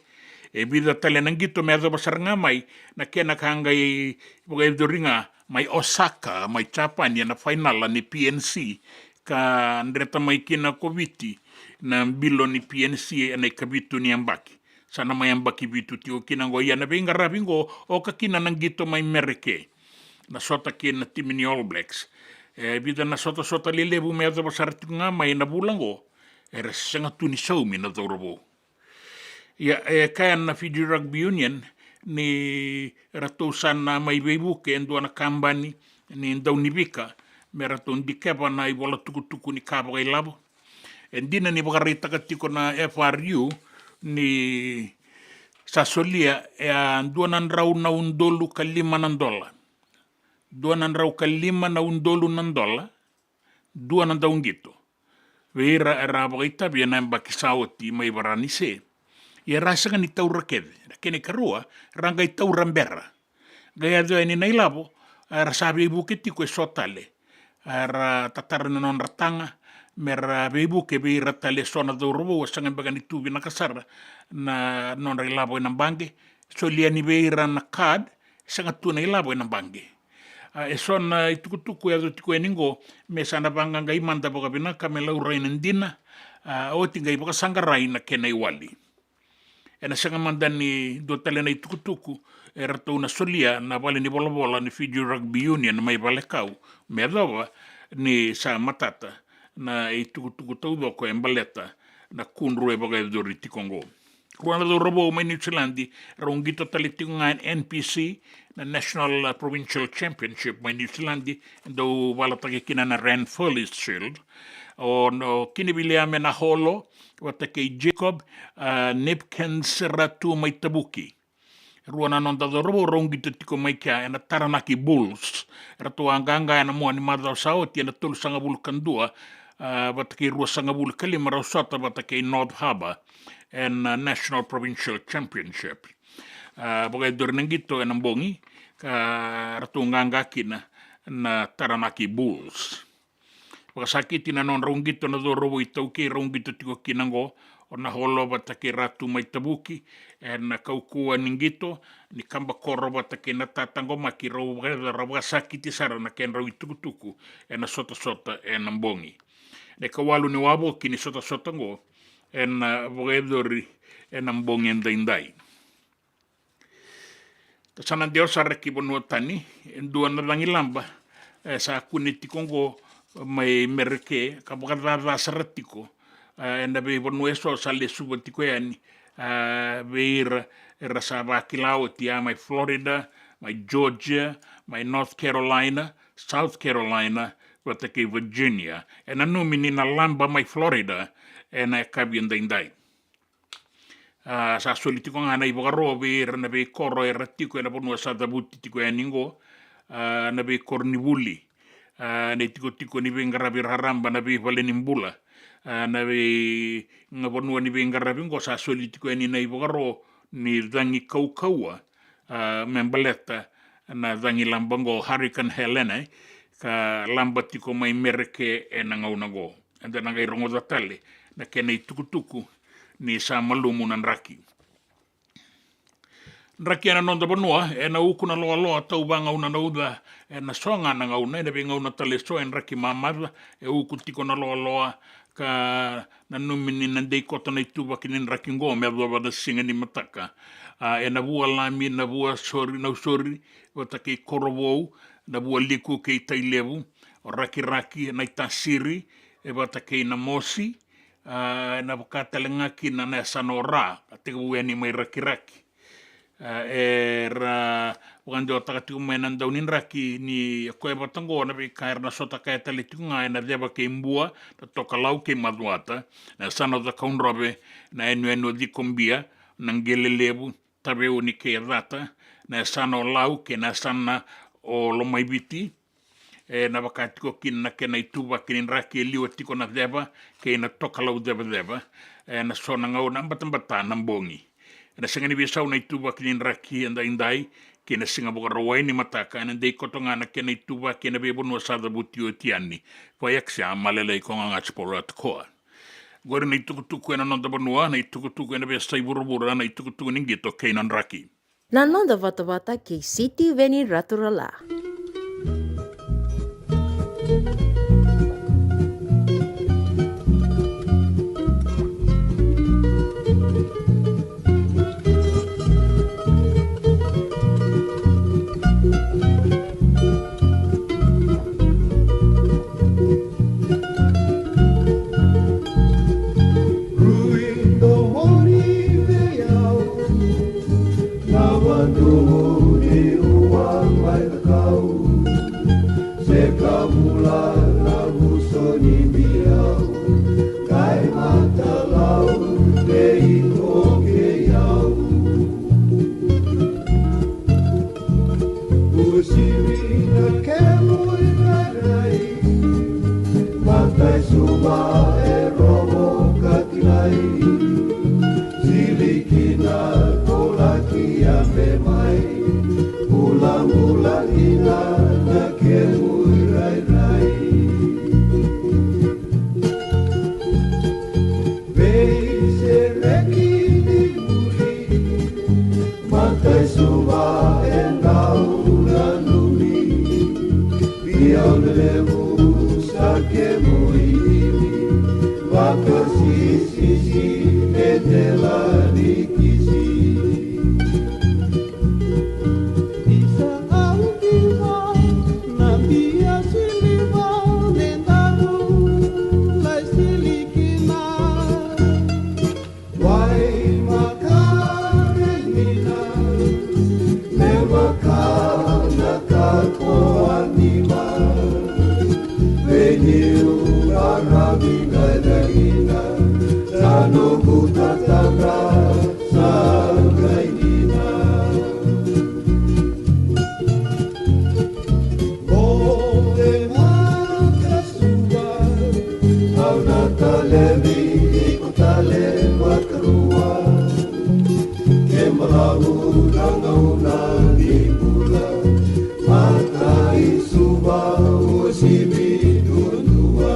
e vica tale na qito me yacova sara ga mai na kena ka qai vakayacori ga mai Osaka, mai Japani, ena fainala ni P N C, ka dreta mai kina ko Viti na bilo ni P N C ena ikavitu ni yabaki. Sa na mai yabaki vitu tiko kina qo, ia na veiqaravi qo oka kina na qito mai Mereke, na sota kei na timi ni All Blacks. E vica na sotasota lelevu me yacova sara tiko ga mai na vula qo, era sega tu ni saumi na cauravou. Ia, e kaya na Fiji Rugby Union ni ratou sa na mai veivuke e dua na kabani ni daunivika me ratou dikeva na ivola tukutuku ni ka vakailavo. E dina ni vakaraitaka tiko na F R U ni sa solia e a dua na drau na udolu ka lima na dola, dua na drau ka lima na udolu na dola, dua na dauqito vei ira era a vakaitavi ena yabaki sa oti mai Varanise. Ia era sega ni taura kece. Na kena ikarua, era qai taura bera. Qai yaco yani na ilavo, era sa veivuke tiko e so tale. Era tatara na nodra taga me ra veivuke vei ira tale e so na cauravou, a sega beka ni tu vinaka sara na nodra ilavo ena baqe. Soli yani vei ira na card, sega tu na ilavo ena baqe. A, e so na itukutuku e yaco tiko yani qo me sa na vaqaqai mada vakavinaka me laurai na dina, a, oti qai vakasaqarai na kena iwali. Ena sega mada ni dua tale na itukutuku e ratou na solia na vale ni volavola ni Fiji Rugby Union mai Valekau me yacova ni sa matata na itukutuku taucoko e baleta na kudru e vakayacori tiko qo. Rua na cauravou mai Niusiladi rau qito tale tiko ga ena N P C, na National, uh, Provincial Championship mai Niusiladi, e dau valataki kina na Ranfurly Shield. O, o Kiniviliame Naholo vata kei Jacob, uh, Nipkins Ratu mai Tavuki. Rua na noda cauravou rau qito tiko mai kea ena Taranaki Bulls. Ratou a qaqa ena mua ni macawa sa oti ena tolusagavulu ka dua, ah, vata kei ruasagavulu ka lima, rau sota vata kei North Harbour ena, ah, National Provincial Championship. Ah, vakayacori na qito ena bogi ka ratou qaqa kina na Taranaki Bulls. Vakasakiti na nodrau qito na cauravou iTaukei rau qito tiko kina qo, o Naholo vata kei Ratu mai Tavuki, ena kaukauwa ni qito ni kabakoro vata kei na tataqomaki, rau vaka-, rau vakasakiti sara na kedrau itukutuku ena sotasota ena bogi. Na ikawalu ni wavoki ni sotasota qo ena vakayacori ena bogi edaidai. Ka sa na dewa sara ki vanua tani e dua na cagilaba, e, sa kune tiko qo mai Mereke ka vakacaca sara tiko, e, ena veivanua eso sa lesuva tiko yani, e, vei ira era sa vakila oti, a, mai Florida, mai Georgia, mai North Carolina, South Carolina, vata kei Virginia. E nanumi ni na laba mai Florida ena yakavi edaidai. A, sa soli tiko ga na ivakaro vei ira na veikoro era tiko ena vanua sa cavuti tiko yani qo, a, na veikoronivuli, a, na itikotiko ni veiqaravi raraba, na veivale ni bula, a, na vei, na vanua ni veiqaravi qo sa soli tiko yani na ivakaro ni cagi kaukauwa, a, me baleta na cagilaba qo Hurricane Helene, ka laba tiko mai Mereke ena gauna qo. Eda na qai rogoca tale na kena itukutuku ni sa malumu na draki. Draki ena noda vanua, ena uku na loaloa, tau vagauna na uca, ena so ga na gauna, ena veigauna tale eso e draki mamaca, e uku tiko na loaloa, ka nanumi ni na dei koto na ituvaki ni draki qo me yacova na siga ni mataka. A, ena Vualami, Navuasori, Nausori, vata kei Korovou, Navualiku kei Tailevu, o Rakiraki, Naitasiri, e vata kei Namosi, a, ena vaka tale ga kina na yasana o Ra, a tekivu yani mai Rakiraki. E, era vakadewataka tiko mai na dau ni draki ni koya vata oqo na veika era na sota kaya tale tiko ga ena ceva kei Bua, na Tokalau kei Macuata, na yasana o Cakaudrove, na yanuyanu o Cikobia, na Qele Levu, Taveuni kei Yacata, na yasana o Lau kei na yasana o Lomaiviti. E na vaka tiko kina na kena ituvaki ni draki e liwa tiko na ceva kei na Tokalau cevaceva. E na so na gauna batabata na bogi. E na sega ni veisau na ituvaki ni draki edaidai kei na siga Vakarauwai ni mataka, e na dei koto ga na kena ituvaki e na veivanua sa cavuti oti yani. Vaiaksia malelei ko gaga tsipolo atokoa. Qori na itukutuku e na noda vanua, na itukutuku e na veiyasai vuravura, na itukutuku ni qito kei na draki. Na noda vatavata kei Sitiveni Raturala. Rui domoni vei au na vanua ni rua mai Cakau. Se ka vula na vuso ni biau, kai matalau vei iko kei au. Usivi na kemu irairai, matai Suva e rogo ka kilai. Sili kina ko laki yabe mai, bulabula kina na kemu irairai. Veisereki ni muri, matai Suva e dau nanumi. Biau lelevu sa kemu ivi, vakasisisi e dela ni kisi. Isa au diva na bia siliva, ne daru lai sili kina. Wai makarenina, me vaka na kakoa ni ma. Veniu varavi gaidagina, sa noqu tatadra sa gaidina. Boe makasuva, au na talevi iko tale vakarua. Ke balavu na gauna ni bula, matai Suva uasivi duadua.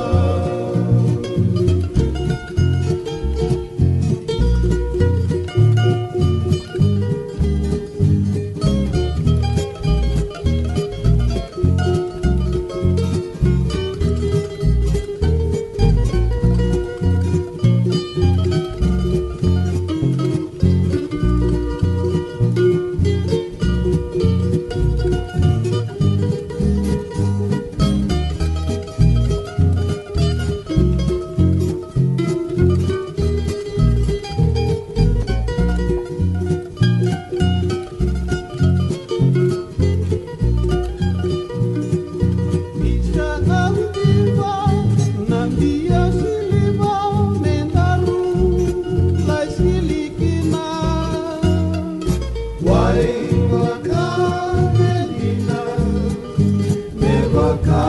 Me vaka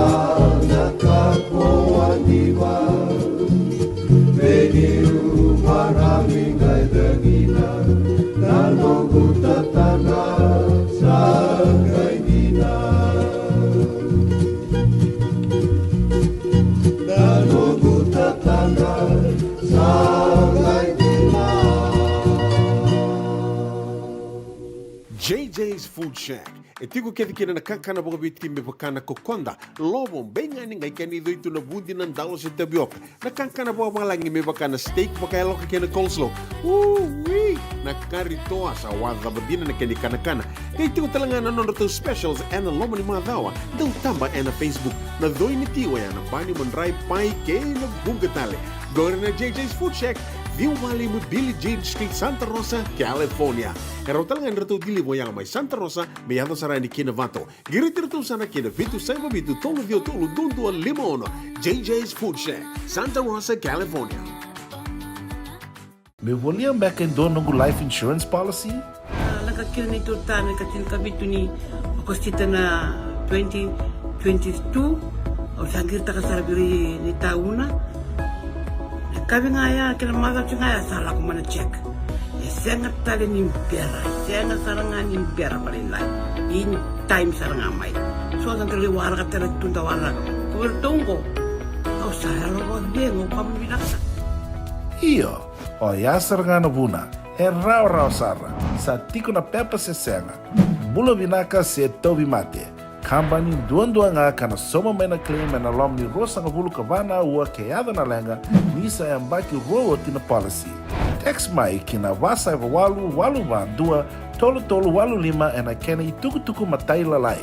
na kakoa ni va, me niu marami qai cagina, na noqu tatana sa qai dina. Na noqu tatana sa qai dina. J J's Food Shack. E tiko kece kina na kakana vakaviti me vaka na kokoda, lovo, beigani, qai kena icoi tu na vudi, na dalo se tavioka. Na kakana vakavalagi me vaka na steak vakayaloka kei na coleslaw. Ui! Na kari toa sa wacava dina na kena ikanakana. Qai tiko tale ga na nodratou specials ena loma ni macawa. Dau taba ena Facebook. Na coi ni tiwa ya na bani, madrai, pai kei na vuqa tale. Qori na J J's Food Shack, Ciwa walu lima Billie Jean Street, Santa Rosa, California. E rawa tale ga ni ratou deliver yaga mai Santa Rosa me yaco sara yani ki Novato. Qiriti iratou sara ki na vitu saiva vitu tolu ciwa tolu dua dua lima ono. J J's Food Shack, Santa Rosa, California. Meu volia beka e dua noqu life insurance policy? A, lako kina neitou tane ka tinikavitu ni Okosita na twenty twenty-two. Au sa qiritaka sara vei ira ni tauna. E kavi ga ya kina macawa ga ya sa lako mai na check. E sega tale ni bera, e sega sara ga ni bera vakalailai. In time sara ga mai. So da qai waraka tale tu da waraka. Ko vei iratou qo. Au sa yalo vakacegu, au kama vinaka sara. Io, oya sara ga na vuna. E rawarawa sara. Sa tiko na pepa se sega. Bula vinaka se tauvimate. Kabani duadua ga ka na sauma mai na claim ena loma ni ruasagavulu ka va na aua ke yaco na leqa, ni sa yabaki rua oti na policy. Text mai ki na va saiva walu walu va dua tolu tolu walu lima ena kena itukutuku matailalai.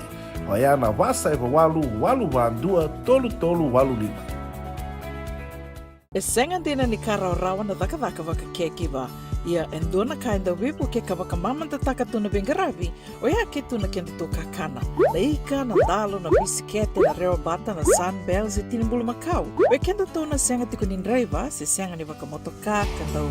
Oya na va saiva walu walu va dua tolu tolu walu lima. E sega dina ni ka rawarawa na cakacaka vaka caregiver. Ia e dua na ka e dau veivukei ka vakamamadataka tu na veiqaravi, oya ke tu na kedatou kakana. Na ika, na dalo, na bisikete, na rewa bata, na Sunbell se tini bulumakau. Vei kedatou na sega tiko ni draiva se sega ni vakamotoka ka dau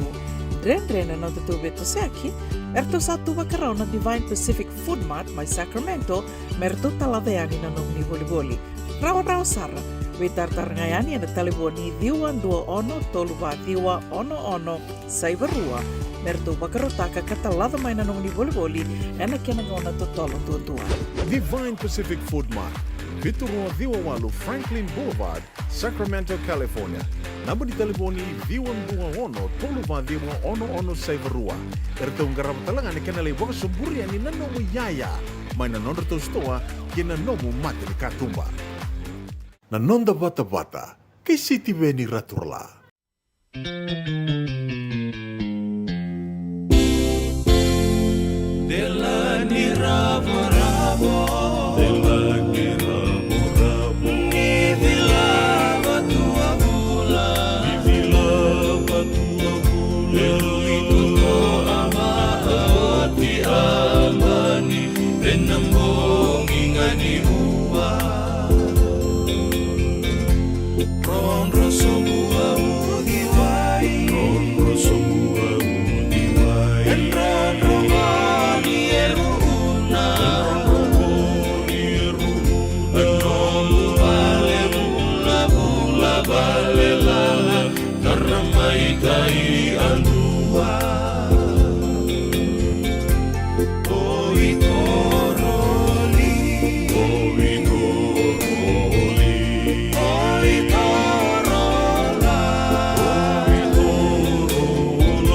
dredre na nodatou veitosoyaki, eratou sa tu vakarau na Divine Pacific Food Mart mai Sacramento me ratou talaca yani na nomuni volivoli. Rawarawa sara. Veitaratara ga yani ena talevoni ciwa dua ono tolu va ciwa ono ono saiva rua me ratou vakarautaka ka talaca mai na nomuni volivoli ena kena gauna totolo duadua. Divine Pacific Food Mart, vitu rua ciwa walu Franklin Boulevard, Sacramento, California. Naba ni talevoni ciwa dua ono tolu va ciwa ono ono saiva rua. Eratou qarava tale ga na kena lai vakasoburi yani na nomu iyaya mai na nodratou sitoa kei na nomu mata ni katuba. Na noda vatavata kei Sitiveni Raturala. Delani ravoravo. Delani ravoravo. Ni vila vatua vula. Ni vila vatua vula. E rui tuto ama oti amani. Ena bogi ga ni ua. Rodro sobu a uciwai. Rodro sobu a uciwai. E drodro goni e ruuna. E drodro goni e ruuna. E nomu vale vulavula vale lala. Tara mai tai a dua. Oi toroli. Oi toroli. Oi torola. Oi torola.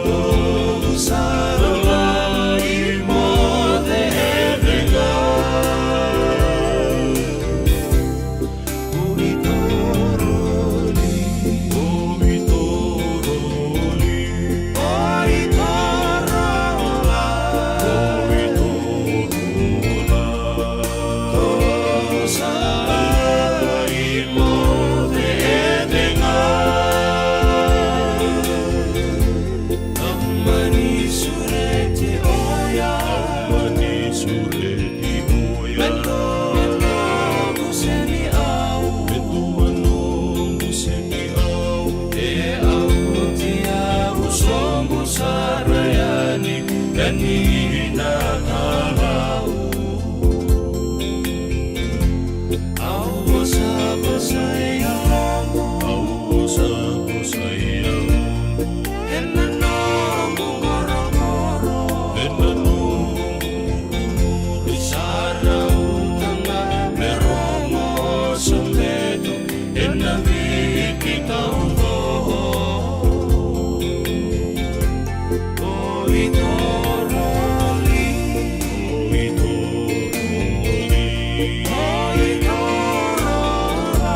Tolu sara lai mo cecega. Mani sureti oya. Mani sureti oya. Me dua noqu seni au. Me dua noqu seni au. E au oti au soqu sara yani. Ka ni na talau. Au vosa vosa e yaloqu. Au vosa vosa e yaloqu. Ena noqu qoroqoro. Ena noqu qoroqoro. Sa rauta ga me rogo o Sobeto. Ena viki taucoko. Oi toroli. Oi toroli. Oi torola.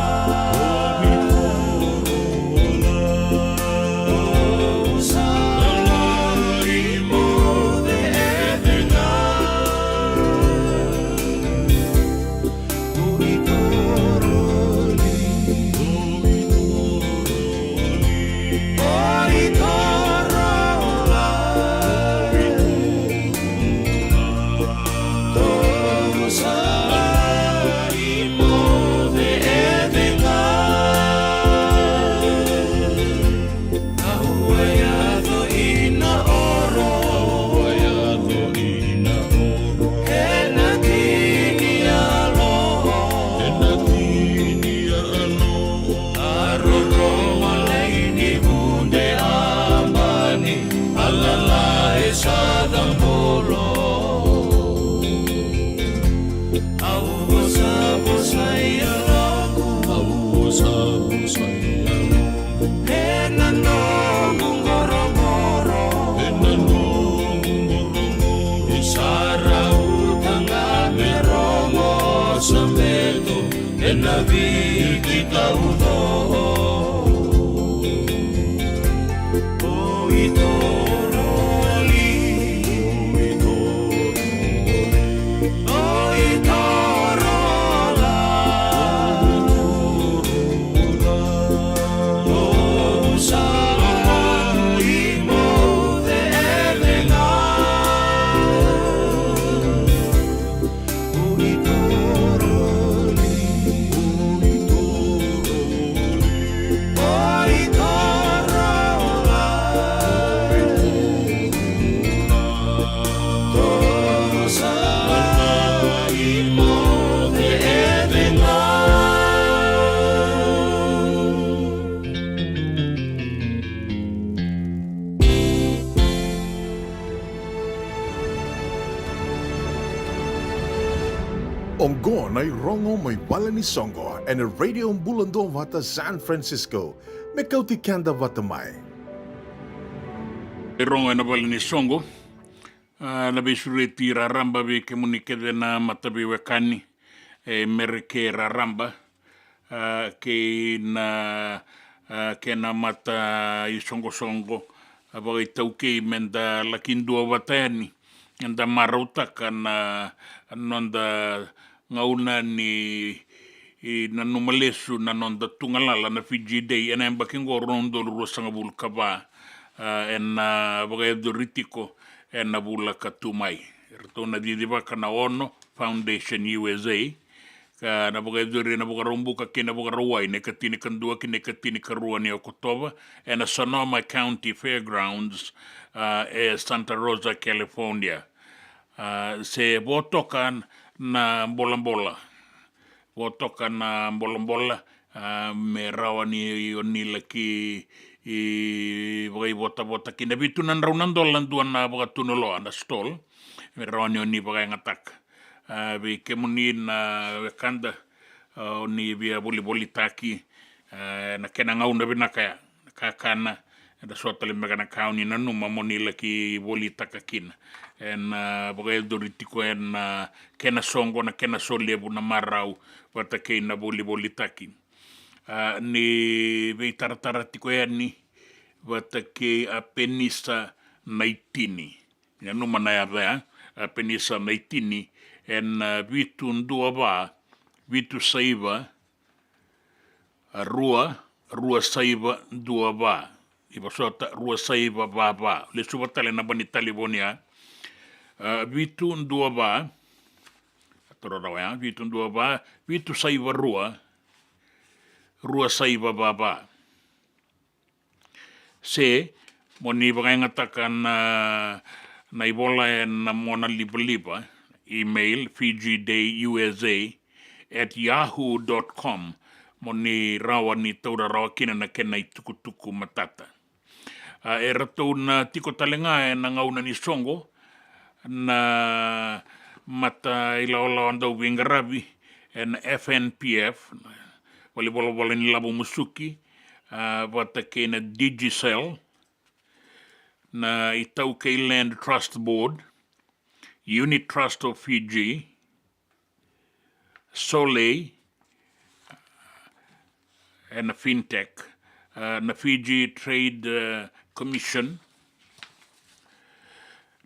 Oqo na irogo mai vale ni soqo ena Radio Bula Duavata San Francisco. Me kauti keda vata mai. Irogo ena vale ni soqo. A, na veisureti raraba vei kemuni kece na mataveiwekani e Mereke raraba, a, kei na, a, kena mata isoqosoqo, a, vakaitaukei me da laki duavata yani, eda marautaka na noda gauna ni, i, nanuma lesu na noda tugalala na Fiji Day ena yabaki oqo rua na udolu ruasagavulu ka va, a, ena vakayacori tiko ena vula ka tu mai. Eratou na cicivaka na Ono Foundation U S A, ka na vakayacori ena Vakaraubuka kei na Vakarauwai na ikatinikadua ki na ikatinikarua ni Okotova ena Sonoma County Fairgrounds, a, e Santa Rosa, California. A, se votoka na bolabola. Votoka na bolabola, a, me rawa ni o ni laki, i, vakaivotavota kina. Vitu na drau na dola dua na vakatunuloa na stall. Me rawa ni o ni vakayagataka. A, vei kemuni na wekada, a, o ni via volivolitaki, a, na kena gauna vinaka ya. Kakana, eda so tale beka na ka o ni nanuma mo ni laki volitaka kina. Ena, a, vakayacori tiko ena, a, kena soqo, na kena solevu na marau vata kei na volivolitaki. A, ni veitaratara tiko yani vata kei Apenisa Naitini. Nanuma na yaca ya, Apenisa Naitini, ena, a, vitu dua va, vitu saiva, a, rua, rua saiva dua va. I vosota, rua saiva va va. Lesuva tale na naba ni talevoni ya. A, vitu dua va. Toro rawa ya, vitu dua va, vitu saiva rua, rua saiva va va. Se mo ni vakayagataka na, na ivola ena mona livaliva, email, Fiji Day U S A at yahoo dot com, mo ni rawa ni taura rawa kina na kena itukutuku matata. A, eratou na tiko tale ga ena gauna ni soqo na mata ilawalawa dau veiqaravi ena F N P F, valenivolavola ni lavo musuki, a, vata kei na Digicel, na iTaukei Land Trust Board, Unit Trust of Fiji, Soleil, ena fintech, a, na Fiji Trade, a, Commission,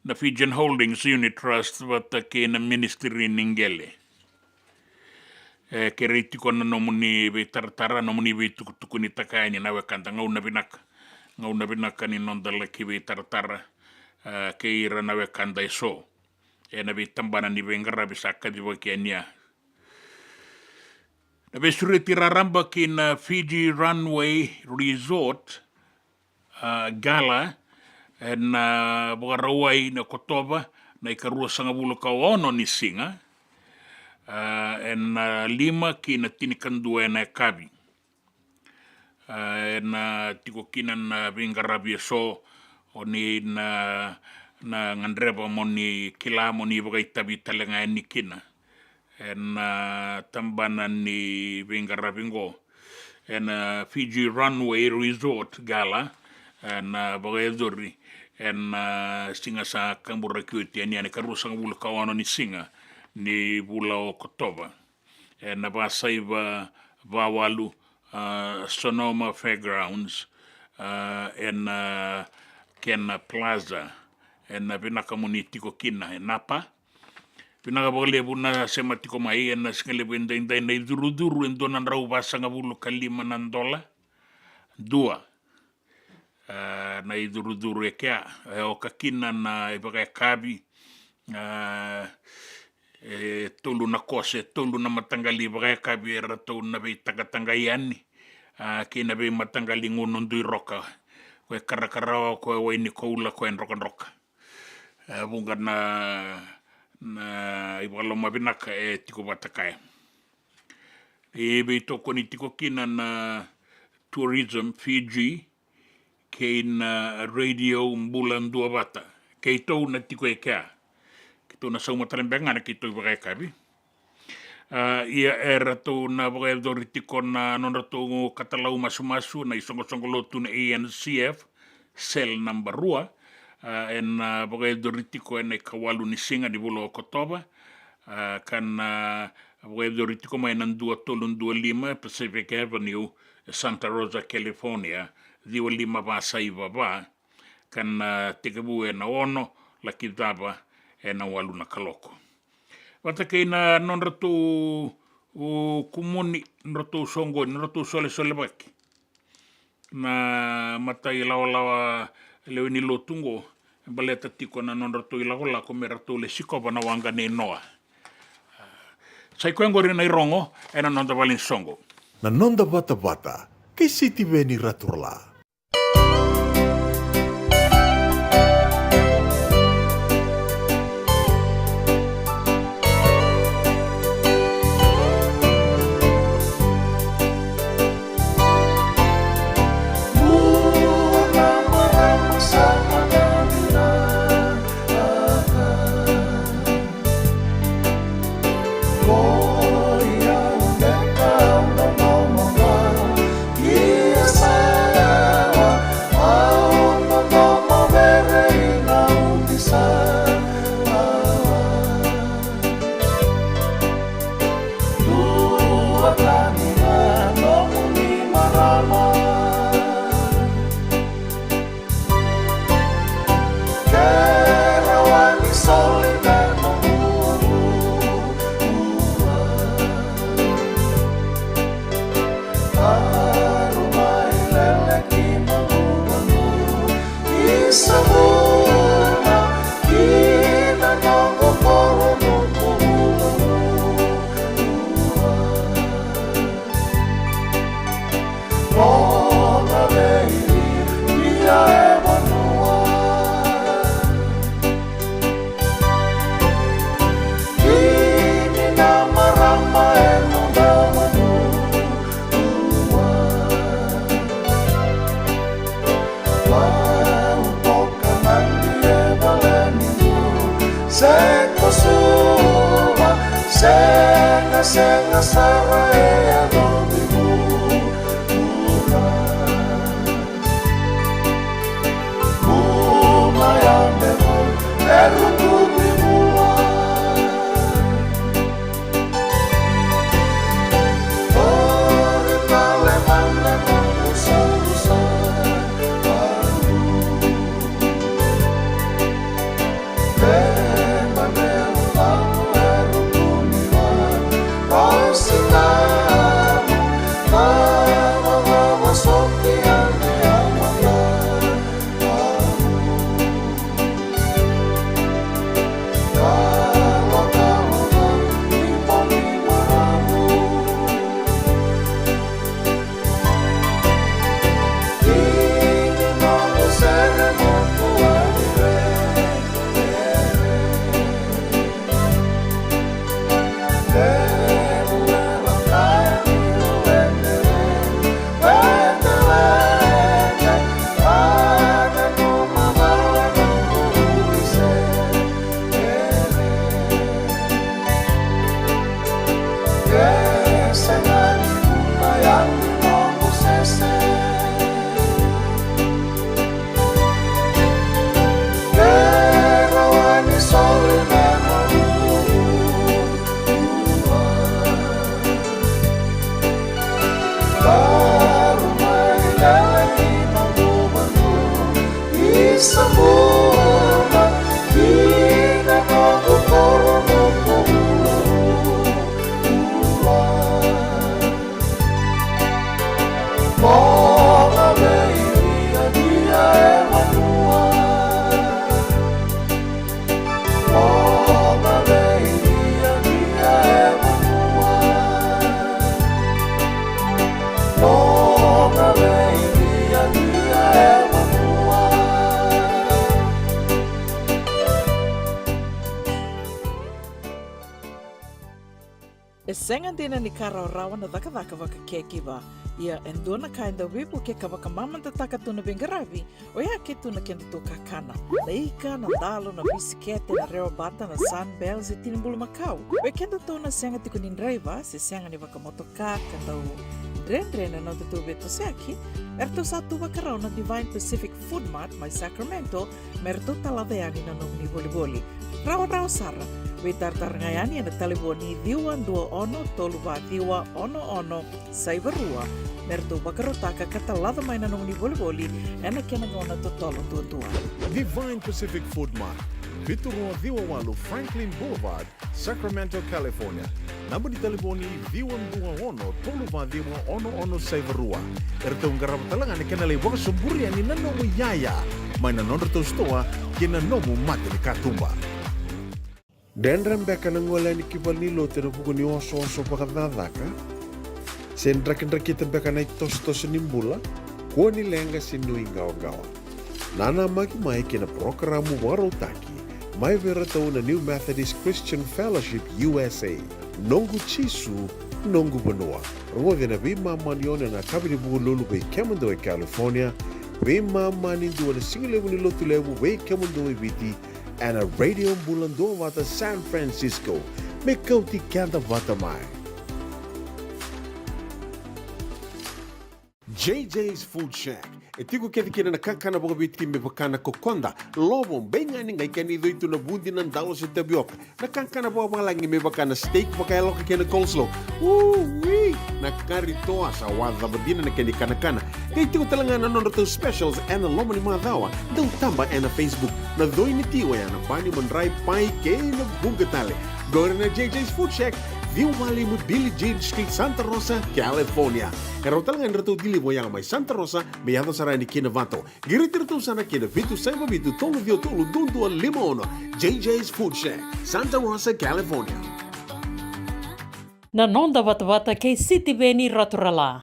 na Fijian Holdings Unit Trust, vata kei na Ministry ni Qele. E kerei tiko na nomuni veitaratara, nomuni veitukutukunitaka yani na wekada. Gauna vinaka, gauna vinaka ni noda laki veitaratara, a, kei ira na wekada eso ena veitabana ni veiqaravi sa kacivaki yani ya. Na veisureti raraba ki na Fiji Runway Resort, a, Gala, ena, a, Vakarauwai na Okotova, na ikaruasagavulu ka ono ni siga, a, ena, a, lima ki na tinikadua ena yakavi. A, ena tiko kina na veiqaravi eso, o ni na, na gadreva mo ni kila, mo ni vakaitavi tale ga yani kina. Ena, a, tabana ni veiqaravi qo. Ena, a, Fiji Runway Resort Gala, ena, a, vakayacori ena, a, siga sa kaburaki oti yani, ena ikaruasagavulu ka ono ni siga ni vula o Okotova. ena vasaiva vawalu, a, Sonoma Fairgrounds, a, ena Kena Plaza, ena vinaka mo ni tiko kina e Napa. Vinaka vakalevu na sema tiko mai, ena siga levu edaidai na icurucuru e dua na drau vasagavulu ka lima na dola. Dua. A, na icurucuru e kea, e oka kina na ivakayakavi, a, e tolu na kose, e tolu na mataqali ivakayakavi e ratou na veitaqataqa yani, a, kei na veimataqali gunu dui roka, ko e karakarawa, ko e wai ni koula, ko e drokadroka. E vuqa na, na ivakaloma vinaka e tiko vata kaya. E veitokoni tiko kina na Tourism Fiji kei na Radio Bula Duavata. Keitou na tiko e kea. Keitou na sauma tale beka ga na keitou ivakayakavi. A, ia e ratou na vakayacori tiko na nodratou katalau masumasu na isoqosoqo lotu na A N C F, cell naba rua, a, ena, a, vakayacori tiko ena ikawalu ni siga ni vula o Okotova, a, ka na, a, vakayacori tiko mai na dua tolu dua lima Pacific Avenue e Santa Rosa, California, ciwa lima va saiva va, ka na, a, tekivu ena ono laki cava ena walu na kaloko. Vata kei na nodratou, o, kumuni, nodratou soqoni, nodratou solesolevaki na mata ilawalawa lewe ni lotu oqo, e baleta tiko na nodratou ilakolako me ratou lai sikova na waqa nei Noa. Sa i koya oqori na irogo ena noda valenisoqo. Na noda vatavata kei Sitiveni Raturala. Sega, sega sara e yacovi vula. Vula ya me vula, e rukuvi vula. Ori tale mana na musurusa. Sa bula ki na noqu koro noqu ula. Moga vei ria ria e vanua. Moga vei ria ria e vanua. Moga vei ria ria e vanua. E sega dina ni ka rawarawa na cakacaka vakacaregiver, ia e dua na ka e dau veivukei ka vakamamadataka tu na veiqaravi, oya ke tu na kedatou kakana. Na ika, na dalo, na bisikete, na rewabata, na Sunbell, se tini bulumakau. Vei kedatou na sega tiko ni draiva, se sega ni vakamotoka, ka dau dredre na nodatou veitosoyaki, eratou sa tu vakarau na Divine Pacific Food Mart mai Sacramento, me ratou talaca yani na nomuni volivoli. Rawarawa sara, veitaratara ga yani ena talevoni ciwa dua ono tolu va ciwa ono ono saiva rua, me ratou vakarautaka ka talaca mai na nomuni volivoli ena kena gauna totolo duadua. Divine Pacific Food Mart, vitu rua ciwa walu Franklin Boulevard, Sacramento, California. Naba ni talevoni ciwa dua ono tolu va ciwa ono ono saiva rua. Eratou qarava tale ga na kena lai vakasoburi yani na nomu iyaya mai na nodratou sitoa kei na nomu mata ni katuba. Dredre beka na gole yani ki valenilotu ena vuku ni osooso vakacakacaka? Se drakidrakita beka na itosotoso ni bula? Kua ni leqa se nuiqawaqawa. Nanamaki mai kei na parokaramu vakarautaki mai vei iratou na New Methodist Christian Fellowship U S A. Noqu Jisu, noqu vanua. Rogoci ena veimama ni ono ena yakavi ni Vukelulu vei kemudou e California, veimama ni dua ena sigalevu ni Lotulevu vei kemudou e Viti, ena Radio Bula Duavata San Francisco. Me kauti keda vata mai. J J's Food Shack. E tiko kece kina na kakana vakaviti me vaka na kokoda, lovo, beiqani, qai kena icoi tu na vudi, na dalo se tavioka. Na kakana vakavalagi me vaka na steak vakayaloka kei na coleslaw. Ui! Na kari toa, sa wacava dina na kena ikanakana. Qai tiko tale ga na nodratou specials ena loma ni macawa. Dau taba ena Facebook. Na coi ni ti oya na bani, madrai, pai kei na vuqa tale. Qori na J J's Food Shack, ciwa va lima Billie Jean Street, Santa Rosa, California. E rawa tale ga ni ratou deliver yaga mai Santa Rosa me yaco sara yani ki Novato. Qiriti iratou sara ki na vitu saiva vitu tolu ciwa tolu dua dua lima ono. J J's Food Shack, Santa Rosa, California. Na noda vatavata kei Sitiveni Raturala.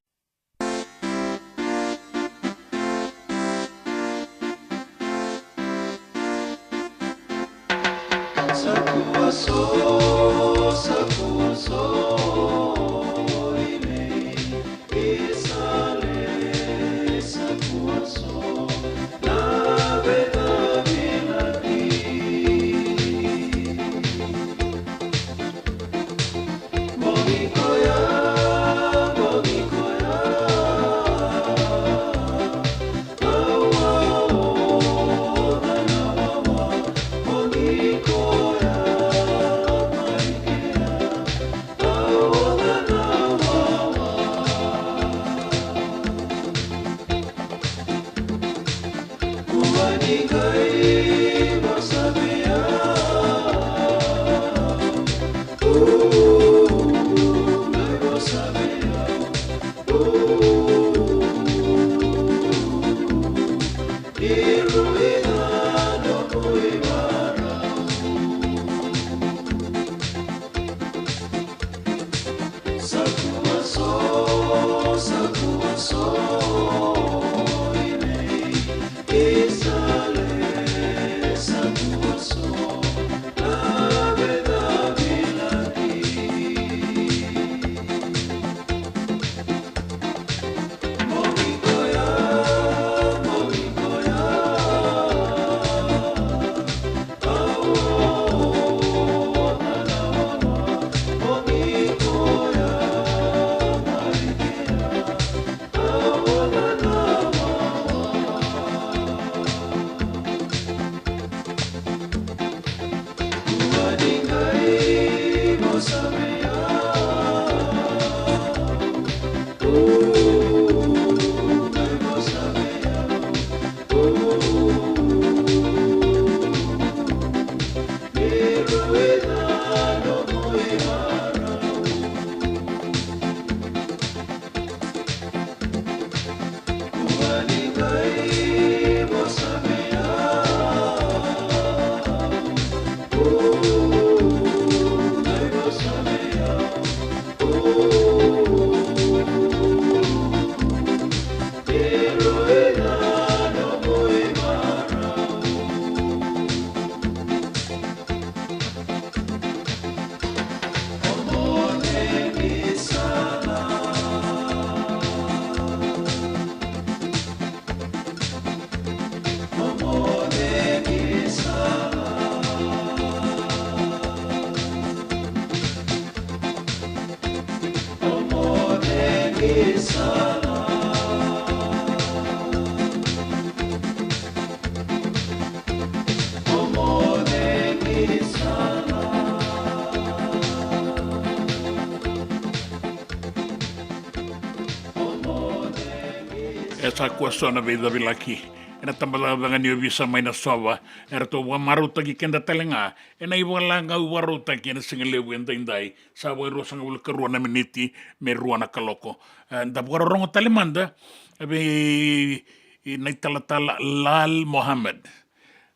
E sa kua so na veicavilaki ena tabacakacaka ni ovisa mai Nasova, eratou vakamarautaki keda tale ga ena ivakalagau vakarautaki ena sigalevu edaidai, sa vakaruasagavulu ka rua na miniti me rua na kaloko. E, da vakarorogo tale mada vei na italatala Lal Mohammed.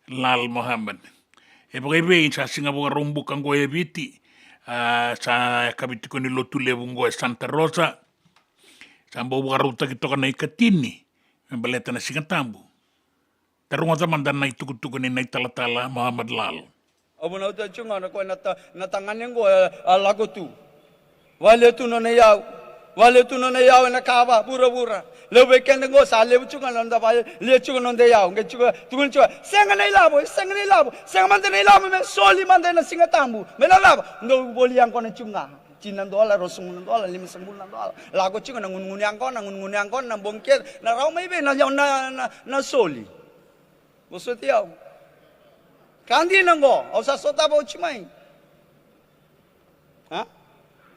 Lal Mohammed. E vakaivei sa siga Vakaraubuka oqo e Viti, a, sa yakavi tiko ni lotu levu oqo e Santa Rosa. Sa bau vakarautaki toka na ikatini me baleta na Siga Tabu. Da rogoca mada na itukutuku ni na italatala Mohammed Lal. Au vunauta tiko ga na koya na ta-, na tagane oqo, e, a lako tu. Vale tu nona iyau. Vale tu nona iyau ena kava vuravura. Levu vei keda oqo sa levu tiko ga na noda vale, levu tiko na noda iyau. Qai tiko, tukuna tiko, sega na ilavo, sega na ilavo, sega mada na ilavo, me soli mada ena Siga Tabu. Me na cava? Dou voli yaqona tiko ga. Tini na dola, ruasagavulu na dola, limasagavulu na dola. Lako tiko na gunugunu yaqona, gunugunu yaqona, na bogi kece, na rawa mai vei na, na, na, na soli. Vosoti au. Ka dina oqo, au sa sotava oti mai. A?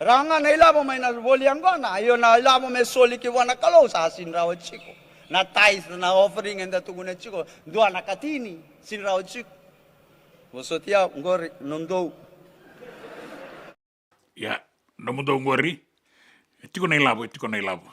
Rawa ga na ilavo mai na voli yaqona, io na ilavo me soli ki vua na Kalou sa sini rawa tiko. Na tithe, na offering eda tukuna tiko, dua na katini, sini rawa tiko. Vosoti au, qori, nomudou. Ia, nomudou qori, e tiko na ilavo, e tiko na ilavo.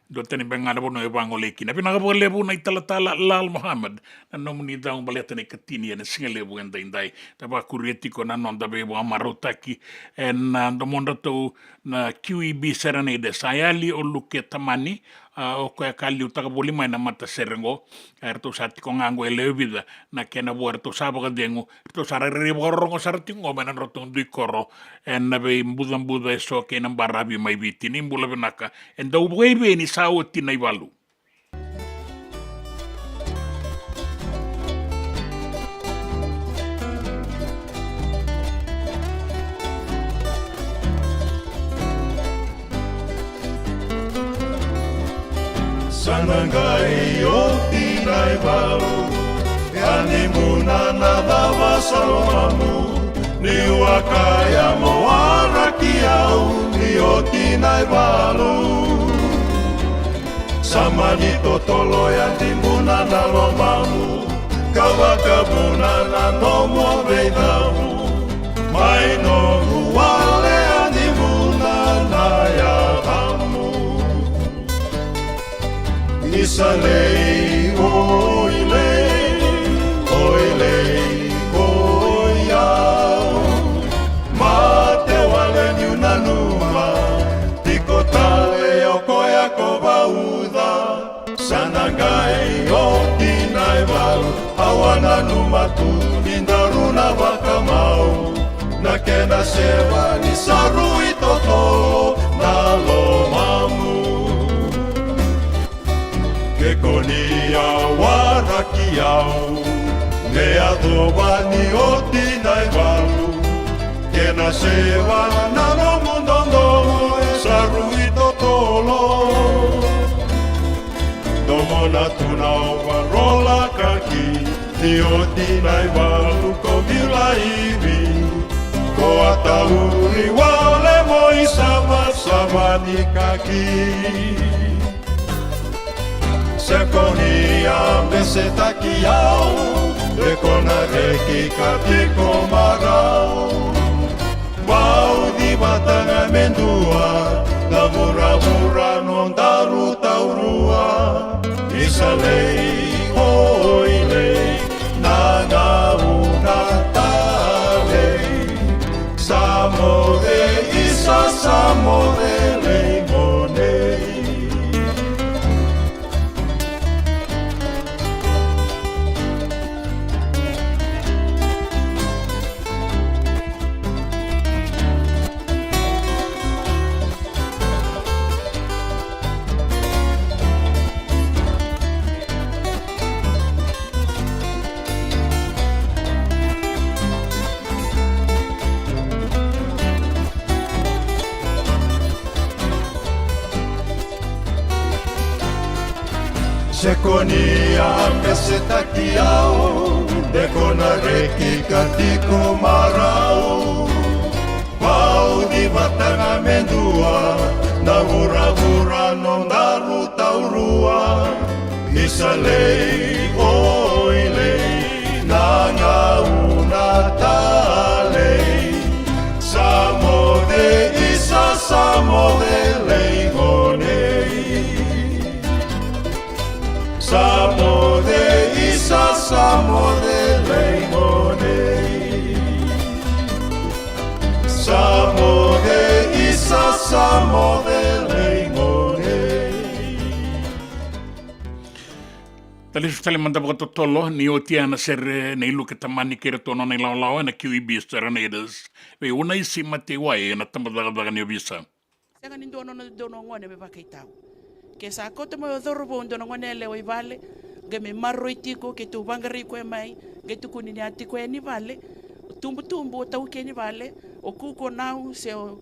Dua tani beka ga na vanua e vagolei kina. Vinaka vakalevu na italatala Lal Mohammed, na nomuni cau baleta na ikatini ena sigalevu edaidai. Da vakuria tiko na noda veivakamarautaki ena, a, domodratou na Q E B Serenade. Sa yali o Luke Tamani, a, o koya ka liutaka voli mai na matasere oqo. A, eratou sa tiko ga oqo e lewe vica na kena vo, eratou sa vakacegu, eratou sa rairai vakarorogo sara tiko oqo mai na nodratou dui koro ena veibucabuca eso kei na baravi mai Viti. Ni bula vinaka, e dau vakaivei ni sa oti na ivalu. Sa na qai oti na ivalu, e a ni buna na cava sa lomamu, niu a kaya mo waraki au ni oti na ivalu. Sa mani totolo e a ni buna na lomamu, ka vakavuna na nomu veicavu. Mai noqu wale a ni buna na yacamu. Isa lei, oi lei, oi lei ko i au. Mate wale niu nanuma, tiko tale o koya ko vauca. Sa na qai oti na ivalu, au a nanuma tu ni daru na vakamau. Na kena seva ni sa rui totolo na lomamu. Ke ko ni a waraki au, me yacova ni oti na ivalu. Kena seva na nomu dodonu e sa rui totolo. Domona tu na overall a kaki, ni oti na ivalu ko biu laivi. Ko a tauri wale mo isavasava ni kaki. Se ko ni a besetaki au, e ko na reki ka tiko marau. Bau ni vata ga me dua, na vuravura nodaru taurua. Ni Sekoni a pesetaki au, de ko na reki ka tiko marau. Vauci vata ga me dua na vuravura nodaru taurua. Isa lei, oi lei, na gauna talei. Sa moce isa, sa moce lei gone. Sa moce isa, sa moce lei gone. Sa moce isa, sa moce lei gone. Talisu tale mada vakatotolo ni oti ya na sere nei Luke Tamani kei iratou nona ilawalawa ena Q E B Serenaders. Vei Unaisi Mateiwai ena tabacakacaka ni ovisa. Sega ni dua nona dodonu o gone me vakaitau. Ke sa kauta mai o cauravou dua na gone yalewa i vale, qai mai maroroi tiko, keitou vaqarai koya mai, qai tukuni ni a tiko yani vale, o tubutubu, o taukei ni vale, o kuku, o nau, se o,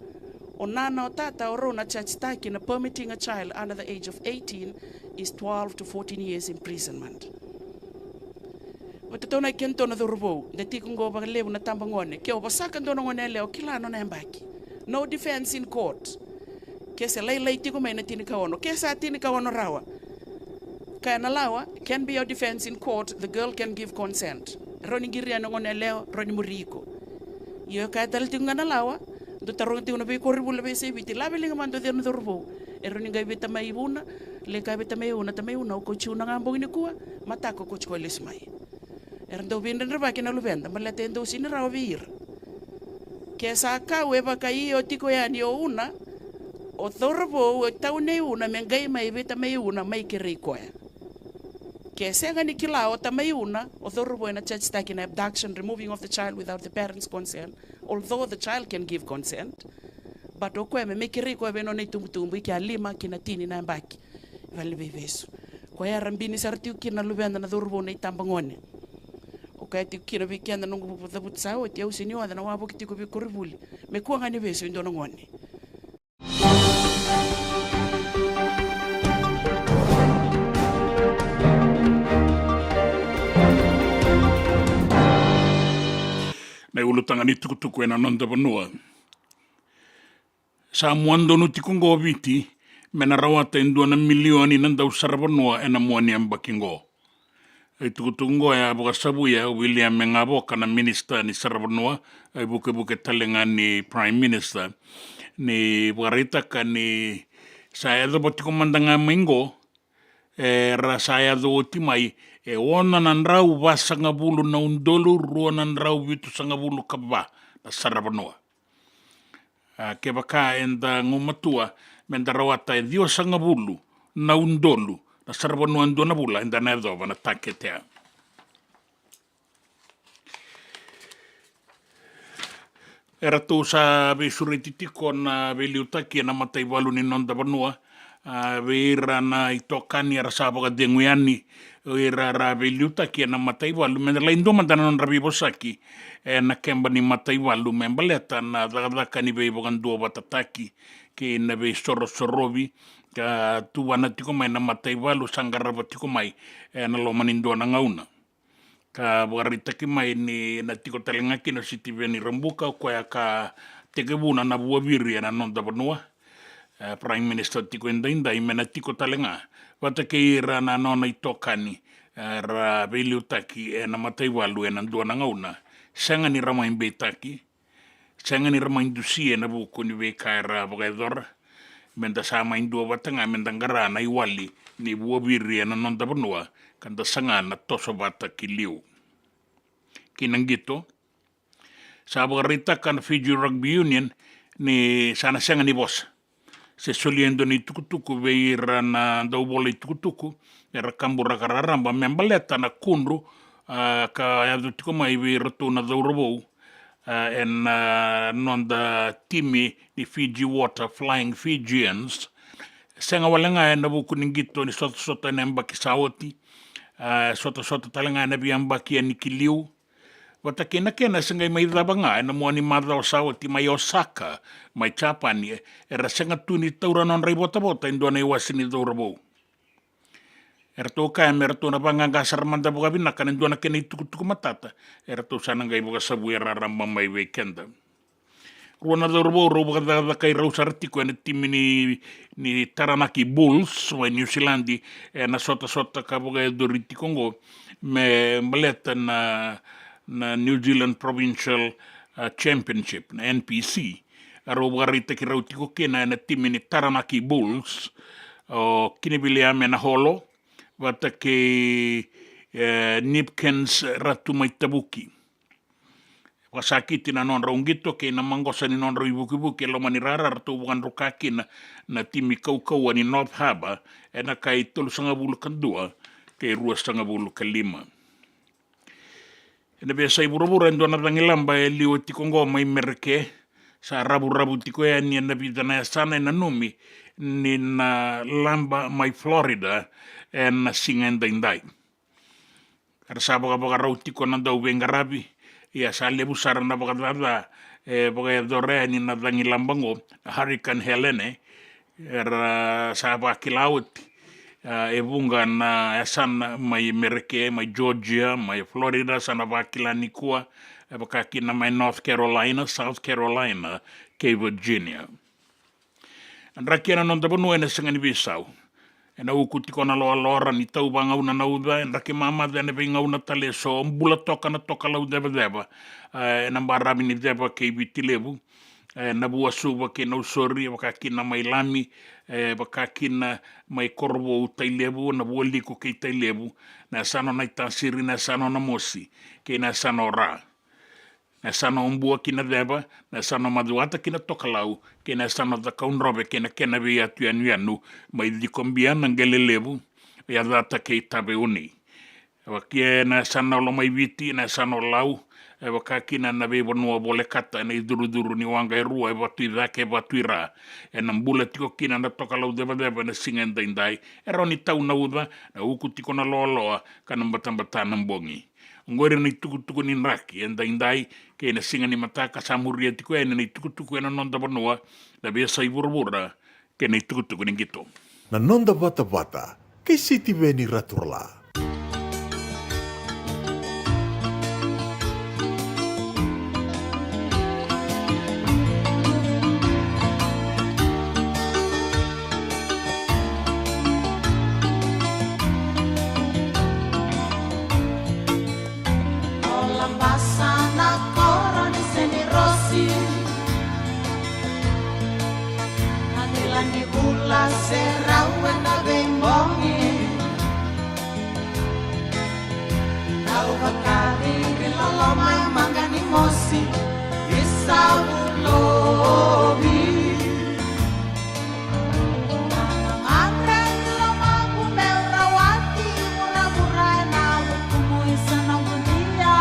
o nana, o tata, o rau na charge-taki na permitting a child under the age of eighteen is twelve to fourteen years imprisonment. Vata tau na kena tau na cauravou, da tiko qo vakalevu na tabagone. Ke o vosaka dua na gone yalewa, o kila nona yabaki. No defense in court. Ke se lailai tiko mai na tinikaono. Ke sa tinikaono rawa. Kaya na lawa, can be your defense in court, the girl can give consent. Rawa ni qiria na gone yalewa, rawa ni muri iko. Io, kaya tale tiko ga na lawa, dou taroga tiko na veikoronivuli na veiyasai Viti, lave liga mada o cei na cauravou. E rawa ni qai vei tamai Una, lai kaya vei tamai Una, tamai Una, au kauti Una ga bogi nikua, mataka au kauti koya lesu mai. Era dau veidredrevaki na luveda, baleta e dau sega ni rawa vei ira. Ke sa kau e vakaio tiko yani o Una, o cauravou e tau nei Una me qai mai vei tamai Una mai kerei koya. Ke sega ni kila o tamai Una, o cauravou ena charge-taki na abduction, removing of the child without the parents' consent, although the child can give consent, but o koya me mai kerei koya vei nona itubutubu, i kea lima ki na tini na yabaki. Vale ni veivesu. Koya era bini sara tiko kina na luveda na cauravou na itabagone. O koya tiko kina vei keda noqu cavuta sa oti, au sega ni oca na wavoki tiko vei koronivuli. Me kua ga ni vesu e dua na gone. Na iulutaga ni tukutuku ena noda vanua. Sa mua donu tiko oqo o Viti me na rawata e dua na milioni na dau saravanua ena mua ni yabaki oqo. E tukutuku oqo e a vakasavuya o William Gavoka na minisita ni saravanua, e vukevuke tale ga ni Prime Minister, ni vakaraitaka ni sa yacova tiko mada ga mai oqo, era sa yaco oti mai e ono na drau vasagavulu na udolu rua na drau vitusagavulu ka va na saravanua. A, kevaka eda gumatua me da rawata e ciwasagavulu na udolu na saravanua e dua na vula, eda na yacova na takete ya. Eratou sa veisureti tiko na veiliutaki ena mataivalu ni noda vanua, a, vei ira na itokani era sa vakacegu yani, o ira era veiliutaki ena mataivalu, me da lai dua mada na nodra veivosaki ena keba ni mataivalu me baleta na cakacaka ni veivakaduavatataki kei na veisorosorovi ka tuvana tiko mai na mataivalu sa qarava tiko mai ena loma ni dua na gauna. Ka vakaraitaki mai ni na tiko tale ga kina o Sitiveni Rabuka, o koya ka tekivuna na vuaviri ena noda vanua. E, Prime Minister tiko edaidai me na tiko tale ga vata kei ira na nona itokani, e, ra veiliutaki ena mataivalu ena dua na gauna. Sega ni ra mai beitaki, sega ni ra mai dusia ena vuku ni veika era vakayacora. Me da sa mai dua vata ga me da qara na iwali ni vuaviri ena noda vanua, ka da saga na toso vata ki liu. Ki na qito, sa vakaraitaka na Fiji Rugby Union ni sa na sega ni vosa se solia e dua na itukutuku vei ira na dauvola itukutuku era kaburaka raraba me baleta na kudru, a, ka yaco tiko mai vei iratou na cauravou, a, ena, a, noda timi ni Fiji Water Flying Fijians. Sega wale ga ena vuku ni qito ni sotasota ena yabaki sa oti, a, sotasota tale ga ena veiyabaki yani ki liu, vata kei na kena se qai mai cava ga ena mua ni macawa sa oti mai Osaka, mai Japani, e, era sega tu ni taura nodra ivotavota e dua na iwase ni cauravou. Eratou kaya me ratou na vaqaqa sara mada vakavinaka na dua na kena itukutuku matata eratou sa na qai vakasavuya raraba mai vei keda. Rua na cauravou rau vakacakacakai rau sara tiko ena timi ni, ni Taranaki Bulls mai New Zealand ena sotasota ka vakayacori tiko oqo me baleta na, na New Zealand Provincial, uh, Championship, na N P C. A rau vakaraitaki rau tiko kina ena timi ni Taranaki Bulls o Kiniviliame Naholo vata kei, eh, Nipkins Ratu mai Tavuki. Vakasakiti na nodrau qito kei na maqosa ni nodrau ivukivuki e loma ni rara, ratou vakadruka kina na timi kaukauwa ni North Harbour ena kai tolusagavulu ka dua kei ruasagavulu ka lima. Ena veiyasai vuravura e dua na cagilaba e liwa tiko oqo mai Mereke, sa ravuravu tiko yani ena vica na yasana e nanumi ni na laba mai Florida ena siga edaidai. Era sa vakavakarau tiko na dauveiqaravi, ia sa levu sara na vakacaca e vakayacora yani na cagilaba oqo, na Hurricane Helene. Era sa vakila oti, ah, e vuqa na yasana mai Mereke, mai Georgia, mai Florida, sa na vakila nikua, e vaka kina mai North Carolina, South Carolina kei Virginia. Draki ena noda vanua ena sega ni veisau. Ena uku tiko na loaloa, ni tau vagauna na uca, e draki mamaca ena veigauna tale eso, bula toka na tokalau cevaceva, eh, ena baravi ni ceva kei Viti Levu, eh, na Vuasuva kei Nausori, e vaka kina mai Lami, eh, e vaka kina mai Korovou, Tailevu, na Vualiku kei Tailevu, na yasana o Naitasiri, na yasana o Namosi kei na yasana o Ra. Na yasana o Bua kei na Ceva, na yasana o Macuata kei na Tokalau, kei na yasana o Cakaudrove kei na kena veiyatu yanuyanu, mai Cikobia na Qele Levu, Yacata kei Taveuni. E vaka kina na yasana o Lomaiviti, na yasana o Lau, e vaka kina na veivanua volekata ena icurucuru ni waqa e rua, e Vatuicake, Vatuira. Ena bula tiko kina na tokalau cevaceva ena siga edaidai, e rawa ni tau na uca, na uku tiko na loaloa, ka na batabata na bogi. Oqori na itukutuku ni draki edaidai, kei na siga ni mataka sa muria tiko yani na itukutuku ena noda vanua, na veiyasai vuravura, kei na itukutuku ni qito. Na noda vatavata kei Sitiveni Raturala. O Labasa na koro ni Senirosi, na kila ni vula se rau ena veibogi. Au vakacivi loloma e maqa ni mosi, i Savulovi. Gagadre ni lomamu meu rawati vuravura ena vukumu i sa noqu dia.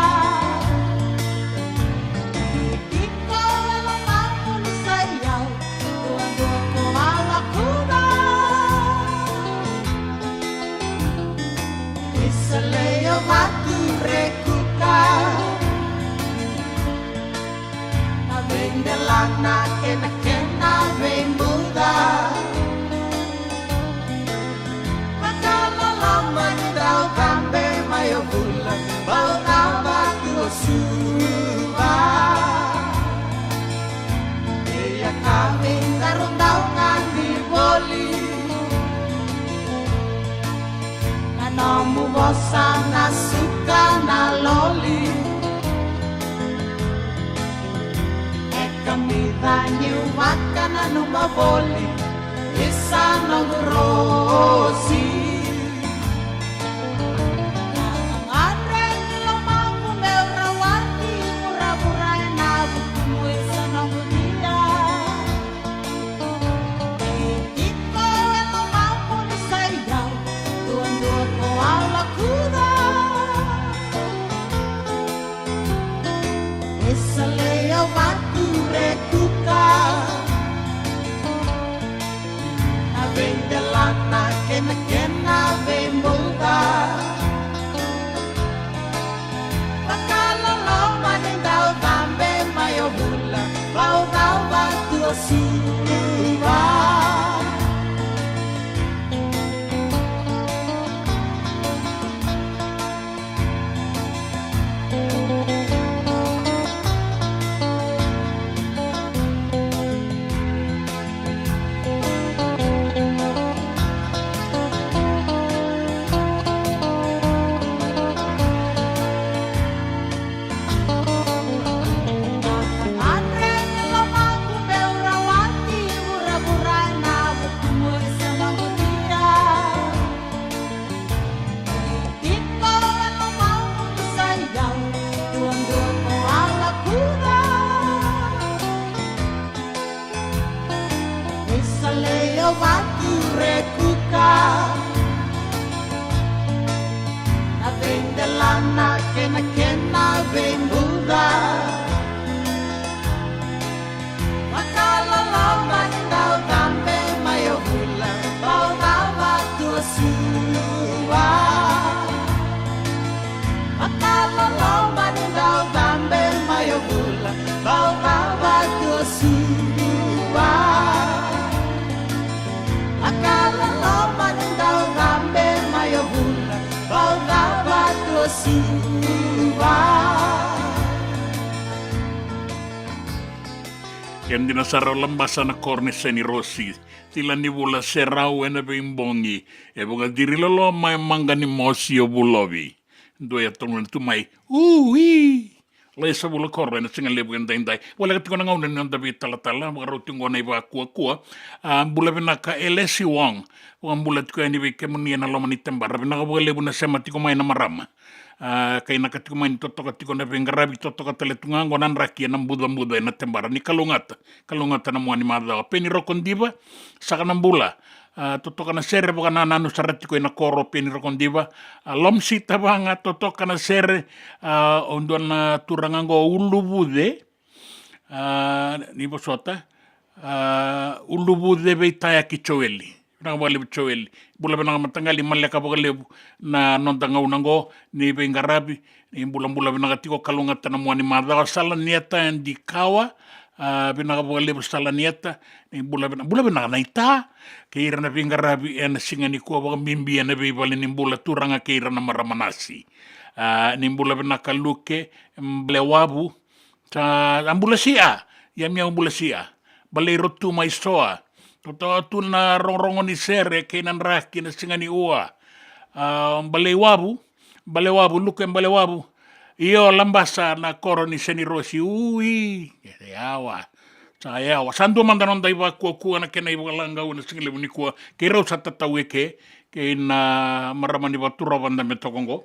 Tiko e lomamu ni sa i au, duadua ko a lakuca. Ni sa leia vatu rekuka. Na veidelana kei na kena veimuca. Vakaloloma ni dau cabe mai o Vula, bau cava tu o Suva. Ia ka veidaru dau gani voli. Na nomu vosa na suka na loli. E kamica niu vakananuma voli, i sa noqu rosi. Gagadre ni lomamu meu rawati vuravura ena vukumu i sa noqu dia. Tiko e lomamu ni sa i au, duadua ko a lakuca. E sa leia vatu rekuka. Na veidelana kei na kena veimuca. Vakaloloma ni dau cabe mai o Vula, bau cava tu o Suva. Suva. Vakaloloma ni dau cabe mai o vula, bau cava tu o Suva. Vakaloloma ni dau cabe mai o vula, bau cava tu o Suva. Kena dina sara o Labasa na koro ni Senirosi. Tila ni vula, serau ena veibogi, e vakaciri loloma e maqa ni mosi o Vulovi. Dua e tolona tu mai, ui. Lai sa vula koro ena siga levu edaidai. Voleka tiko na gauna ni noda veitalatala, vakarau tiko qo na ivakuakua. A, bula vinaka Elesi Wong. Vakabula tiko yani vei kemuni ena loma ni tebara. Vinaka vakalevu na sema tiko mai na marama. A, kainaka tiko mai ni totoka tiko na veiqaravi, totoka tale tu ga qo na draki ena bucabuca ena tebara. Ni kalougata, kalougata na mua ni macawa. Peni Rokodiva, saka na bula. A, totoka na sere vakanananu sara tiko ena koro Peni Rokodiva. A, Lomsi Tavaga, totoka na sere. A, o dua na turaga qo Uluvuce. A, ni vosota. A, Uluvuce Veitayaki Joeli. Vinaka vakalevu Joeli. Bula vinaka mataqali, maleka vakalevu na noda gauna qo ni veiqaravi. Ni bulabula vinaka tiko, kalougata na mua ni macawa. Salanieta Dikawa. A, vinaka vakalevu Salanieta. Ni bula vina-, bula vinaka na ita. Kei ira na veiqaravi ena siga nikua, vakabibi ena veivale ni bula, turaga kei ira na marama nasi. A, ni bula vinaka Luke Balewavu. Sa, a bula sia, ia mia bula sia. Balei ro tu mai soa. Totoka tu na rogorogo ni sere kei na draki na siga ni ua. A, Balewavu, Balewavu, Luke Balewavu. Io, Labasa na koro ni Senirosi, ui. Yawa. Sa yawa. Sa dua mada noda ivakuakua na kena ivakalagau na siga levu nikua. Kei rau sa tatau eke, kei na marama ni vatura vada me toka qo.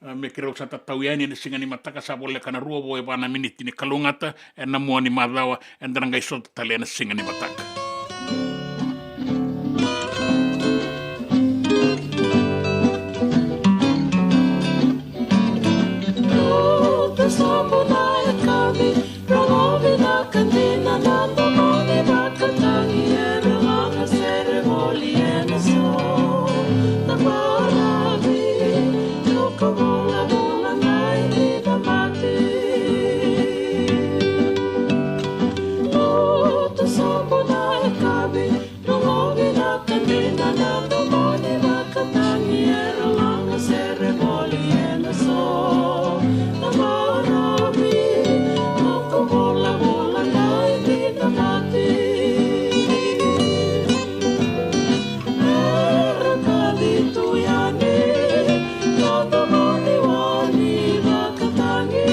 A, me keirau sa tatau yani ena siga ni mataka, sa voleka na rua vo e va na miniti ni kalougata ena mua ni macawa, eda na qai sota tale ena siga ni mataka. Rogovi na ka dina na domoni vakatagi, era laga sere voli ena so na baravi. Tuku vulavula mai ni tamati. Lutu sobu na yakavi. Rogovi na ka dina na domoni vakatagi, era laga sere voli ena so na baravi. Tuku vulavula mai ni tamati. Era kaci tu yani na domoni voli vakatagi,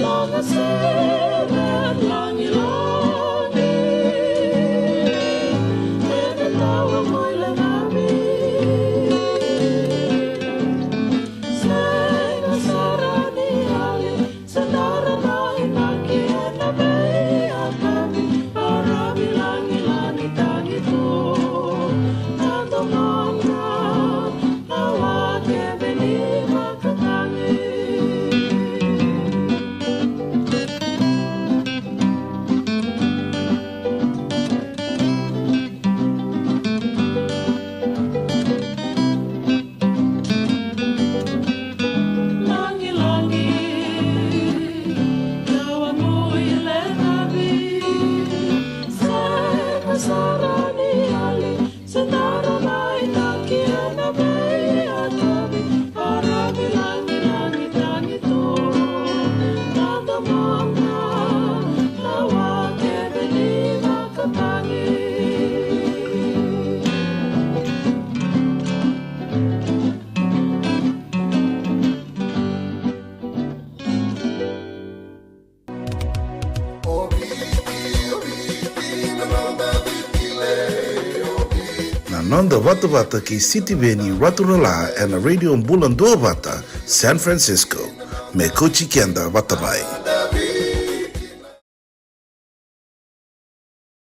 laga sere lagilagi. Ena tawa mai lagami. Sega sara ni yali, sa dara na inaki ena veiyakavi, baravi lagilagi tagi tu na domona, na wake veni vakatagi. Lagilagi, tawa mai lagami, sega sara ni yali, sa dara mai taki ena veiyakavi, baravi lagilagi tagi tu na domona, na wake veni vakatagi. Na noda vatavata kei Sitiveni Raturala ena Radio Bula Duavata, San Francisco. Me kauti keda vata mai.